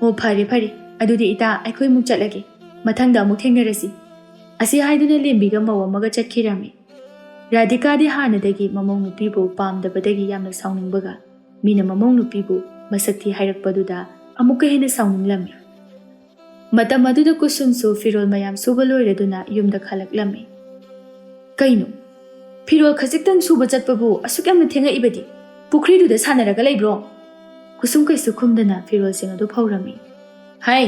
ꯑꯣ, ꯐꯔꯦ, ꯐꯔꯦ, ꯑꯗꯨꯗꯤ ꯏꯇꯥ, ꯑꯩꯈꯣꯏ ꯑꯃꯨꯛ ꯆꯠꯂꯒꯦ꯫ ꯃꯊꯪꯗ ꯑꯃꯨꯛ ꯊꯦꯡꯅꯔꯁꯤ꯫" ꯑꯁꯤ ꯍꯥꯏꯗꯨꯅ ꯂꯦꯝꯕꯤꯒ ꯃꯧ ꯑꯃꯒ ꯆꯠꯈꯤꯔꯝꯃꯤ꯫ ꯔꯥꯙꯤꯀꯥꯗꯤ ꯍꯥꯟꯅꯗꯒꯤ ꯃꯃꯧ ꯅꯨꯄꯤꯕꯨ ꯄꯥꯝꯗꯕꯗꯒꯤ ꯌꯥꯝꯅ ꯁꯥꯎꯅꯤꯡꯕꯒ, ꯃꯤꯅ ꯃꯃꯧ ꯅꯨꯄꯤꯕꯨ ꯃꯁꯛ ꯊꯤ ꯍꯥꯏꯔꯛꯄꯗꯨꯗ ꯑꯃꯨꯛꯀ ꯍꯦꯟꯅ ꯁꯥꯎꯅꯤꯡꯂꯝꯃꯤ꯫ ꯃꯇꯝ ꯑꯗꯨꯗ ꯀꯨꯁꯨꯝꯁꯨ ꯐꯤꯔꯣꯜ ꯃꯌꯥꯝ ꯁꯨꯕ ꯂꯣꯏꯔꯗꯨꯅ ꯌꯨꯝꯗ ꯈꯜꯂꯛꯂꯝꯃꯤ꯫ "ꯀꯩꯅꯣ, ꯐꯤꯔꯣꯜ ꯈꯖꯤꯛꯇꯪ ꯁꯨꯕ ꯆꯠꯄꯕꯨ ꯑꯁꯨꯛ ꯌꯥꯝꯅ ꯊꯦꯡꯉꯛꯏꯕꯗꯤ? ꯄꯨꯈ꯭ꯔꯤꯗꯨꯗ ꯁꯥꯟꯅꯔꯒ ꯂꯩꯕ꯭ꯔꯣ?" ꯀꯨꯁꯨꯝ ꯀꯩꯁꯨ ꯈꯨꯝꯗꯅ ꯐꯤꯔꯣꯜꯁꯤꯡ ꯑꯗꯨ ꯐꯧꯔꯝꯃꯤ꯫ "ꯍꯥꯏ,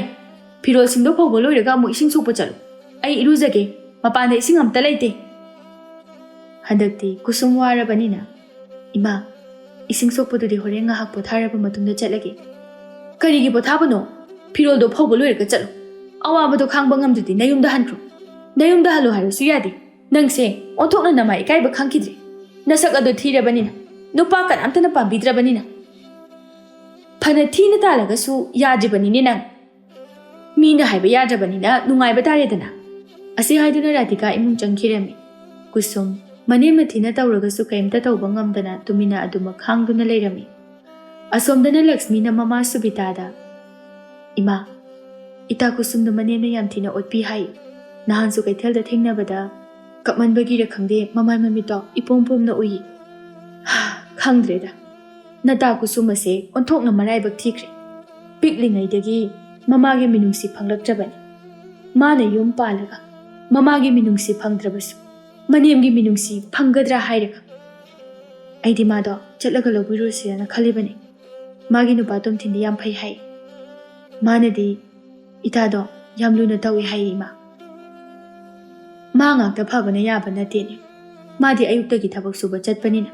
ꯐꯤꯔꯣꯜꯁꯤꯡꯗꯣ ꯐꯧꯕ ꯂꯣꯏꯔꯒ ꯑꯃꯨꯛ ꯏꯁꯤꯡ ꯁꯣꯛꯄ ꯆꯠꯂꯨ꯫ ꯑꯩ ꯏꯔꯨꯖꯒꯦ, ꯃꯄꯥꯟꯗ ꯏꯁꯤꯡ ꯑꯝꯇ ꯂꯩꯇꯦ"꯫ ꯍꯟꯗꯛꯇꯤ ꯀꯨꯁꯨꯝ ꯋꯥꯔꯕꯅꯤꯅ, "ꯏꯃꯥ, ꯏꯁꯤꯡ ꯁꯣꯛꯄꯗꯨꯗꯤ ꯍꯣꯔꯦꯟ ꯉꯥꯏꯍꯥꯛ ꯄꯣꯊꯥꯔꯕ ꯃꯇꯨꯡꯗ ꯆꯠꯂꯒꯦ"꯫ "ꯀꯔꯤꯒꯤ ꯄꯣꯊꯥꯕꯅꯣ? ꯐꯤꯔꯣꯜꯗꯣ ꯐꯧꯕ ꯂꯣꯏꯔꯒ ꯆꯠꯂꯨ꯫ ꯑꯋꯥꯕꯗꯣ ꯈꯥꯡꯕ ꯉꯝꯗ꯭ꯔꯗꯤ ꯅꯌꯨꯝꯗ ꯍꯟꯈ꯭ꯔꯣ꯫ ꯅꯌꯨꯝꯗ ꯍꯜꯂꯣ ꯍꯥꯏꯔꯁꯨ ꯌꯥꯗꯦ꯫ ꯅꯪꯁꯦ ꯑꯣꯟꯊꯣꯛꯅ ꯅꯃꯥ ꯏꯀꯥꯏꯕ ꯈꯪꯈꯤꯗ꯭ꯔꯦ꯫ ꯅꯁꯛ ꯑꯗꯨ ꯊꯤꯔꯕꯅꯤꯅ ꯅꯨꯄꯥ ꯀꯅꯥꯝꯇꯅ ꯄꯥꯝꯕꯤꯗ꯭ꯔꯕꯅꯤꯅ ꯐꯅ ꯊꯤꯅ ꯇꯥꯜꯂꯒꯁꯨ ꯌꯥꯗ꯭ꯔꯤꯕꯅꯤꯅꯦ ꯅꯪ꯫ ꯃꯤꯅ ꯍꯥꯏꯕ ꯌꯥꯗ꯭ꯔꯕꯅꯤꯅ ꯅꯨꯡꯉꯥꯏꯕ ꯇꯥꯔꯦꯗꯅ"꯫ ꯑꯁꯤ ꯍꯥꯏꯗꯨꯅ ꯔꯥꯙꯤꯀꯥ ꯏꯃꯨꯡ ꯆꯪꯈꯤꯔꯝꯃꯤ꯫ ꯀꯨꯁꯨꯝ ꯃꯅꯦꯝꯅ ꯊꯤꯅ ꯇꯧꯔꯒꯁꯨ ꯀꯔꯤꯝꯇ ꯇꯧꯕ ꯉꯝꯗꯅ ꯇꯨꯃꯤꯟꯅ ꯑꯗꯨꯃꯛ ꯈꯥꯡꯗꯨꯅ ꯂꯩꯔꯝꯃꯤ꯫ ꯑꯁꯣꯝꯗꯅ ꯂꯛꯁꯃꯤꯅ ꯃꯃꯥ ꯁꯨꯕꯤꯇꯥꯗ, "ꯏꯃꯥ, ꯏꯇꯥ ꯀꯨꯁꯨꯝꯗꯣ ꯃꯅꯦꯝꯅ ꯌꯥꯝ ꯊꯤꯅ ꯑꯣꯠꯄꯤ ꯍꯥꯏ꯫ ꯅꯍꯥꯟꯁꯨ ꯀꯩꯊꯦꯜꯗ ꯊꯦꯡꯅꯕꯗ ꯀꯞꯃꯟꯕꯒꯤꯔ ꯈꯪꯗꯦ, ꯃꯃꯥꯏ ꯃꯃꯤꯠꯇꯣ ꯏꯄꯣꯝ ꯄꯣꯝꯅ ꯎꯏ꯫ ꯈꯪꯗ꯭ꯔꯦꯗ, ꯅꯇꯥ ꯀꯨꯁꯨꯝ ꯑꯁꯦ ꯑꯣꯟꯊꯣꯛꯅ ꯃꯔꯥꯏꯕꯛ ꯊꯤꯈ꯭ꯔꯦ꯫ ꯄꯤꯛꯂꯤꯉꯩꯗꯒꯤ ꯃꯃꯥꯒꯤ ꯃꯤꯅꯨꯡꯁꯤ ꯐꯪꯂꯛꯇ꯭ꯔꯕꯅꯤ꯫ ꯃꯥꯅ ꯌꯨꯝ ꯄꯥꯜꯂꯒ ꯃꯃꯥꯒꯤ ꯃꯤꯅꯨꯡꯁꯤ ꯐꯪꯗ꯭ꯔꯕꯁꯨ ꯃꯅꯦꯝꯒꯤ ꯃꯤꯅꯨꯡꯁꯤ ꯐꯪꯒꯗ꯭ꯔꯥ ꯍꯥꯏꯔꯒ ꯑꯩꯗꯤ ꯃꯥꯗꯣ ꯆꯠꯂꯒ ꯂꯧꯕꯤꯔꯨꯁꯤꯔꯅ ꯈꯜꯂꯤꯕꯅꯤ꯫ ꯃꯥꯒꯤ ꯅꯨꯄꯥ ꯇꯣꯝꯊꯤꯟꯗꯤ ꯌꯥꯝ ꯐꯩ ꯍꯥꯏ꯫ ꯃꯥꯅꯗꯤ ꯏꯇꯥꯗꯣ ꯌꯥꯝ ꯂꯨꯅ ꯇꯧꯏ ꯍꯥꯏꯌꯦ, ꯏꯃꯥ꯫ ꯃꯥ ꯉꯥꯛꯇ ꯐꯕꯅ ꯌꯥꯕ ꯅꯠꯇꯦꯅꯦ꯫ ꯃꯥꯗꯤ ꯑꯌꯨꯛꯇꯒꯤ ꯊꯕꯛ ꯁꯨꯕ ꯆꯠꯄꯅꯤꯅ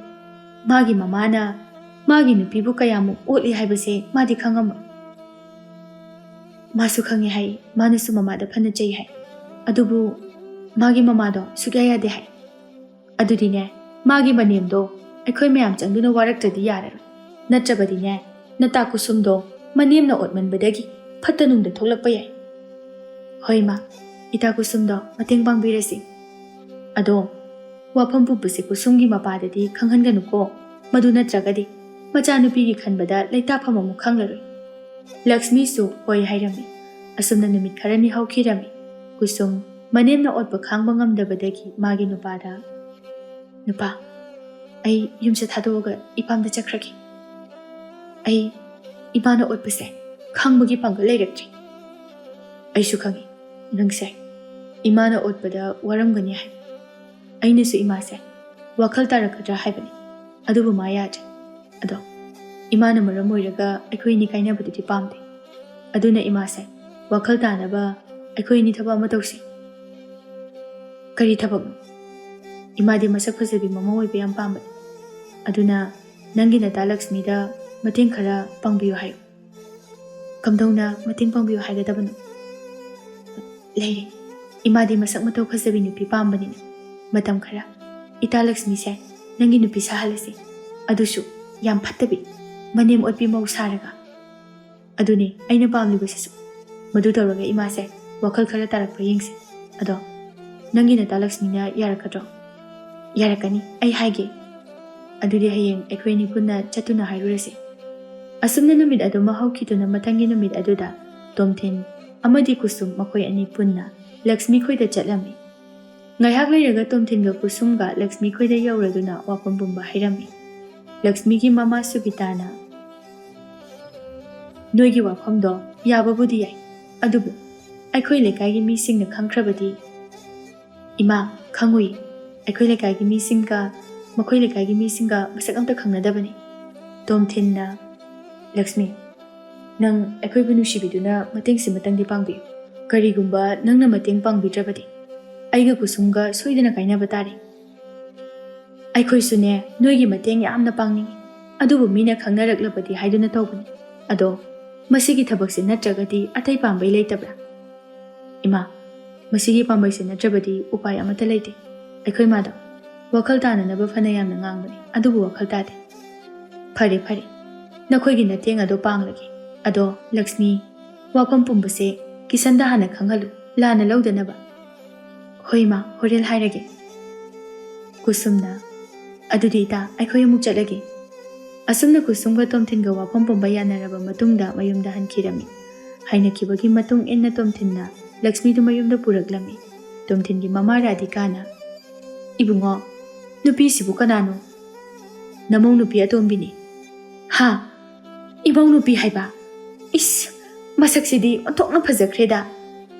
ꯃꯥꯒꯤ ꯃꯃꯥꯅ ꯃꯥꯒꯤ ꯅꯨꯄꯤꯕꯨ ꯀꯌꯥꯃꯨꯛ ꯑꯣꯠꯂꯤ ꯍꯥꯏꯕꯁꯦ ꯃꯥꯗꯤ ꯈꯪꯉꯝꯃꯣꯏ꯫ ꯃꯥꯁꯨ ꯈꯪꯉꯦ ꯍꯥꯏ, ꯃꯥꯅꯁꯨ ꯃꯃꯥꯗ ꯐꯅ ꯆꯩ ꯍꯥꯏ꯫ ꯑꯗꯨꯕꯨ ꯃꯥꯒꯤ ꯃꯃꯥꯗꯣ ꯁꯨꯛꯌꯥ ꯌꯥꯗꯦ ꯍꯥꯏ꯫ ꯑꯗꯨꯗꯤꯅꯦ, ꯃꯥꯒꯤ ꯃꯅꯦꯝꯗꯣ ꯑꯩꯈꯣꯏ ꯃꯌꯥꯝ ꯆꯪꯗꯨꯅ ꯋꯥꯔꯛꯇ꯭ꯔꯗꯤ ꯌꯥꯔꯔꯣꯏ꯫ ꯅꯠꯇ꯭ꯔꯕꯗꯤꯅꯦ, ꯅꯇꯥ ꯀꯨꯁꯨꯝꯗꯣ ꯃꯅꯦꯝꯅ ꯑꯣꯠꯃꯟꯕꯗꯒꯤ ꯐꯠꯇ ꯅꯨꯡꯗ ꯊꯣꯛꯂꯛꯄ ꯌꯥꯏ꯫ ꯍꯣꯏ ꯃꯥ, ꯏꯇꯥ ꯀꯨꯁꯨꯝꯗꯣ ꯃꯇꯦꯡ ꯄꯥꯡꯕꯤꯔꯁꯤ꯫ ꯑꯗꯣ ꯋꯥꯐꯝ ꯄꯨꯝꯕꯁꯦ ꯀꯨꯁꯨꯝꯒꯤ ꯃꯄꯥꯗꯗꯤ ꯈꯪꯍꯟꯒꯅꯨꯀꯣ꯫ ꯃꯗꯨ ꯅꯠꯇ꯭ꯔꯒꯗꯤ ꯃꯆꯥꯅꯨꯄꯤꯒꯤ ꯈꯟꯕꯗ ꯂꯩꯇꯥꯐꯝ ꯑꯃꯨꯛ ꯈꯪꯂꯔꯣꯏ꯫ ꯂꯛꯁꯃꯤꯁꯨ ꯍꯣꯏ ꯍꯥꯏꯔꯝꯃꯤ꯫ ꯑꯁꯨꯝꯅ ꯅꯨꯃꯤꯠ ꯈꯔꯅꯤ ꯍꯧꯈꯤꯔꯝꯃꯤ꯫ ꯀꯨꯁꯨꯝ ꯃꯅꯦꯝꯅ ꯑꯣꯠꯄ ꯈꯥꯡꯕ ꯉꯝꯗꯕꯗꯒꯤ ꯃꯥꯒꯤ ꯅꯨꯄꯥꯗ, "ꯅꯨꯄꯥ, ꯑꯩ ꯌꯨꯝꯁꯦ ꯊꯥꯗꯣꯛꯑꯒ ꯏꯄꯥꯝꯗ ꯆꯠꯈ꯭ꯔꯒꯦ꯫ ꯑꯩ ꯏꯃꯥꯅ ꯑꯣꯠꯄꯁꯦ ꯈꯥꯡꯕꯒꯤ ꯄꯥꯡꯒꯜ ꯂꯩꯔꯛꯇ꯭ꯔꯦ꯫ ꯑꯩꯁꯨ ꯈꯪꯉꯤ ꯅꯪꯁꯦ ꯏꯃꯥꯅ ꯑꯣꯠꯄꯗ ꯋꯥꯔꯝꯒꯅꯤ ꯍꯥꯏꯕ꯫ ꯑꯩꯅꯁꯨ ꯏꯃꯥꯁꯦ ꯋꯥꯈꯜ ꯇꯥꯔꯛꯀꯗ꯭ꯔꯥ ꯍꯥꯏꯕꯅꯤ, ꯑꯗꯨꯕꯨ ꯃꯥ ꯌꯥꯗ꯭ꯔꯦ"꯫ ꯑꯗꯣ ꯏꯃꯥꯅ ꯃꯔꯝ ꯑꯣꯏꯔꯒ ꯑꯩꯈꯣꯏ ꯑꯅꯤ ꯀꯥꯏꯅꯕꯗꯨꯗꯤ ꯄꯥꯝꯗꯦ꯫ ꯑꯗꯨꯅ ꯏꯃꯥꯁꯦ ꯋꯥꯈꯜ ꯇꯥꯅꯕ ꯑꯩꯈꯣꯏ ꯑꯅꯤ ꯊꯕꯛ ꯑꯃ ꯇꯧꯁꯤ꯫ ꯀꯔꯤ ꯊꯕꯛꯅꯣ? ꯏꯃꯥꯗꯤ ꯃꯁꯛ ꯐꯖꯕꯤ ꯃꯃꯧ ꯑꯣꯏꯕ ꯌꯥꯝ ꯄꯥꯝꯕꯅꯤ꯫ ꯑꯗꯨꯅ ꯅꯪꯒꯤ ꯅꯇꯥ ꯂꯛꯁꯃꯤꯗ ꯃꯇꯦꯡ ꯈꯔ ꯄꯥꯡꯕꯤꯌꯨ ꯍꯥꯏꯌꯨ꯫ ꯀꯝꯗꯧꯅ ꯃꯇꯦꯡ ꯄꯥꯡꯕꯤꯌꯨ ꯍꯥꯏꯒꯗꯕꯅꯣ? ꯂꯩꯔꯦ, ꯏꯃꯥꯗꯤ ꯃꯁꯛ ꯃꯇꯧ ꯐꯖꯕꯤ ꯅꯨꯄꯤ ꯄꯥꯝꯕꯅꯤꯅ ꯃꯇꯝ ꯈꯔ ꯏꯇꯥ ꯂꯛꯁꯃꯤꯁꯦ ꯅꯪꯒꯤ ꯅꯨꯄꯤ ꯁꯥꯍꯜꯂꯁꯤ, ꯑꯗꯨꯁꯨ ꯌꯥꯝ ꯐꯠꯇꯕꯤ ꯃꯅꯦꯝ ꯑꯣꯠꯄꯤ ꯃꯧ ꯁꯥꯔꯒ꯫ ꯑꯗꯨꯅꯤ ꯑꯩꯅ ꯄꯥꯝꯂꯤꯕꯁꯤꯁꯨ꯫ ꯃꯗꯨ ꯇꯧꯔꯒ ꯏꯃꯥꯁꯦ ꯋꯥꯈꯜ ꯈꯔ ꯇꯥꯔꯛꯄ ꯌꯦꯡꯁꯦ꯫ ꯑꯗꯣ ꯅꯪꯒꯤ ꯅꯇꯥ ꯂꯛꯁꯃꯤꯅ ꯌꯥꯔꯛꯀꯗ꯭ꯔꯣ? ꯌꯥꯔꯛꯀꯅꯤ, ꯑꯩ ꯍꯥꯏꯒꯦ꯫ ꯑꯗꯨꯗꯤ ꯍꯌꯦꯡ ꯑꯩꯈꯣꯏ ꯑꯅꯤ ꯄꯨꯟꯅ ꯆꯠꯇꯨꯅ ꯍꯥꯏꯔꯨꯔꯁꯤ꯫ ꯑꯁꯨꯝꯅ ꯅꯨꯃꯤꯠ ꯑꯗꯨꯃ ꯍꯧꯈꯤꯗꯨꯅ ꯃꯊꯪꯒꯤ ꯅꯨꯃꯤꯠ ꯑꯗꯨꯗ ꯇꯣꯝꯊꯤꯟ ꯑꯃꯗꯤ ꯀꯨꯁꯨꯝ ꯃꯈꯣꯏ ꯑꯅꯤ ꯄꯨꯟꯅ ꯂꯛꯁꯃꯤ ꯈꯣꯏꯗ ꯆꯠꯂꯝꯃꯤ꯫ ꯉꯥꯏꯍꯥꯛ ꯂꯩꯔꯒ ꯇꯣꯝꯊꯤꯟꯒ ꯀꯨꯁꯨꯝꯒ ꯂꯛꯁꯃꯤ ꯈꯣꯏꯗ ꯌꯧꯔꯗꯨꯅ ꯋꯥꯐꯝ ꯄꯨꯝꯕ ꯍꯥꯏꯔꯝꯃꯤ꯫ ꯂꯛꯁꯃꯤꯒꯤ ꯃꯃꯥ ꯁꯨꯕꯤꯇꯥꯅ, "ꯅꯣꯏꯒꯤ ꯋꯥꯐꯝꯗꯣ ꯌꯥꯕꯕꯨꯗꯤ ꯌꯥꯏ, ꯑꯗꯨꯕꯨ ꯑꯩꯈꯣꯏ ꯂꯩꯀꯥꯏꯒꯤ ꯃꯤꯁꯤꯡꯅ ꯈꯪꯈ꯭ꯔꯕꯗꯤ?" "ꯏꯃꯥ, ꯈꯪꯉꯨꯏ꯫ ꯑꯩꯈꯣꯏ ꯂꯩꯀꯥꯏꯒꯤ ꯃꯤꯁꯤꯡꯒ, ꯃꯈꯣꯏ ꯂꯩꯀꯥꯏꯒꯤ ꯃꯤꯁꯤꯡꯒ ꯃꯁꯛ ꯑꯝꯇ ꯈꯪꯅꯗꯕꯅꯤ꯫" ꯇꯣꯝꯊꯤꯟꯅ, "ꯂꯛꯁꯃꯤ, ꯅꯪ ꯑꯩꯈꯣꯏꯕꯨ ꯅꯨꯡꯁꯤꯕꯤꯗꯨꯅ ꯃꯇꯦꯡꯁꯤꯃꯇꯪꯗꯤ ꯄꯥꯡꯕꯤꯌꯨ꯫ ꯀꯔꯤꯒꯨꯝꯕ ꯅꯪꯅ ꯃꯇꯦꯡ ꯄꯥꯡꯕꯤꯗ꯭ꯔꯕꯗꯤ ꯑꯩꯒ ꯀꯨꯁꯨꯝꯒ ꯁꯣꯏꯗꯅ ꯀꯥꯏꯅꯕ ꯇꯥꯔꯦ꯫ ꯑꯩꯈꯣꯏꯁꯨꯅꯦ ꯅꯣꯏꯒꯤ ꯃꯇꯦꯡ ꯌꯥꯝꯅ ꯄꯥꯡꯅꯤꯡꯏ, ꯑꯗꯨꯕꯨ ꯃꯤꯅ ꯈꯪꯅꯔꯛꯂꯕꯗꯤ ꯍꯥꯏꯗꯨꯅ ꯇꯧꯕꯅꯤ꯫ ꯑꯗꯣ ꯃꯁꯤꯒꯤ ꯊꯕꯛꯁꯦ ꯅꯠꯇ꯭ꯔꯒꯗꯤ ꯑꯇꯩ ꯄꯥꯝꯕꯩ ꯂꯩꯇꯕ꯭ꯔꯥ?" "ꯏꯃꯥ, ꯃꯁꯤꯒꯤ ꯄꯥꯝꯕꯩꯁꯦ ꯅꯠꯇ꯭ꯔꯕꯗꯤ ꯎꯄꯥꯏ ꯑꯃꯠꯇ ꯂꯩꯇꯦ꯫ ꯑꯩꯈꯣꯏ ꯃꯥꯗꯣ ꯋꯥꯈꯜ ꯇꯥꯅꯅꯕ ꯐꯅ ꯌꯥꯝꯅ ꯉꯥꯡꯕꯅꯤ, ꯑꯗꯨꯕꯨ ꯋꯥꯈꯜ ꯇꯥꯗꯦ꯫" "ꯐꯔꯦ, ꯐꯔꯦ, ꯅꯈꯣꯏꯒꯤ ꯅꯇꯦꯡ ꯑꯗꯣ ꯄꯥꯡꯂꯒꯦ꯫ ꯑꯗꯣ ꯂꯛꯁꯃꯤ, ꯋꯥꯐꯝ ꯄꯨꯝꯕꯁꯦ ꯀꯤꯁꯟꯗ ꯍꯥꯟꯅ ꯈꯪꯍꯜꯂꯨ, ꯂꯥꯟꯅ ꯂꯧꯗꯅꯕ꯫" "ꯍꯣꯏ ꯏꯃꯥ, ꯍꯣꯔꯦꯟ ꯍꯥꯏꯔꯒꯦ꯫" ꯀꯨꯁꯨꯝꯅ, "ꯑꯗꯨꯗꯤ ꯏꯇꯥ, ꯑꯩꯈꯣꯏ ꯑꯃꯨꯛ ꯆꯠꯂꯒꯦ꯫" ꯑꯁꯨꯝꯅ ꯀꯨꯁꯨꯝꯒ ꯇꯣꯝꯊꯤꯟꯒ ꯋꯥꯐꯝ ꯄꯨꯝꯕ ꯌꯥꯅꯔꯕ ꯃꯇꯨꯡꯗ ꯃꯌꯨꯝꯗ ꯍꯟꯈꯤꯔꯝꯃꯤ꯫ ꯍꯥꯏꯅꯈꯤꯕꯒꯤ ꯃꯇꯨꯡ ꯏꯟꯅ ꯇꯣꯝꯊꯤꯟꯅ ꯂꯛꯁꯃꯤꯗꯨ ꯃꯌꯨꯝꯗ ꯄꯨꯔꯛꯂꯝꯃꯤ꯫ ꯇꯣꯝꯊꯤꯟꯒꯤ ꯃꯃꯥ ꯔꯥꯙꯤꯀꯥꯅ, "ꯏꯕꯨꯡꯉꯣ, ꯅꯨꯄꯤꯁꯤꯕꯨ ꯀꯅꯥꯅꯣ?" "ꯅꯃꯧ ꯅꯨꯄꯤ ꯑꯇꯣꯝꯕꯤꯅꯤ꯫" "ꯍꯥ? ꯏꯃꯧ ꯅꯨꯄꯤ ꯍꯥꯏꯕ? ꯏꯁ, ꯃꯁꯛꯁꯤꯗꯤ ꯑꯣꯟꯊꯣꯛꯅ ꯐꯖꯈ꯭ꯔꯦꯗ!"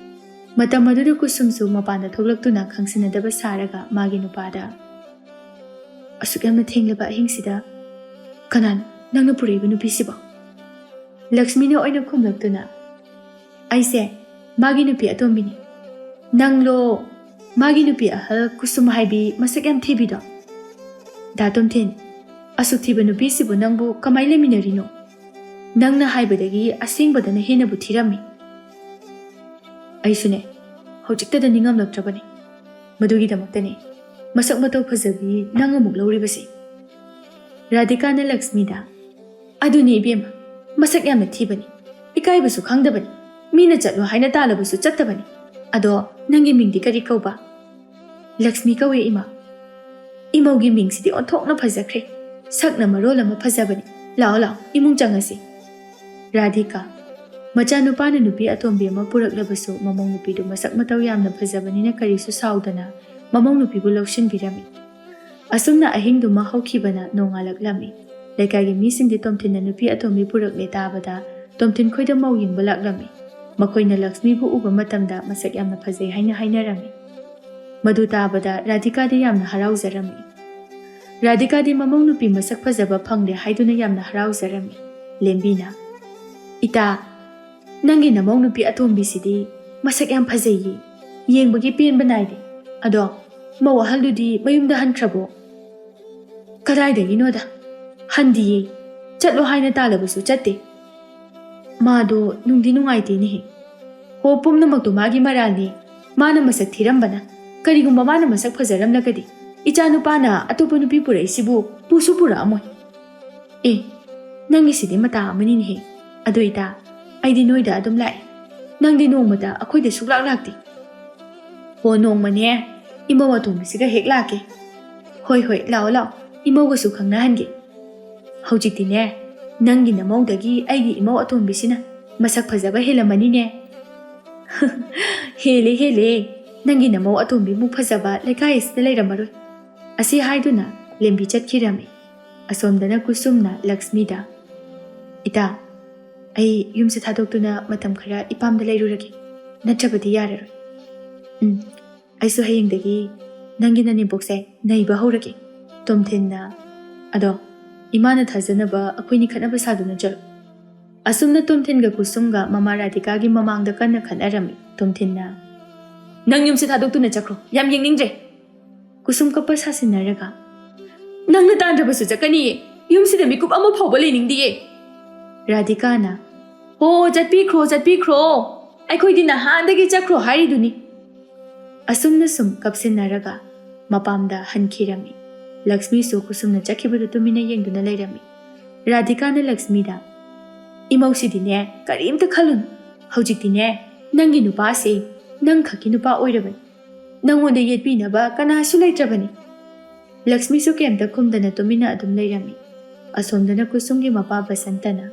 ꯃꯇꯝ ꯑꯗꯨꯗ ꯀꯨꯁꯨꯝꯁꯨ ꯃꯄꯥꯟꯗ ꯊꯣꯛꯂꯛꯇꯨꯅ ꯈꯪꯁꯤꯟꯅꯗꯕ ꯁꯥꯔꯒ ꯃꯥꯒꯤ ꯅꯨꯄꯥꯗ, "ꯑꯁꯨꯛ ꯌꯥꯝꯅ ꯊꯦꯡꯂꯕ ꯑꯍꯤꯡꯁꯤꯗ "ꯀꯅꯥꯅꯣ ꯅꯪꯅ ꯄꯨꯔꯛꯏꯕ ꯅꯨꯄꯤꯁꯤꯕꯣ?" ꯂꯛꯁꯃꯤꯅ ꯑꯣꯏꯅ ꯈꯨꯝꯂꯛꯇꯨꯅ, "ꯑꯩꯁꯦ ꯃꯥꯒꯤ ꯅꯨꯄꯤ ꯑꯇꯣꯝꯕꯤꯅꯤ꯫ ꯅꯪꯂꯣ ꯃꯥꯒꯤ ꯅꯨꯄꯤ ꯑꯍꯜ ꯀꯨꯁꯨꯝ ꯍꯥꯏꯕꯤ ꯃꯁꯛ ꯌꯥꯝ ꯊꯤꯕꯤꯗꯣ?" "ꯗꯥ ꯇꯣꯝꯊꯤꯟ, ꯑꯁꯨꯛ ꯊꯤꯕ ꯅꯨꯄꯤꯁꯤꯕꯨ ꯅꯪꯕꯨ ꯀꯃꯥꯏ ꯂꯩꯃꯤꯟꯅꯔꯤꯅꯣ? ꯅꯪꯅ ꯍꯥꯏꯕꯗꯒꯤ ꯑꯁꯦꯡꯕꯗꯅ ꯍꯦꯟꯅꯕꯨ ꯊꯤꯔꯝꯃꯤ꯫ ꯑꯩꯁꯨꯅꯦ, ꯍꯧꯖꯤꯛꯇꯗ ꯅꯤꯡꯉꯝꯂꯛꯇ꯭ꯔꯕꯅꯤ꯫ ꯃꯗꯨꯒꯤꯗꯃꯛꯇꯅꯦ ꯃꯁꯛ ꯃꯇꯧ ꯐꯖꯕꯤ ꯅꯪ ꯑꯃꯨꯛ ꯂꯧꯔꯤꯕꯁꯤ꯫" ꯔꯥꯙꯤꯀꯥꯅ ꯂꯛꯁꯃꯤꯗ, "ꯑꯗꯨꯅꯤ ꯏꯕꯦꯝꯃ, ꯃꯁꯛ ꯌꯥꯝꯅ ꯊꯤꯕꯅꯤ, ꯏꯀꯥꯏꯕꯁꯨ ꯈꯪꯗꯕꯅꯤ, ꯃꯤꯅ ꯆꯠꯂꯣ ꯍꯥꯏꯅ ꯇꯥꯜꯂꯕꯁꯨ ꯆꯠꯇꯕꯅꯤ꯫ ꯑꯗꯣ ꯅꯪꯒꯤ ꯃꯤꯡꯗꯤ ꯀꯔꯤ ꯀꯧꯕ?" "ꯂꯛꯁꯃꯤ ꯀꯧꯏ ꯏꯃꯥ꯫" "ꯏꯃꯧꯒꯤ ꯃꯤꯡꯁꯤꯗꯤ ꯑꯣꯟꯊꯣꯛꯅ ꯐꯖꯈ꯭ꯔꯦ, ꯁꯛꯅ ꯃꯔꯣꯜ ꯑꯃ ꯐꯖꯕꯅꯤ꯫ ꯂꯥꯛꯑꯣ ꯂꯥꯛꯑꯣ, ꯏꯃꯨꯡ ꯆꯪꯉꯁꯤ꯫" ꯔꯥꯙꯤꯀꯥ, ꯃꯆꯥꯅꯨꯄꯥꯅ ꯅꯨꯄꯤ ꯑꯇꯣꯝꯕꯤ ꯑꯃ ꯄꯨꯔꯛꯂꯕꯁꯨ ꯃꯃꯧ ꯅꯨꯄꯤꯗꯨ ꯃꯁꯛ ꯃꯇꯧ ꯌꯥꯝꯅ ꯐꯖꯕꯅꯤꯅ ꯀꯔꯤꯁꯨ ꯁꯥꯎꯗꯅ ꯃꯃꯧ ꯅꯨꯄꯤꯕꯨ ꯂꯧꯁꯤꯟꯕꯤꯔꯝꯃꯤ꯫ ꯑꯁꯨꯝꯅ ꯑꯍꯤꯡꯗꯨꯃ ꯍꯧꯈꯤꯕꯅ ꯅꯣꯡꯉꯥꯜꯂꯛꯂꯝꯃꯤ꯫ ꯂꯩꯀꯥꯏꯒꯤ ꯃꯤꯁꯤꯡꯗꯤ ꯇꯣꯝꯊꯤꯟꯅ ꯅꯨꯄꯤ ꯑꯇꯣꯝꯕꯤ ꯄꯨꯔꯛꯂꯦ ꯇꯥꯕꯗ ꯇꯣꯝꯊꯤꯟ ꯈꯣꯏꯗ ꯃꯧ ꯌꯦꯡꯕ ꯂꯥꯛꯂꯝꯃꯤ꯫ ꯃꯈꯣꯏꯅ ꯂꯛꯁꯃꯤꯕꯨ ꯎꯕ ꯃꯇꯝꯗ ꯃꯁꯛ ꯌꯥꯝꯅ ꯐꯖꯩ ꯍꯥꯏꯅ ꯍꯥꯏꯅꯔꯝꯃꯤ꯫ ꯃꯗꯨ ꯇꯥꯕꯗ ꯔꯥꯙꯤꯀꯥꯗꯤ ꯌꯥꯝꯅ ꯍꯔꯥꯎꯖꯔꯝꯃꯤ꯫ ꯔꯥꯙꯤꯀꯥꯗꯤ ꯃꯃꯧ ꯅꯨꯄꯤ ꯃꯁꯛ ꯐꯖꯕ ꯐꯪꯂꯦ ꯍꯥꯏꯗꯨꯅ ꯌꯥꯝꯅ ꯍꯔꯥꯎꯖꯔꯝꯃꯤ꯫ ꯂꯦꯝꯕꯤꯅ, "ꯏꯇꯥ, ꯅꯪꯒꯤ ꯅꯃꯧ ꯅꯨꯄꯤ ꯑꯇꯣꯝꯕꯤꯁꯤꯗꯤ ꯃꯁꯛ ꯌꯥꯝ ꯐꯖꯩꯌꯦ, ꯌꯦꯡꯕꯒꯤ ꯄꯦꯟꯕ ꯅꯥꯏꯗꯦ꯫ ꯑꯗꯣ ꯃꯧ ꯑꯍꯜꯗꯨꯗꯤ ꯃꯌꯨꯝꯗ ꯍꯟꯈ꯭ꯔꯕꯣ?" "ꯀꯗꯥꯏꯗꯒꯤꯅꯣꯗ, ꯍꯟꯗꯤꯌꯦ, ꯆꯠꯂꯣ ꯍꯥꯏꯅ ꯇꯥꯜꯂꯕꯁꯨ ꯆꯠꯇꯦ꯫ ꯃꯥꯗꯣ ꯅꯨꯡꯗꯤ ꯅꯨꯡꯉꯥꯏꯇꯦꯅꯦꯍꯦ꯫ ꯍꯣ, ꯄꯨꯝꯅꯃꯛꯇꯣ ꯃꯥꯒꯤ ꯃꯔꯥꯜꯅꯦ, ꯃꯥꯅ ꯃꯁꯛ ꯊꯤꯔꯝꯕꯅ꯫ ꯀꯔꯤꯒꯨꯝꯕ ꯃꯥꯅ ꯃꯁꯛ ꯐꯖꯔꯝꯂꯒꯗꯤ ꯏꯆꯥ ꯅꯨꯄꯥꯅ ꯑꯇꯣꯞꯄ ꯅꯨꯄꯤ ꯄꯨꯔꯛꯏꯁꯤꯕꯨ ꯄꯨꯁꯨ ꯄꯨꯔꯛꯑꯝꯃꯣꯏ꯫ ꯑꯦ, ꯅꯪꯒꯤꯁꯤꯗꯤ ꯃꯇꯥ ꯑꯃꯅꯤꯅꯦꯍꯦ꯫ ꯑꯗꯣ ꯏꯇꯥ, ꯑꯩꯗꯤ ꯅꯣꯏꯗ ꯑꯗꯨꯝ ꯂꯥꯛꯑꯦ, ꯅꯪꯗꯤ ꯅꯣꯡꯃꯇ ꯑꯩꯈꯣꯏꯗ ꯁꯨꯛꯂꯥꯛ ꯂꯥꯛꯇꯦ꯫" "ꯍꯣ, ꯅꯣꯡꯃꯅꯦ ꯏꯃꯧ ꯑꯇꯣꯝꯕꯤꯁꯤꯒ ꯍꯦꯛ ꯂꯥꯛꯀꯦ꯫" "ꯍꯣꯏ ꯍꯣꯏ, ꯂꯥꯛꯑꯣ ꯂꯥꯛꯑꯣ, ꯏꯃꯧꯒꯁꯨ ꯈꯪꯅꯍꯟꯒꯦ꯫" "ꯍꯧꯖꯤꯛꯇꯤꯅꯦ, ꯅꯪꯒꯤ ꯅꯃꯧꯗꯒꯤ ꯑꯩꯒꯤ ꯏꯃꯧ ꯑꯇꯣꯝꯕꯤꯁꯤꯅ ꯃꯁꯛ ꯐꯖꯕ ꯍꯦꯜꯂꯝꯃꯅꯤꯅꯦ꯫" "ꯍꯦꯜꯂꯦ ꯍꯦꯜꯂꯦ, ꯅꯪꯒꯤ ꯅꯃꯧ ꯑꯇꯣꯝꯕꯤꯃꯨꯛ ꯐꯖꯕ ꯂꯩꯀꯥꯏ ꯑꯁꯤꯗ ꯂꯩꯔꯝꯃꯔꯣꯏ꯫" ꯑꯁꯤ ꯍꯥꯏꯗꯨꯅ ꯂꯦꯝꯕꯤ ꯆꯠꯈꯤꯔꯝꯃꯤ꯫ ꯑꯁꯣꯝꯗꯅ ꯀꯨꯁꯨꯝꯅ ꯂꯛꯁꯃꯤꯗ, "ꯏꯇꯥ, ꯑꯩ ꯌꯨꯝꯁꯦ ꯊꯥꯗꯣꯛꯇꯨꯅ ꯃꯇꯝ ꯈꯔ ꯏꯄꯥꯝꯗ ꯂꯩꯔꯨꯔꯒꯦ, ꯅꯠꯇ꯭ꯔꯕꯗꯤ ꯌꯥꯔꯔꯣꯏ꯫ ꯎꯝ, ꯑꯩꯁꯨ ꯍꯌꯦꯡꯗꯒꯤ ꯅꯪꯒꯤ ꯅꯅꯦꯝꯄꯣꯛꯁꯦ ꯅꯩꯕ ꯍꯧꯔꯒꯦ꯫" ꯇꯣꯝꯊꯤꯟꯅ, "ꯑꯗꯣ ꯏꯃꯥꯅ ꯊꯥꯖꯅꯕ ꯑꯩꯈꯣꯏꯅꯤ ꯈꯠꯅꯕ ꯁꯥꯗꯨꯅ ꯆꯠꯂꯨ꯫ ꯑꯁꯨꯝꯅ ꯇꯣꯝꯊꯤꯟꯒ ꯀꯨꯁꯨꯝꯒ ꯃꯃꯥ ꯔꯥꯙꯤꯀꯥꯒꯤ ꯃꯃꯥꯡꯗ ꯀꯟꯅ ꯈꯠꯅꯔꯝꯃꯤ꯫ ꯇꯣꯝꯊꯤꯟꯅ, "ꯅꯪ ꯌꯨꯝꯁꯦ ꯊꯥꯗꯣꯛꯇꯨꯅ ꯆꯠꯈ꯭ꯔꯣ, ꯌꯥꯝ ꯌꯦꯡꯅꯤꯡꯗ꯭ꯔꯦ"꯫ ꯀꯨꯁꯨꯝ ꯀꯞꯄ ꯁꯥꯁꯤꯟꯅꯔꯒ, "ꯅꯪꯅ ꯇꯥꯟꯗ꯭ꯔꯕꯁꯨ ꯆꯠꯀꯅꯤꯌꯦ, ꯌꯨꯝꯁꯤꯗ ꯃꯤꯀꯨꯞ ꯑꯃ ꯐꯥꯎꯕ ꯂꯩꯅꯤꯡꯗꯤꯌꯦ"꯫ ꯔꯥꯙꯤꯀꯥꯅ, "ꯍꯣ, ꯆꯠꯄꯤꯈ꯭ꯔꯣ, ꯆꯠꯄꯤꯈ꯭ꯔꯣ, ꯑꯩꯈꯣꯏꯗꯤ ꯅꯍꯥꯟꯗꯒꯤ ꯆꯠꯈ꯭ꯔꯣ ꯍꯥꯏꯔꯤꯗꯨꯅꯤ"꯫ ꯑꯁꯨꯝꯅ ꯁꯨꯝ ꯀꯞꯁꯤꯟꯅꯔꯒ ꯃꯄꯥꯝꯗ ꯍꯟꯈꯤꯔꯝꯃꯤ꯫ ꯂꯛꯁꯃꯤꯁꯨ ꯀꯨꯁꯨꯝꯅ ꯆꯠꯈꯤꯕꯗꯨ ꯇꯨꯃꯤꯟꯅ ꯌꯦꯡꯗꯨꯅ ꯂꯩꯔꯝꯃꯤ꯫ ꯔꯥꯙꯤꯀꯥꯅ ꯂꯛꯁꯃꯤꯗ, "ꯏꯃꯧꯁꯤꯗꯤꯅꯦ, ꯀꯔꯤꯝꯇ ꯈꯜꯂꯨꯅꯨ꯫ ꯍꯧꯖꯤꯛꯇꯤꯅꯦ, ꯅꯪꯒꯤ ꯅꯨꯄꯥꯁꯦ ꯅꯪ ꯈꯛꯀꯤ ꯅꯨꯄꯥ ꯑꯣꯏꯔꯕꯅꯤ꯫ ꯅꯪꯉꯣꯟꯗ ꯌꯦꯠꯄꯤꯅꯕ ꯀꯅꯥꯁꯨ ꯂꯩꯇ꯭ꯔꯕꯅꯤ"꯫ ꯂꯛꯁꯃꯤꯁꯨ ꯀꯩꯝꯇ ꯈꯨꯝꯗꯅ ꯇꯨꯃꯤꯟꯅ ꯑꯗꯨꯝ ꯂꯩꯔꯝꯃꯤ꯫ ꯑꯁꯣꯝꯗꯅ ꯀꯨꯁꯨꯝꯒꯤ ꯃꯄꯥ ꯕꯁꯟꯇꯅ,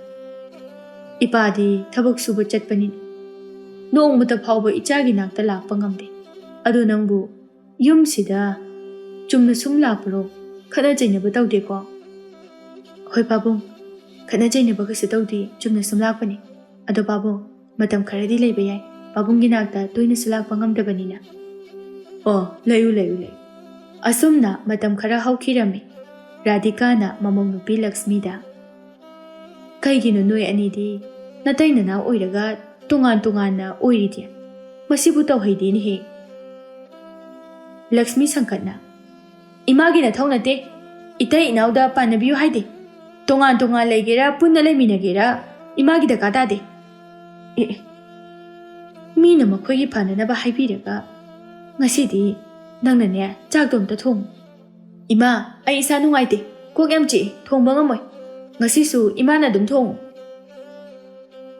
"ꯏꯄꯥꯗꯤ ꯊꯕꯛ ꯁꯨꯕ ꯆꯠꯄꯅꯤꯅ ꯅꯣꯡꯃꯇ ꯐꯥꯎꯕ ꯏꯆꯥꯒꯤ ꯅꯥꯛꯇ ꯂꯥꯛꯄ ꯉꯝꯗꯦ꯫ ꯑꯗꯣ ꯅꯪꯕꯨ ꯌꯨꯝꯁꯤꯗ ꯆꯨꯝꯅ ꯁꯨꯝ ꯂꯥꯛꯄ꯭ꯔꯣ? ꯈꯠꯅ ꯆꯩꯅꯕ ꯇꯧꯗꯦꯀꯣ?" "ꯍꯣꯏ ꯄꯥꯕꯨꯡ, ꯈꯠꯅ ꯆꯩꯅꯕ ꯀꯩꯁꯨ ꯇꯧꯗꯦ, ꯆꯨꯝꯅ ꯁꯨꯝ ꯂꯥꯛꯄꯅꯤ꯫ ꯑꯗꯣ ꯄꯥꯕꯨꯡ, ꯃꯇꯝ ꯈꯔꯗꯤ ꯂꯩꯕ ꯌꯥꯏ, ꯄꯥꯕꯨꯡꯒꯤ ꯅꯥꯛꯇ ꯇꯣꯏꯅꯁꯨ ꯂꯥꯛꯄ ꯉꯝꯗꯕꯅꯤꯅ"꯫ "ꯑꯣ, ꯂꯩꯌꯨ, ꯂꯩꯌꯨ, ꯂꯩꯌꯨ"꯫ ꯑꯁꯨꯝꯅ ꯃꯇꯝ ꯈꯔ ꯍꯧꯈꯤꯔꯝꯃꯤ꯫ ꯔꯥꯙꯤꯀꯥꯅ ꯃꯃꯧ ꯅꯨꯄꯤ ꯂꯛꯁꯃꯤꯗ, "ꯀꯩꯒꯤꯅꯣ ꯅꯣꯏ ꯑꯅꯤꯗꯤ ꯅꯇꯩ ꯅꯅꯥꯎ ꯑꯣꯏꯔꯒ ꯇꯣꯉꯥꯟ ꯇꯣꯉꯥꯟꯅ ꯑꯣꯏꯔꯤꯗꯤ? ꯃꯁꯤꯕꯨ ꯇꯧꯍꯩꯗꯦꯅꯦꯍꯦ"꯫ ꯂꯛꯁꯃꯤ ꯁꯪꯀꯠꯅ, "ꯏꯃꯥꯒꯤ ꯅꯊꯧ ꯅꯠꯇꯦ, ꯏꯇꯩ ꯏꯅꯥꯎꯗ ꯄꯥꯟꯅꯕꯤꯌꯨ ꯍꯥꯏꯗꯦ꯫ ꯇꯣꯉꯥꯟ ꯇꯣꯉꯥꯟ ꯂꯩꯒꯦꯔꯥ, ꯄꯨꯟꯅ ꯂꯩꯃꯤꯟꯅꯒꯦꯔꯥ, ꯏꯃꯥꯒꯤ ꯗꯔꯀꯥꯔ ꯇꯥꯗꯦ"꯫ ꯑꯦ, ꯑꯦ, ꯃꯤꯅ ꯃꯈꯣꯏꯒꯤ ꯐꯅꯅꯕ ꯍꯥꯏꯕꯤꯔꯒ ꯉꯁꯤꯗꯤ ꯅꯪꯅꯅꯦ, ꯆꯥꯛꯇꯣ ꯑꯝꯇ ꯊꯣꯡꯉꯨ꯫ "ꯏꯃꯥ, ꯑꯩ ꯏꯁꯥ ꯅꯨꯡꯉꯥꯏꯇꯦ, ꯀꯣꯛ ꯌꯥꯝ ꯆꯤꯛꯏ, ꯊꯣꯡꯕ ꯉꯝꯃꯣꯏ꯫ ꯉꯁꯤꯁꯨ ꯏꯃꯥꯅ ꯑꯗꯨꯝ ꯊꯣꯡꯉꯨ"꯫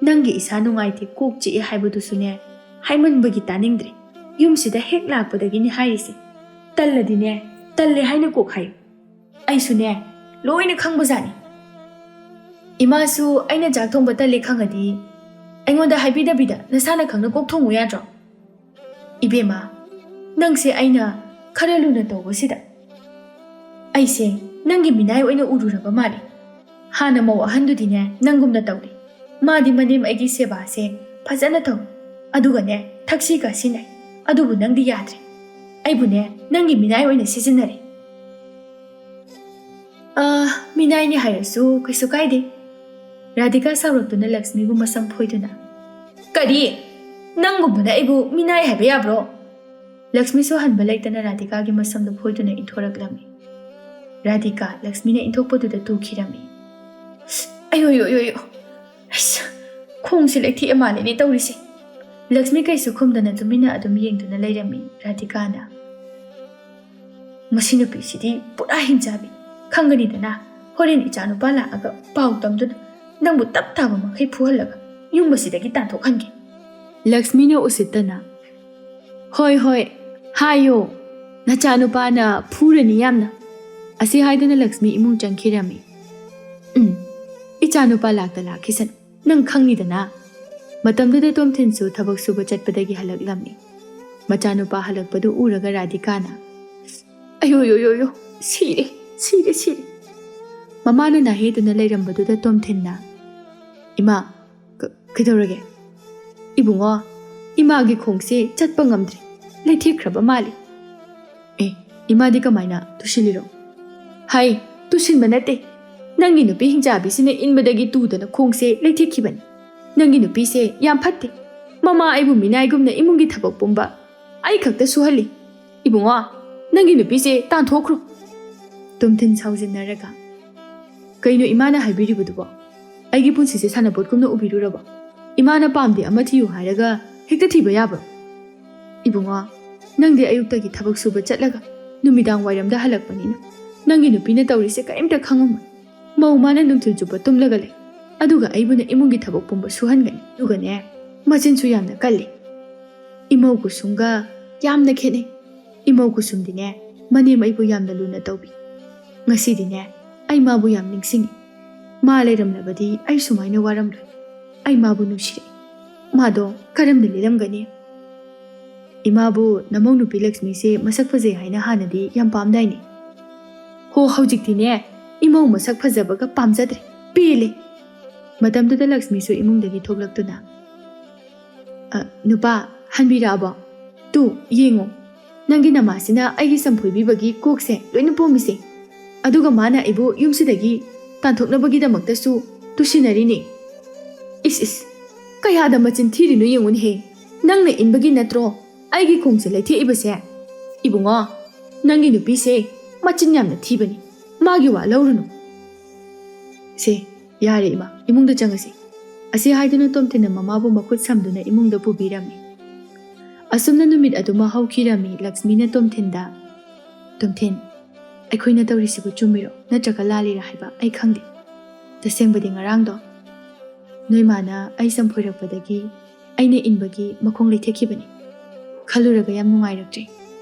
"ꯅꯪꯒꯤ ꯏꯁꯥ ꯅꯨꯡꯉꯥꯏꯇꯦ, ꯀꯣꯛ ꯆꯤꯛꯏ ꯍꯥꯏꯕꯗꯨꯁꯨꯅꯦ, ꯍꯥꯏꯃꯟꯕꯒꯤ ꯇꯥꯅꯤꯡꯗ꯭ꯔꯦ꯫ ꯌꯨꯝꯁꯤꯗ ꯍꯦꯛ ꯂꯥꯛꯄꯗꯒꯤꯅꯦ ꯍꯥꯏꯔꯤꯁꯦ꯫ ꯇꯜꯂꯗꯤꯅꯦ, ꯇꯜꯂꯦ ꯍꯥꯏꯅ ꯀꯣꯛ ꯍꯥꯏꯌꯨ꯫ ꯑꯩꯁꯨꯅꯦ, ꯂꯣꯏꯅ ꯈꯪꯕꯖꯥꯠꯅꯤ꯫ ꯏꯃꯥꯁꯨ ꯑꯩꯅ ꯆꯥꯛ ꯊꯣꯡꯕ ꯇꯜꯂꯦ ꯈꯪꯉꯗꯤ, ꯑꯩꯉꯣꯟꯗ ꯍꯥꯏꯕꯤꯗꯕꯤꯗ ꯅꯁꯥꯅ ꯈꯪꯅ ꯀꯣꯛ ꯊꯣꯡꯉꯨ ꯌꯥꯗ꯭ꯔꯣ?" "ꯏꯕꯦꯝꯃ, ꯅꯪꯁꯦ ꯑꯩꯅ ꯈꯔ ꯂꯨꯅ ꯇꯧꯕꯁꯤꯗ ꯑꯩꯁꯦ ꯅꯪꯒꯤ ꯃꯤꯅꯥꯏ ꯑꯣꯏꯅ ꯎꯔꯨꯔꯕ ꯃꯥꯜꯂꯦ꯫ ꯍꯥꯟꯅ ꯃꯧ ꯑꯍꯟꯗꯨꯗꯤꯅꯦ, ꯅꯪꯒꯨꯝꯅ ꯇꯧꯗꯦ꯫ ꯃꯥꯗꯤ ꯃꯅꯦꯝ ꯑꯩꯒꯤ ꯁꯦꯕꯥꯁꯦ ꯐꯖꯅ ꯇꯧꯏ, ꯑꯗꯨꯒꯅꯦ, ꯊꯛꯁꯤ ꯈꯥꯁꯤ ꯅꯥꯏ꯫ ꯑꯗꯨꯕꯨ ꯅꯪꯗꯤ ꯌꯥꯗ꯭ꯔꯦ꯫ ꯑꯩꯕꯨꯅꯦ, ꯅꯪꯒꯤ ꯃꯤꯅꯥꯏ ꯑꯣꯏꯅ ꯁꯤꯖꯤꯟꯅꯔꯦ"꯫ "ꯑ, ꯃꯤꯅꯥꯏꯅꯤ ꯍꯥꯏꯔꯁꯨ ꯀꯩꯁꯨ ꯀꯥꯏꯗꯦ꯫" ꯔꯥꯙꯤꯀꯥ ꯁꯥꯎꯔꯛꯇꯨꯅ ꯂꯛꯁꯃꯤꯕꯨ ꯃꯁꯝ ꯐꯣꯏꯗꯨꯅ, "ꯀꯔꯤ? ꯅꯪꯒꯨꯝꯕꯅ ꯑꯩꯕꯨ ꯃꯤꯅꯥꯏ ꯍꯥꯏꯕ ꯌꯥꯕ꯭ꯔꯣ?" ꯂꯛꯁꯃꯤꯁꯨ ꯍꯟꯕ ꯂꯩꯇꯅ ꯔꯥꯙꯤꯀꯥꯒꯤ ꯃꯁꯝꯗꯨ ꯐꯣꯏꯗꯨꯅ ꯏꯟꯊꯣꯔꯛꯂꯝꯃꯤ꯫ ꯔꯥꯙꯤꯀꯥ ꯂꯛꯁꯃꯤꯅ ꯏꯟꯊꯣꯛꯄꯗꯨꯗ ꯇꯨꯈꯤꯔꯝꯃꯤ꯫ "ꯑꯌꯣ, ꯌꯣ, ꯌꯣ, ꯌꯣ꯫ ꯑꯩꯁ, ꯈꯣꯡꯁꯦ ꯂꯩꯊꯦꯛꯑ ꯃꯥꯜꯂꯦꯅꯦ ꯇꯧꯔꯤꯁꯦ꯫" ꯂꯛꯁꯃꯤ ꯀꯩꯁꯨ ꯈꯨꯝꯗꯅ ꯇꯨꯃꯤꯟꯅ ꯑꯗꯨꯝ ꯌꯦꯡꯗꯨꯅ ꯂꯩꯔꯝꯃꯤ꯫ ꯔꯥꯙꯤꯀꯥꯅ, "ꯃꯁꯤ ꯅꯨꯄꯤꯁꯤꯗꯤ ꯄꯨꯔꯥ ꯍꯤꯡꯆꯥꯕꯤ꯫ ꯈꯪꯒꯅꯤꯗꯅ, ꯍꯣꯔꯦꯟ ꯏꯆꯥꯅꯨꯄꯥ ꯂꯥꯛꯑꯒ ꯄꯥꯎ ꯇꯝꯗꯨꯅ ꯅꯪꯕꯨ ꯇꯞ ꯇꯥꯕ ꯃꯈꯩ ꯐꯨꯍꯜꯂꯒ ꯌꯨꯝ ꯑꯁꯤꯗꯒꯤ ꯇꯥꯟꯊꯣꯛꯍꯟꯒꯦ꯫" ꯂꯛꯁꯃꯤꯅ ꯎꯁꯤꯠꯇꯅ, "ꯍꯣꯏ, ꯍꯣꯏ, ꯍꯥꯏꯌꯣ, ꯅꯆꯥꯅꯨꯄꯥꯅ ꯐꯨꯔꯅꯤ ꯌꯥꯝꯅ꯫" ꯑꯁꯤ ꯍꯥꯏꯗꯨꯅ ꯂꯛꯁꯃꯤ ꯏꯃꯨꯡ ꯆꯪꯈꯤꯔꯝꯃꯤ꯫ "ꯎꯝ, ꯏꯆꯥꯅꯨꯄꯥ ꯂꯥꯛꯇ ꯂꯥꯛꯈꯤꯁꯅꯨ꯫ ꯅꯪ ꯈꯪꯉꯤꯗꯅ꯫" ꯃꯇꯝꯗꯨꯗ ꯇꯣꯝꯊꯤꯟꯁꯨ ꯊꯕꯛ ꯁꯨꯕ ꯆꯠꯄꯗꯒꯤ ꯍꯜꯂꯛꯂꯝꯃꯤ꯫ ꯃꯆꯥꯅꯨꯄꯥ ꯍꯜꯂꯛꯄꯗꯨ ꯎꯔꯒ ꯔꯥꯙꯤꯀꯥꯅ, "ꯑꯌꯣ, ꯌꯣ, ꯌꯣ, ꯌꯣ, ꯁꯤꯔꯦ, ꯁꯤꯔꯦ, ꯁꯤꯔꯦ꯫" ꯃꯃꯥꯅ ꯅꯥꯍꯦꯗꯨꯅ ꯂꯩꯔꯝꯕꯗꯨꯗ ꯇꯣꯝꯊꯤꯟꯅ, "ꯏꯃꯥ, ꯀ-, ꯀꯩꯗꯧꯔꯒꯦ?" "ꯏꯕꯨꯡꯉꯣ, ꯏꯃꯥꯒꯤ ꯈꯣꯡꯁꯦ ꯆꯠꯄ ꯉꯝꯗ꯭ꯔꯦ, ꯂꯩꯊꯦꯛꯈ꯭ꯔꯕ ꯃꯥꯜꯂꯦ꯫" "ꯑꯦ, ꯏꯃꯥꯗꯤ ꯀꯃꯥꯏꯅ ꯇꯨꯁꯤꯜꯂꯤꯔꯣ?" "ꯍꯥꯏ, ꯇꯨꯁꯤꯟꯕ ꯅꯠꯇꯦ, ꯅꯪꯒꯤ ꯅꯨꯄꯤ ꯍꯤꯡꯆꯥꯕꯤꯁꯤꯅ ꯏꯟꯕꯗꯒꯤ ꯇꯨꯗꯅ ꯈꯣꯡꯁꯦ ꯂꯩꯊꯦꯛꯈꯤꯕꯅꯤ꯫ ꯅꯪꯒꯤ ꯅꯨꯄꯤꯁꯦ ꯌꯥꯝ ꯐꯠꯇꯦ꯫ ꯃꯃꯥ ꯑꯩꯕꯨ ꯃꯤꯅꯥꯏꯒꯨꯝꯅ ꯏꯃꯨꯡꯒꯤ ꯊꯕꯛ ꯄꯨꯝꯕ ꯑꯩ ꯈꯛꯇ ꯁꯨꯍꯜꯂꯤ꯫ ꯏꯕꯨꯡꯉꯣ, ꯅꯪꯒꯤ ꯅꯨꯄꯤꯁꯦ ꯇꯥꯟꯊꯣꯛꯈ꯭ꯔꯣ꯫" ꯇꯣꯝꯊꯤꯟ ꯁꯥꯎꯖꯤꯟꯅꯔꯒ, "ꯀꯩꯅꯣ ꯏꯃꯥꯅ ꯍꯥꯏꯕꯤꯔꯤꯕꯗꯨꯕꯣ? ꯑꯩꯒꯤ ꯄꯨꯟꯁꯤꯁꯦ ꯁꯥꯟꯅꯄꯣꯠꯀꯨꯝꯅ ꯎꯕꯤꯔꯨꯔꯕꯣ? ꯏꯃꯥꯅ ꯄꯥꯝꯗꯦ ꯑꯃ ꯊꯤꯌꯨ ꯍꯥꯏꯔꯒ ꯍꯦꯛꯇ ꯊꯤꯕ ꯌꯥꯕ꯭ꯔꯣ?" "ꯏꯕꯨꯡꯉꯣ, ꯅꯪꯗꯤ ꯑꯌꯨꯛꯇꯒꯤ ꯊꯕꯛ ꯁꯨꯕ ꯆꯠꯂꯒ ꯅꯨꯃꯤꯗꯥꯡ ꯋꯥꯏꯔꯝꯗ ꯍꯜꯂꯛꯄꯅꯤꯅ ꯅꯪꯒꯤ ꯅꯨꯄꯤꯅ ꯇꯧꯔꯤꯁꯦ ꯀꯔꯤꯝꯇ ꯈꯪꯉꯝꯃꯣꯏ꯫ ꯃꯧ ꯃꯥꯅ ꯅꯨꯡꯊꯤꯜ ꯆꯨꯞꯄ ꯇꯨꯝꯂꯒ ꯂꯩ, ꯑꯗꯨꯒ ꯑꯩꯕꯨꯅ ꯏꯃꯨꯡꯒꯤ ꯊꯕꯛ ꯄꯨꯝꯕ ꯁꯨꯍꯟꯒꯅꯤ꯫ ꯑꯗꯨꯒꯅꯦ, ꯃꯆꯤꯟꯁꯨ ꯌꯥꯝꯅ ꯀꯜꯂꯤ꯫ ꯏꯃꯧ ꯀꯨꯁꯨꯝꯒ ꯌꯥꯝꯅ ꯈꯦꯠꯅꯩ꯫ ꯏꯃꯧ ꯀꯨꯁꯨꯝꯗꯤꯅꯦ, ꯃꯅꯦꯝ ꯑꯩꯕꯨ ꯌꯥꯝꯅ ꯂꯨꯅ ꯇꯧꯕꯤ꯫ ꯉꯁꯤꯗꯤꯅꯦ, ꯑꯩ ꯃꯥꯕꯨ ꯌꯥꯝ ꯅꯤꯡꯁꯤꯡꯉꯤ꯫ ꯃꯥ ꯂꯩꯔꯝꯂꯕꯗꯤ ꯑꯩ ꯁꯨꯃꯥꯏꯅ ꯋꯥꯔꯝꯂꯣꯏ꯫ ꯑꯩ ꯃꯥꯕꯨ ꯅꯨꯡꯁꯤꯔꯛꯏ꯫ ꯃꯥꯗꯣ ꯀꯔꯝꯅ ꯂꯦꯜꯂꯝꯒꯅꯤ?" "ꯏꯃꯥꯕꯨ ꯅꯃꯧ ꯅꯨꯄꯤ ꯂꯛꯁꯃꯤꯁꯦ ꯃꯁꯛ ꯐꯖꯩ ꯍꯥꯏꯅ ꯍꯥꯟꯅꯗꯤ ꯌꯥꯝ ꯄꯥꯝꯗꯥꯏꯅꯦ?" "ꯍꯣ, ꯍꯧꯖꯤꯛꯇꯤꯅꯦ, ꯏꯃꯧ ꯃꯁꯛ ꯐꯖꯕꯒ ꯄꯥꯝꯖꯗ꯭ꯔꯦ꯫ ꯄꯦꯜꯂꯦ꯫" ꯃꯇꯝꯗꯨꯗ ꯂꯛꯁꯃꯤꯁꯨ ꯏꯃꯨꯡꯗꯒꯤ ꯊꯣꯛꯂꯛꯇꯨꯅ, "ꯑ, ꯅꯨꯄꯥ, ꯍꯟꯕꯤꯔꯛꯑꯕꯣ? ꯇꯨ, ꯌꯦꯡꯉꯣ, ꯅꯪꯒꯤ ꯅꯃꯥꯁꯤꯅ ꯑꯩꯒꯤ ꯁꯝꯐꯣꯏꯕꯤꯕꯒꯤ ꯀꯣꯛꯁꯦ ꯂꯣꯏꯅ ꯄꯣꯝꯃꯤꯁꯦ꯫ ꯑꯗꯨꯒ ꯃꯥꯅ ꯑꯩꯕꯨ ꯌꯨꯝꯁꯤꯗꯒꯤ ꯇꯥꯟꯊꯣꯛꯅꯕꯒꯤꯗꯃꯛꯇꯁꯨ ꯇꯨꯁꯤꯟꯅꯔꯤꯅꯤ꯫ ꯏꯁ ꯏꯁ, ꯀꯌꯥꯗ ꯃꯆꯤꯟ ꯊꯤꯔꯤꯅꯣ ꯌꯦꯡꯉꯨꯅꯦꯍꯦ꯫ ꯅꯪꯅ ꯏꯟꯕꯒꯤ ꯅꯠꯇ꯭ꯔꯣ ꯑꯩꯒꯤ ꯈꯣꯡꯁꯦ ꯂꯩꯊꯦꯛꯏꯕꯁꯦ? ꯏꯕꯨꯡꯉꯣ, ꯅꯪꯒꯤ ꯅꯨꯄꯤꯁꯦ ꯃꯆꯤꯟ ꯌꯥꯝꯅ ꯊꯤꯕꯅꯤ꯫ ꯃꯥꯒꯤ ꯋꯥ ꯂꯧꯔꯨꯅꯨ꯫ ꯁꯦ, ꯌꯥꯔꯦ ꯏꯃꯥ, ꯏꯃꯨꯡꯗ ꯆꯪꯉꯁꯤ꯫ ꯑꯁꯤ ꯍꯥꯏꯗꯨꯅ ꯇꯣꯝꯊꯤꯟꯅ ꯃꯃꯥꯕꯨ ꯃꯈꯨꯠ ꯁꯝꯗꯨꯅ ꯏꯃꯨꯡꯗ ꯄꯨꯕꯤꯔꯝꯃꯤ꯫ ꯑꯁꯨꯝꯅ ꯅꯨꯃꯤꯠ ꯑꯗꯨꯃ ꯍꯧꯈꯤꯔꯝꯃꯤ꯫ ꯂꯛꯁꯃꯤꯅ ꯇꯣꯝꯊꯤꯟꯗ, "ꯇꯣꯝꯊꯤꯟ, ꯑꯩꯈꯣꯏꯅ ꯇꯧꯔꯤꯁꯤꯕꯨ ꯆꯨꯝꯃꯤꯔꯣ ꯅꯠꯇ꯭ꯔꯒ ꯂꯥꯜꯂꯤꯔꯥ ꯍꯥꯏꯕ ꯑꯩ ꯈꯪꯗꯦ꯫ ꯇꯁꯦꯡꯕꯗꯤ ꯉꯔꯥꯡꯗꯣ ꯅꯣꯏ ꯃꯥꯅ ꯑꯩ ꯆꯝꯐꯨꯏꯔꯛꯄꯗꯒꯤ ꯑꯩꯅ ꯏꯟꯕꯒꯤ ꯃꯈꯣꯡ ꯂꯩꯊꯦꯛꯈꯤꯕꯅꯤ꯫ ꯈꯜꯂꯨꯔꯒ ꯌꯥꯝ ꯅꯨꯡꯉꯥꯏꯔꯛꯇ꯭ꯔꯦ꯫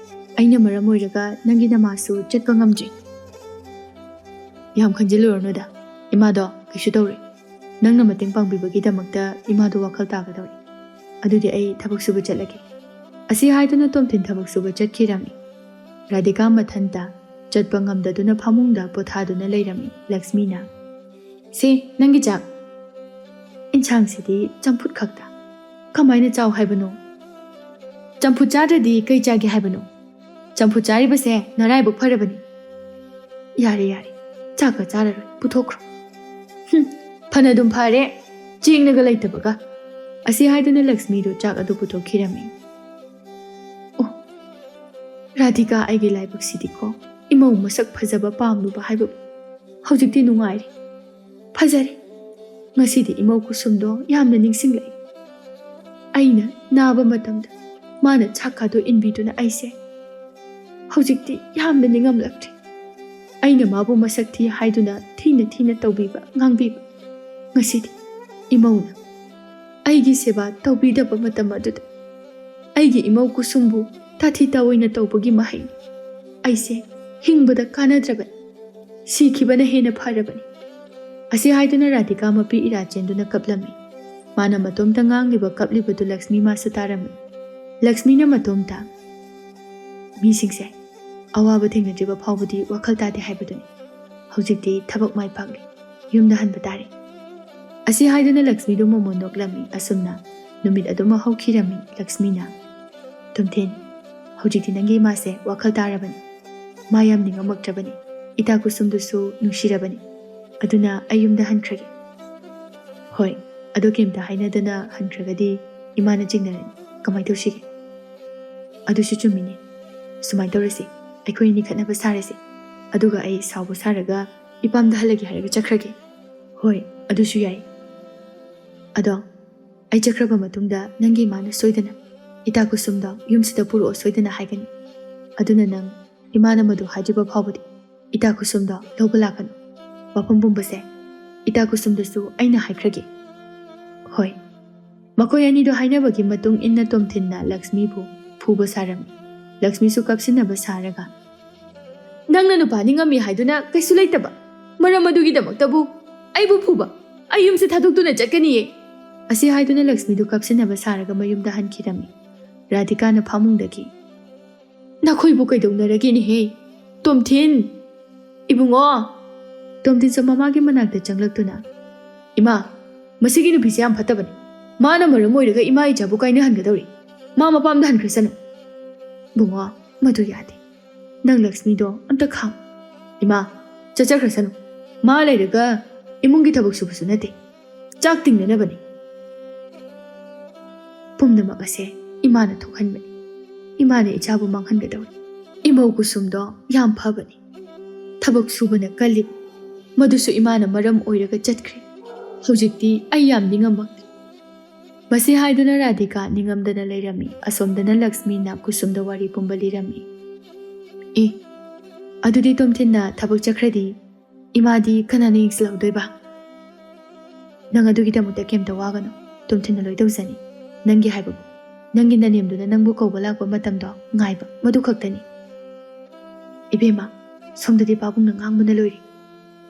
ꯑꯩꯅ ꯃꯔꯝ ꯑꯣꯏꯔꯒ ꯅꯪꯒꯤ ꯅꯃꯥꯁꯨ ꯆꯠꯄ ꯉꯝꯗ꯭ꯔꯦ꯫" "ꯌꯥꯝ ꯈꯟꯖꯤꯜꯂꯨꯔꯅꯨꯗ, ꯏꯃꯥꯗꯣ ꯀꯩꯁꯨ ꯇꯧꯔꯣꯏ꯫ ꯅꯪꯅ ꯃꯇꯦꯡ ꯄꯥꯡꯕꯤꯕꯒꯤꯗꯃꯛꯇ ꯏꯃꯥꯗꯣ ꯋꯥꯈꯜ ꯇꯥꯒꯗꯧꯔꯦ꯫ ꯑꯗꯨꯗꯤ ꯑꯩ ꯊꯕꯛ ꯁꯨꯕ ꯆꯠꯂꯒꯦ꯫" ꯑꯁꯤ ꯍꯥꯏꯗꯨꯅ ꯇꯣꯝꯊꯤꯟ ꯊꯕꯛ ꯁꯨꯕ ꯆꯠꯈꯤꯔꯝꯃꯤ꯫ ꯔꯥꯙꯤꯀꯥ ꯃꯊꯟꯇ ꯆꯠꯄ ꯉꯝꯗꯗꯨꯅ ꯐꯃꯨꯡꯗ ꯄꯣꯊꯥꯗꯨꯅ ꯂꯩꯔꯝꯃꯤ꯫ ꯂꯛꯁꯃꯤꯅ, "ꯁꯦ, ꯅꯪꯒꯤ ꯆꯥꯛ꯫ ꯏꯟꯁꯥꯡꯁꯤꯗꯤ ꯆꯝꯐꯨꯠ ꯈꯛꯇ꯫ ꯀꯃꯥꯏꯅ ꯆꯥꯎ ꯍꯥꯏꯕꯅꯣ? ꯆꯝꯐꯨꯠ ꯆꯥꯗ꯭ꯔꯗꯤ ꯀꯩ ꯆꯥꯒꯦ ꯍꯥꯏꯕꯅꯣ? ꯆꯝꯐꯨꯠ ꯆꯥꯔꯤꯕꯁꯦ ꯅꯔꯥꯏꯕꯛ ꯐꯔꯕꯅꯤ꯫" "ꯌꯥꯔꯦ, ꯌꯥꯔꯦ, ꯆꯥꯛꯀ ꯆꯥꯔꯔꯣꯏ, ꯄꯨꯊꯣꯛꯈ꯭ꯔꯣ꯫" "ꯍꯨꯝ, ꯐꯅꯗꯨꯝ ꯐꯔꯦ, ꯆꯦꯡꯅꯒ ꯂꯩꯇꯕꯒ꯫" ꯑꯁꯤ ꯍꯥꯏꯗꯨꯅ ꯂꯛꯁꯃꯤꯗꯨ ꯆꯥꯛ ꯑꯗꯨ ꯄꯨꯊꯣꯛꯈꯤꯔꯝꯃꯤ꯫ ꯑꯣ, ꯔꯥꯙꯤꯀꯥ, ꯑꯩꯒꯤ ꯂꯥꯏꯕꯛꯁꯤꯗꯤꯀꯣ, ꯏꯃꯧ ꯃꯁꯛ ꯐꯖꯕ ꯄꯥꯝꯂꯨꯕ ꯍꯥꯏꯕꯕꯨ ꯍꯧꯖꯤꯛꯇꯤ ꯅꯨꯡꯉꯥꯏꯔꯦ, ꯐꯖꯔꯦ꯫ ꯉꯁꯤꯗꯤ ꯏꯃꯧ ꯀꯨꯁꯨꯝꯗꯣ ꯌꯥꯝꯅ ꯅꯤꯡꯁꯤꯡꯂꯛꯏ꯫ ꯑꯩꯅ ꯅꯥꯕ ꯃꯇꯝꯗ ꯃꯥꯅ ꯆꯥꯛꯀꯥꯗꯣ ꯏꯟꯕꯤꯗꯨꯅ ꯑꯩꯁꯦ ꯍꯧꯖꯤꯛꯇꯤ ꯌꯥꯝꯅ ꯅꯤꯡꯉꯝꯂꯛꯇ꯭ꯔꯦ꯫ ꯑꯩꯅ ꯃꯥꯕꯨ ꯃꯁꯛ ꯊꯤ ꯍꯥꯏꯗꯨꯅ ꯊꯤꯅ ꯊꯤꯅ ꯇꯧꯕꯤꯕ, ꯉꯥꯡꯕꯤꯕ꯫ ꯉꯁꯤꯗꯤ ꯏꯃꯧꯅ ꯑꯩꯒꯤ ꯁꯦꯕꯥ ꯇꯧꯕꯤꯗꯕ ꯃꯇꯝ ꯑꯗꯨꯗ ꯑꯩꯒꯤ ꯏꯃꯧ ꯀꯨꯁꯨꯝꯕꯨ ꯇꯥꯊꯤ ꯇꯥꯑꯣꯏꯅ ꯇꯧꯕꯒꯤ ꯃꯍꯩꯅꯤ꯫ ꯑꯩꯁꯦ ꯍꯤꯡꯕꯗ ꯀꯥꯟꯅꯗ꯭ꯔꯕꯅꯤ꯫ ꯁꯤꯈꯤꯕꯅ ꯍꯦꯟꯅ ꯐꯔꯕꯅꯤ꯫" ꯑꯁꯤ ꯍꯥꯏꯗꯨꯅ ꯔꯥꯙꯤꯀꯥ ꯃꯄꯤ ꯏꯔꯥ ꯆꯦꯟꯗꯨꯅ ꯀꯞꯂꯝꯃꯤ꯫ ꯃꯥꯅ ꯃꯇꯣꯝꯇ ꯉꯥꯡꯂꯤꯕ ꯀꯞꯂꯤꯕꯗꯨ ꯂꯛꯁꯃꯤ ꯃꯥꯁꯨ ꯇꯥꯔꯝꯃꯤ꯫ ꯂꯛꯁꯃꯤꯅ ꯃꯇꯣꯝꯇ, "ꯃꯤꯁꯤꯡꯁꯦ ꯑꯋꯥꯕ ꯊꯦꯡꯅꯗ꯭ꯔꯤꯕ ꯐꯥꯎꯕꯗꯤ ꯋꯥꯈꯜ ꯇꯥꯗꯦ ꯍꯥꯏꯕꯗꯨꯅꯤ꯫ ꯍꯧꯖꯤꯛꯇꯤ ꯊꯕꯛ ꯃꯥꯏ ꯄꯥꯛꯂꯦ, ꯌꯨꯝꯗ ꯍꯟꯕ ꯇꯥꯔꯦ꯫" ꯑꯁꯤ ꯍꯥꯏꯗꯨꯅ ꯂꯛꯁꯃꯤꯗꯨ ꯃꯃꯣꯟ ꯅꯣꯛꯂꯝꯃꯤ꯫ ꯑꯁꯨꯝꯅ ꯅꯨꯃꯤꯠ ꯑꯗꯨꯃ ꯍꯧꯈꯤꯔꯝꯃꯤ꯫ ꯂꯛꯁꯃꯤꯅ, "ꯇꯣꯝꯊꯤꯟ, ꯍꯧꯖꯤꯛꯇꯤ ꯅꯪꯒꯤ ꯏꯃꯥꯁꯦ ꯋꯥꯈꯜ ꯇꯥꯔꯕꯅꯤ꯫ ꯃꯥ ꯌꯥꯝ ꯅꯤꯡꯉꯝꯃꯛꯇ꯭ꯔꯕꯅꯤ꯫ ꯏꯇꯥ ꯀꯨꯁꯨꯝꯗꯨꯁꯨ ꯅꯨꯡꯁꯤꯔꯕꯅꯤ꯫ ꯑꯗꯨꯅ ꯑꯩ ꯌꯨꯝꯗ ꯍꯟꯈ꯭ꯔꯒꯦ꯫ ꯍꯣꯏ, ꯑꯗꯣ ꯀꯩꯝꯇ ꯍꯥꯏꯅꯗꯅ ꯍꯟꯈ꯭ꯔꯒꯗꯤ ꯏꯃꯥꯅ ꯆꯤꯡꯅꯔꯅꯤ꯫ ꯀꯃꯥꯏꯅ ꯇꯧꯁꯤꯒꯦ? ꯑꯗꯨꯁꯨ ꯆꯨꯝꯃꯤꯅꯦ꯫ ꯁꯨꯃꯥꯏꯅ ꯇꯧꯔꯁꯤ, ꯑꯩꯈꯣꯏ ꯑꯅꯤ ꯈꯠꯅꯕ ꯁꯥꯔꯁꯤ꯫ ꯑꯗꯨꯒ ꯑꯩ ꯁꯥꯎꯕ ꯁꯥꯔꯒ ꯏꯄꯥꯝꯗ ꯍꯜꯂꯒꯦ ꯍꯥꯏꯔꯒ ꯆꯠꯈ꯭ꯔꯒꯦ꯫ ꯍꯣꯏ, ꯑꯗꯨꯁꯨ ꯌꯥꯏ꯫ ꯑꯗꯣ ꯑꯩ ꯆꯠꯈ꯭ꯔꯕ ꯃꯇꯨꯡꯗ ꯅꯪꯒꯤ ꯏꯃꯥꯅ ꯁꯣꯏꯗꯅ ꯏꯇꯥ ꯀꯨꯁꯨꯝꯗꯣ ꯌꯨꯝꯁꯤꯗ ꯄꯨꯔꯛꯑꯣ ꯁꯣꯏꯗꯅ ꯍꯥꯏꯒꯅꯤ꯫ ꯑꯗꯨꯅ ꯅꯪ ꯏꯃꯥꯅ ꯃꯗꯨ ꯍꯥꯏꯗ꯭ꯔꯤꯕ ꯐꯥꯎꯕꯗꯤ ꯏꯇꯥ ꯀꯨꯁꯨꯝꯗꯣ ꯂꯧꯕ ꯂꯥꯛꯀꯅꯨ꯫ ꯋꯥꯐꯝ ꯄꯨꯝꯕꯁꯦ ꯏꯇꯥ ꯀꯨꯁꯨꯝꯗꯁꯨ ꯑꯩꯅ ꯍꯥꯏꯈ꯭ꯔꯒꯦ꯫ ꯍꯣꯏ꯫ ꯃꯈꯣꯏ ꯑꯅꯤꯗꯣ ꯍꯥꯏꯅꯕꯒꯤ ꯃꯇꯨꯡ ꯏꯟꯅ ꯇꯣꯝꯊꯤꯟꯅ ꯂꯛꯁꯃꯤꯕꯨ ꯐꯨꯕ ꯁꯥꯔꯝꯃꯤ꯫ ꯂꯛꯁꯃꯤꯁꯨ ꯀꯞꯁꯤꯟꯅꯕ ꯁꯥꯔꯒ, "ꯅꯪꯅ ꯅꯨꯄꯥ ꯅꯤꯡꯉꯝꯃꯤ ꯍꯥꯏꯗꯨꯅ ꯀꯩꯁꯨ ꯂꯩꯇꯕ ꯃꯔꯝ ꯑꯗꯨꯒꯤꯗꯃꯛꯇꯕꯨ ꯑꯩꯕꯨ ꯐꯨꯕ? ꯑꯩ ꯌꯨꯝꯁꯦ ꯊꯥꯗꯣꯛꯇꯨꯅ ꯆꯠꯀꯅꯤꯌꯦ!" ꯑꯁꯤ ꯍꯥꯏꯗꯨꯅ ꯂꯛꯁꯃꯤꯗꯨ ꯀꯞꯁꯤꯟꯅꯕ ꯁꯥꯔꯒ ꯃꯌꯨꯝꯗ ꯍꯟꯈꯤꯔꯝꯃꯤ꯫ ꯔꯥꯙꯤꯀꯥꯅ ꯐꯥꯃꯨꯡꯗꯒꯤ, "ꯅꯈꯣꯏꯕꯨ ꯀꯩꯗꯧꯅꯔꯒꯦꯅꯦꯍꯦ? ꯇꯣꯝꯊꯤꯟ! ꯏꯕꯨꯡꯉꯣ!" ꯇꯣꯝꯊꯤꯟꯁꯨ ꯃꯃꯥꯒꯤ ꯃꯅꯥꯛꯇ ꯆꯪꯂꯛꯇꯨꯅ, "ꯏꯃꯥ, ꯃꯁꯤꯒꯤ ꯅꯨꯄꯤꯁꯦ ꯌꯥꯝ ꯐꯠꯇꯕꯅꯤ꯫ ꯃꯥꯅ ꯃꯔꯝ ꯑꯣꯏꯔꯒ ꯏꯃꯥ ꯏꯆꯥꯕꯨ ꯀꯥꯏꯅꯍꯟꯒꯗꯧꯔꯤ꯫ ꯃꯥ ꯃꯄꯥꯝꯗ ꯍꯟꯈ꯭ꯔꯁꯅꯨ꯫" "ꯕꯨꯡꯉꯣ, ꯃꯗꯨ ꯌꯥꯗꯦ꯫ ꯅꯪ ꯂꯛꯁꯃꯤꯗꯣ ꯑꯝꯇ ꯈꯥꯡꯉꯨ꯫" "ꯏꯃꯥ, ꯆꯠꯆꯈ꯭ꯔꯁꯅꯨ꯫ ꯃꯥ ꯂꯩꯔꯒ ꯏꯃꯨꯡꯒꯤ ꯊꯕꯛ ꯁꯨꯕꯁꯨ ꯅꯠꯇꯦ꯫ ꯆꯥꯛ ꯇꯤꯡꯅꯅꯕꯅꯤ꯫" ꯄꯨꯝꯅꯃꯛ ꯑꯁꯦ ꯏꯃꯥꯅ ꯊꯣꯛꯍꯟꯕꯅꯤ꯫ ꯏꯃꯥꯅ ꯏꯆꯥꯕꯨ ꯃꯥꯡꯍꯟꯒꯗꯧꯔꯤ꯫ ꯏꯃꯧ ꯀꯨꯁꯨꯝꯗꯣ ꯌꯥꯝ ꯐꯕꯅꯤ꯫ ꯊꯕꯛ ꯁꯨꯕꯅ ꯀꯜꯂꯤ꯫ ꯃꯗꯨꯁꯨ ꯏꯃꯥꯅ ꯃꯔꯝ ꯑꯣꯏꯔꯒ ꯆꯠꯈ꯭ꯔꯦ꯫ ꯍꯧꯖꯤꯛꯇꯤ ꯑꯩ ꯌꯥꯝ ꯅꯤꯡꯉꯝꯃꯛꯇꯦ꯫ ꯃꯁꯤ ꯍꯥꯏꯗꯨꯅ ꯔꯥꯙꯤꯀꯥ ꯅꯤꯡꯉꯝꯗꯅ ꯂꯩꯔꯝꯃꯤ꯫ ꯑꯁꯣꯝꯗꯅ ꯂꯛꯁꯃꯤꯅ ꯀꯨꯁꯨꯝꯗ ꯋꯥꯔꯤ ꯄꯨꯝꯕ ꯂꯤꯔꯝꯃꯤ꯫ "ꯑꯦ, ꯑꯗꯨꯗꯤ ꯇꯣꯝꯊꯤꯟꯅ ꯊꯕꯛ ꯆꯠꯈ꯭ꯔꯗꯤ ꯏꯃꯥꯗꯤ ꯀꯅꯥꯅ ꯌꯦꯡꯁꯤꯜꯍꯧꯗꯣꯏꯕ?" "ꯅꯪ ꯑꯗꯨꯒꯤꯗꯃꯛꯇ ꯀꯩꯝꯇ ꯋꯥꯒꯅꯨ꯫ ꯇꯣꯝꯊꯤꯟꯅ ꯂꯣꯏ ꯇꯧꯖꯅꯤ꯫ ꯅꯪꯒꯤ ꯍꯥꯏꯕꯕꯨ, ꯅꯪꯒꯤ ꯅꯅꯦꯝꯗꯨꯅ ꯅꯪꯕꯨ ꯀꯧꯕ ꯂꯥꯛꯄ ꯃꯇꯝꯗꯣ ꯉꯥꯏꯕ, ꯃꯗꯨ ꯈꯛꯇꯅꯤ꯫" "ꯏꯕꯦꯝꯃ, ꯁꯣꯝꯗꯗꯤ ꯄꯥꯕꯨꯡꯅ ꯉꯥꯡꯕꯅ ꯂꯣꯏꯔꯦ꯫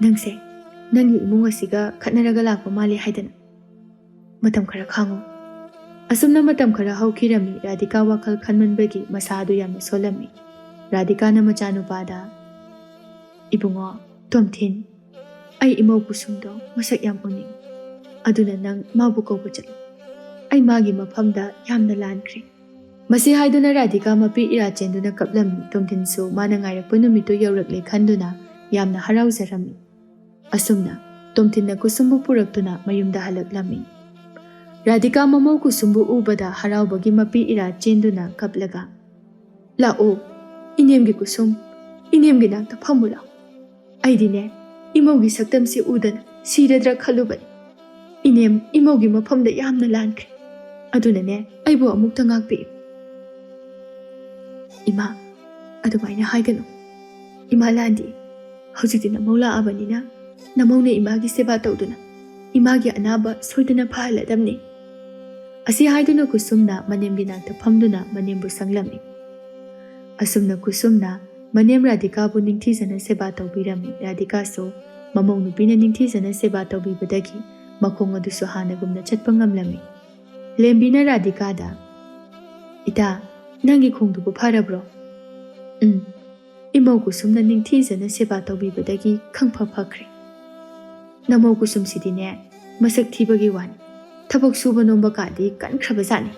ꯅꯪꯁꯦ ꯅꯪꯒꯤ ꯏꯃꯨꯡ ꯑꯁꯤꯒ ꯈꯠꯅꯔꯒ ꯂꯥꯛꯄ ꯃꯥꯜꯂꯤ ꯍꯥꯏꯗꯅ꯫ ꯃꯇꯝ ꯈꯔ ꯈꯥꯡꯉꯨ꯫" ꯑꯁꯨꯝꯅ ꯃꯇꯝ ꯈꯔ ꯍꯧꯈꯤꯔꯝꯃꯤ꯫ ꯔꯥꯙꯤꯀꯥ ꯋꯥꯈꯜ ꯈꯟꯃꯟꯕꯒꯤ ꯃꯁꯥ ꯑꯗꯨ ꯌꯥꯝꯅ ꯁꯣꯜꯂꯝꯃꯤ꯫ ꯔꯥꯙꯤꯀꯥꯅ ꯃꯆꯥꯅꯨꯄꯥꯗ, "ꯏꯕꯨꯡꯉꯣ, ꯇꯣꯝꯊꯤꯟ, ꯑꯩ ꯏꯃꯧ ꯀꯨꯁꯨꯝꯗꯣ ꯃꯁꯛ ꯌꯥꯝ ꯎꯅꯤꯡꯏ꯫ ꯑꯗꯨꯅ ꯅꯪ ꯃꯥꯕꯨ ꯀꯧꯕ ꯆꯠꯂꯨ꯫ ꯑꯩ ꯃꯥꯒꯤ ꯃꯐꯝꯗ ꯌꯥꯝꯅ ꯂꯥꯟꯈ꯭ꯔꯦ꯫" ꯃꯁꯤ ꯍꯥꯏꯗꯨꯅ ꯔꯥꯙꯤꯀꯥ ꯃꯄꯤ ꯏꯔꯥ ꯆꯦꯟꯗꯨꯅ ꯀꯞꯂꯝꯃꯤ꯫ ꯇꯣꯝꯊꯤꯟꯁꯨ ꯃꯥꯅ ꯉꯥꯏꯔꯛꯄ ꯅꯨꯃꯤꯠꯇꯨ ꯌꯧꯔꯛꯂꯦ ꯈꯟꯗꯨꯅ ꯌꯥꯝꯅ ꯍꯔꯥꯎꯖꯔꯝꯃꯤ꯫ ꯑꯁꯨꯝꯅ ꯇꯣꯝꯊꯤꯟꯅ ꯀꯨꯁꯨꯝꯕꯨ ꯄꯨꯔꯛꯇꯨꯅ ꯃꯌꯨꯝꯗ ꯍꯜꯂꯛꯂꯝꯃꯤ꯫ ꯔꯥꯙꯤꯀꯥ ꯃꯃꯧ ꯀꯨꯁꯨꯝꯕꯨ ꯎꯕꯗ ꯍꯔꯥꯎꯕꯒꯤ ꯃꯄꯤ ꯏꯔꯥ ꯆꯦꯟꯗꯨꯅ ꯀꯞꯂꯒ, "ꯂꯥꯛꯑꯣ, ꯏꯅꯦꯝꯒꯤ ꯀꯨꯁꯨꯝ, ꯏꯅꯦꯝꯒꯤ ꯅꯥꯛꯇ ꯐꯝꯃꯨ ꯂꯥꯛꯑꯣ꯫ ꯑꯩꯗꯤꯅꯦ, ꯏꯃꯧꯒꯤ ꯁꯛꯇꯝꯁꯤ ꯎꯗꯅ ꯁꯤꯔꯗ꯭ꯔꯥ ꯈꯜꯂꯨꯕꯅꯤ꯫ ꯏꯅꯦꯝ, ꯏꯃꯧꯒꯤ ꯃꯐꯝꯗ ꯌꯥꯝꯅ ꯂꯥꯟꯈ꯭ꯔꯦ꯫ ꯑꯗꯨꯅꯅꯦ, ꯑꯩꯕꯨ ꯑꯃꯨꯛꯇ ꯉꯥꯛꯄꯤꯌꯨ꯫" "ꯏꯃꯥ, ꯑꯗꯨꯃꯥꯏꯅ ꯍꯥꯏꯒꯅꯨ꯫ ꯏꯃꯥ ꯂꯥꯟꯗꯤ꯫ ꯍꯧꯖꯤꯛꯇꯤ ꯅꯃꯧ ꯂꯥꯛꯑꯕꯅꯤꯅ, ꯅꯃꯧꯅ ꯏꯃꯥꯒꯤ ꯁꯦꯕꯥ ꯇꯧꯗꯨꯅ ꯏꯃꯥꯒꯤ ꯑꯅꯥꯕ ꯁꯣꯏꯗꯅ ꯐꯍꯜꯂꯗꯕꯅꯤ꯫" ꯑꯁꯤ ꯍꯥꯏꯗꯨꯅ ꯀꯨꯁꯨꯝꯅ ꯃꯅꯦꯝꯒꯤ ꯅꯥꯛꯇ ꯐꯝꯗꯨꯅ ꯃꯅꯦꯝꯕꯨ ꯁꯪꯂꯝꯃꯤ꯫ ꯑꯁꯨꯝꯅ ꯀꯨꯁꯨꯝꯅ ꯃꯅꯦꯝ ꯔꯥꯙꯤꯀꯥꯕꯨ ꯅꯤꯡꯊꯤꯖꯅ ꯁꯦꯕꯥ ꯇꯧꯕꯤꯔꯝꯃꯤ꯫ ꯔꯥꯙꯤꯀꯥꯁꯨ ꯃꯃꯧ ꯅꯨꯄꯤꯅ ꯅꯤꯡꯊꯤꯖꯅ ꯁꯦꯕꯥ ꯇꯧꯕꯤꯕꯗꯒꯤ ꯃꯈꯣꯡ ꯑꯗꯨꯁꯨ ꯍꯥꯟꯅꯒꯨꯝꯅ ꯆꯠꯄ ꯉꯝꯂꯝꯃꯤ꯫ ꯂꯦꯝꯕꯤꯅ ꯔꯥꯙꯤꯀꯥꯗ, "ꯏꯇꯥ, ꯅꯪꯒꯤ ꯈꯣꯡꯗꯨꯕꯨ ꯐꯔꯕ꯭ꯔꯣ?" "ꯎꯝ, ꯏꯃꯧ ꯀꯨꯁꯨꯝꯅ ꯅꯤꯡꯊꯤꯖꯅ ꯁꯦꯕꯥ ꯇꯧꯕꯤꯕꯗꯒꯤ ꯈꯪꯐ ꯐꯈ꯭ꯔꯦ꯫ ꯅꯃꯧ ꯀꯨꯁꯨꯝꯁꯤꯗꯤꯅꯦ, ꯃꯁꯛ ꯊꯤꯕꯒꯤ ꯋꯥꯅꯤ, ꯊꯕꯛ ꯁꯨꯕ ꯅꯣꯝꯕ ꯀꯥꯗꯤ ꯀꯟꯈ꯭ꯔꯕꯖꯥꯠꯅꯤ꯫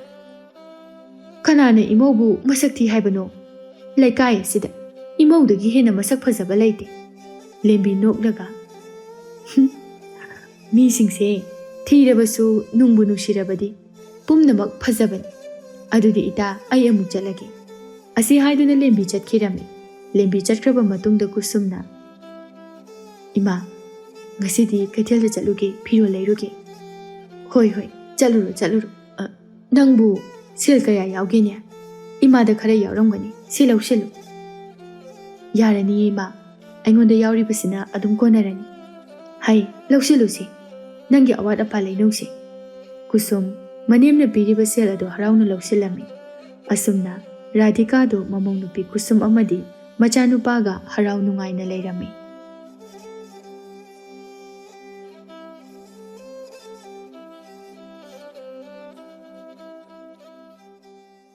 ꯀꯅꯥꯅ ꯏꯃꯧꯕꯨ ꯃꯁꯛ ꯊꯤ ꯍꯥꯏꯕꯅꯣ? ꯂꯩꯀꯥꯏ ꯑꯁꯤꯗ ꯏꯃꯧꯗꯒꯤ ꯍꯦꯟꯅ ꯃꯁꯛ ꯐꯖꯕ ꯂꯩꯇꯦ꯫" ꯂꯦꯝꯕꯤ ꯅꯣꯛꯂꯒ, "ꯍꯨꯝ, ꯃꯤꯁꯤꯡꯁꯦ ꯊꯤꯔꯕꯁꯨ ꯅꯨꯡꯕꯨ ꯅꯨꯡꯁꯤꯔꯕꯗꯤ ꯄꯨꯝꯅꯃꯛ ꯐꯖꯕꯅꯤ꯫ ꯑꯗꯨꯗꯤ ꯏꯇꯥ, ꯑꯩ ꯑꯃꯨꯛ ꯆꯠꯂꯒꯦ꯫" ꯑꯁꯤ ꯍꯥꯏꯗꯨꯅ ꯂꯦꯝꯕꯤ ꯆꯠꯈꯤꯔꯝꯃꯤ꯫ ꯂꯦꯝꯕꯤ ꯆꯠꯈ꯭ꯔꯕ ꯃꯇꯨꯡꯗ ꯀꯨꯁꯨꯝꯅ, "ꯏꯃꯥ, ꯉꯁꯤꯗꯤ ꯀꯩꯊꯦꯜꯗ ꯆꯠꯂꯨꯒꯦ, ꯐꯤꯔꯣꯜ ꯂꯩꯔꯨꯒꯦ꯫" "ꯍꯣꯏ, ꯍꯣꯏ, ꯆꯠꯂꯨꯔꯣ, ꯆꯠꯂꯨꯔꯣ꯫ ꯑ, ꯅꯪꯕꯨ ꯁꯦꯜ ꯀꯌꯥ ꯌꯥꯎꯒꯦꯅꯦ? ꯏꯃꯥꯗ ꯈꯔ ꯌꯥꯎꯔꯝꯒꯅꯤ, ꯁꯤ ꯂꯧꯁꯤꯜꯂꯨ꯫" "ꯌꯥꯔꯅꯤꯌꯦ ꯏꯃꯥ, ꯑꯩꯉꯣꯟꯗ ꯌꯥꯎꯔꯤꯕꯁꯤꯅ ꯑꯗꯨꯝ ꯀꯣꯟꯅꯔꯅꯤ꯫" "ꯍꯩ, ꯂꯧꯁꯤꯜꯂꯨꯁꯤ, ꯅꯪꯒꯤ ꯑꯋꯥꯠ ꯑꯄꯥ ꯂꯩꯅꯧꯁꯤ꯫" ꯀꯨꯁꯨꯝ ꯃꯅꯦꯝꯅ ꯄꯤꯔꯤꯕ ꯁꯦꯜ ꯑꯗꯨ ꯍꯔꯥꯎꯅ ꯂꯧꯁꯤꯜꯂꯝꯃꯤ꯫ ꯑꯁꯨꯝꯅ ꯔꯥꯙꯤꯀꯥꯗꯨ ꯃꯃꯧ ꯅꯨꯄꯤ ꯀꯨꯁꯨꯝ ꯑꯃꯗꯤ ꯃꯆꯥꯅꯨꯄꯥꯒ ꯍꯔꯥꯎ ꯅꯨꯡꯉꯥꯏꯅ ꯂꯩꯔꯝꯃꯤ꯫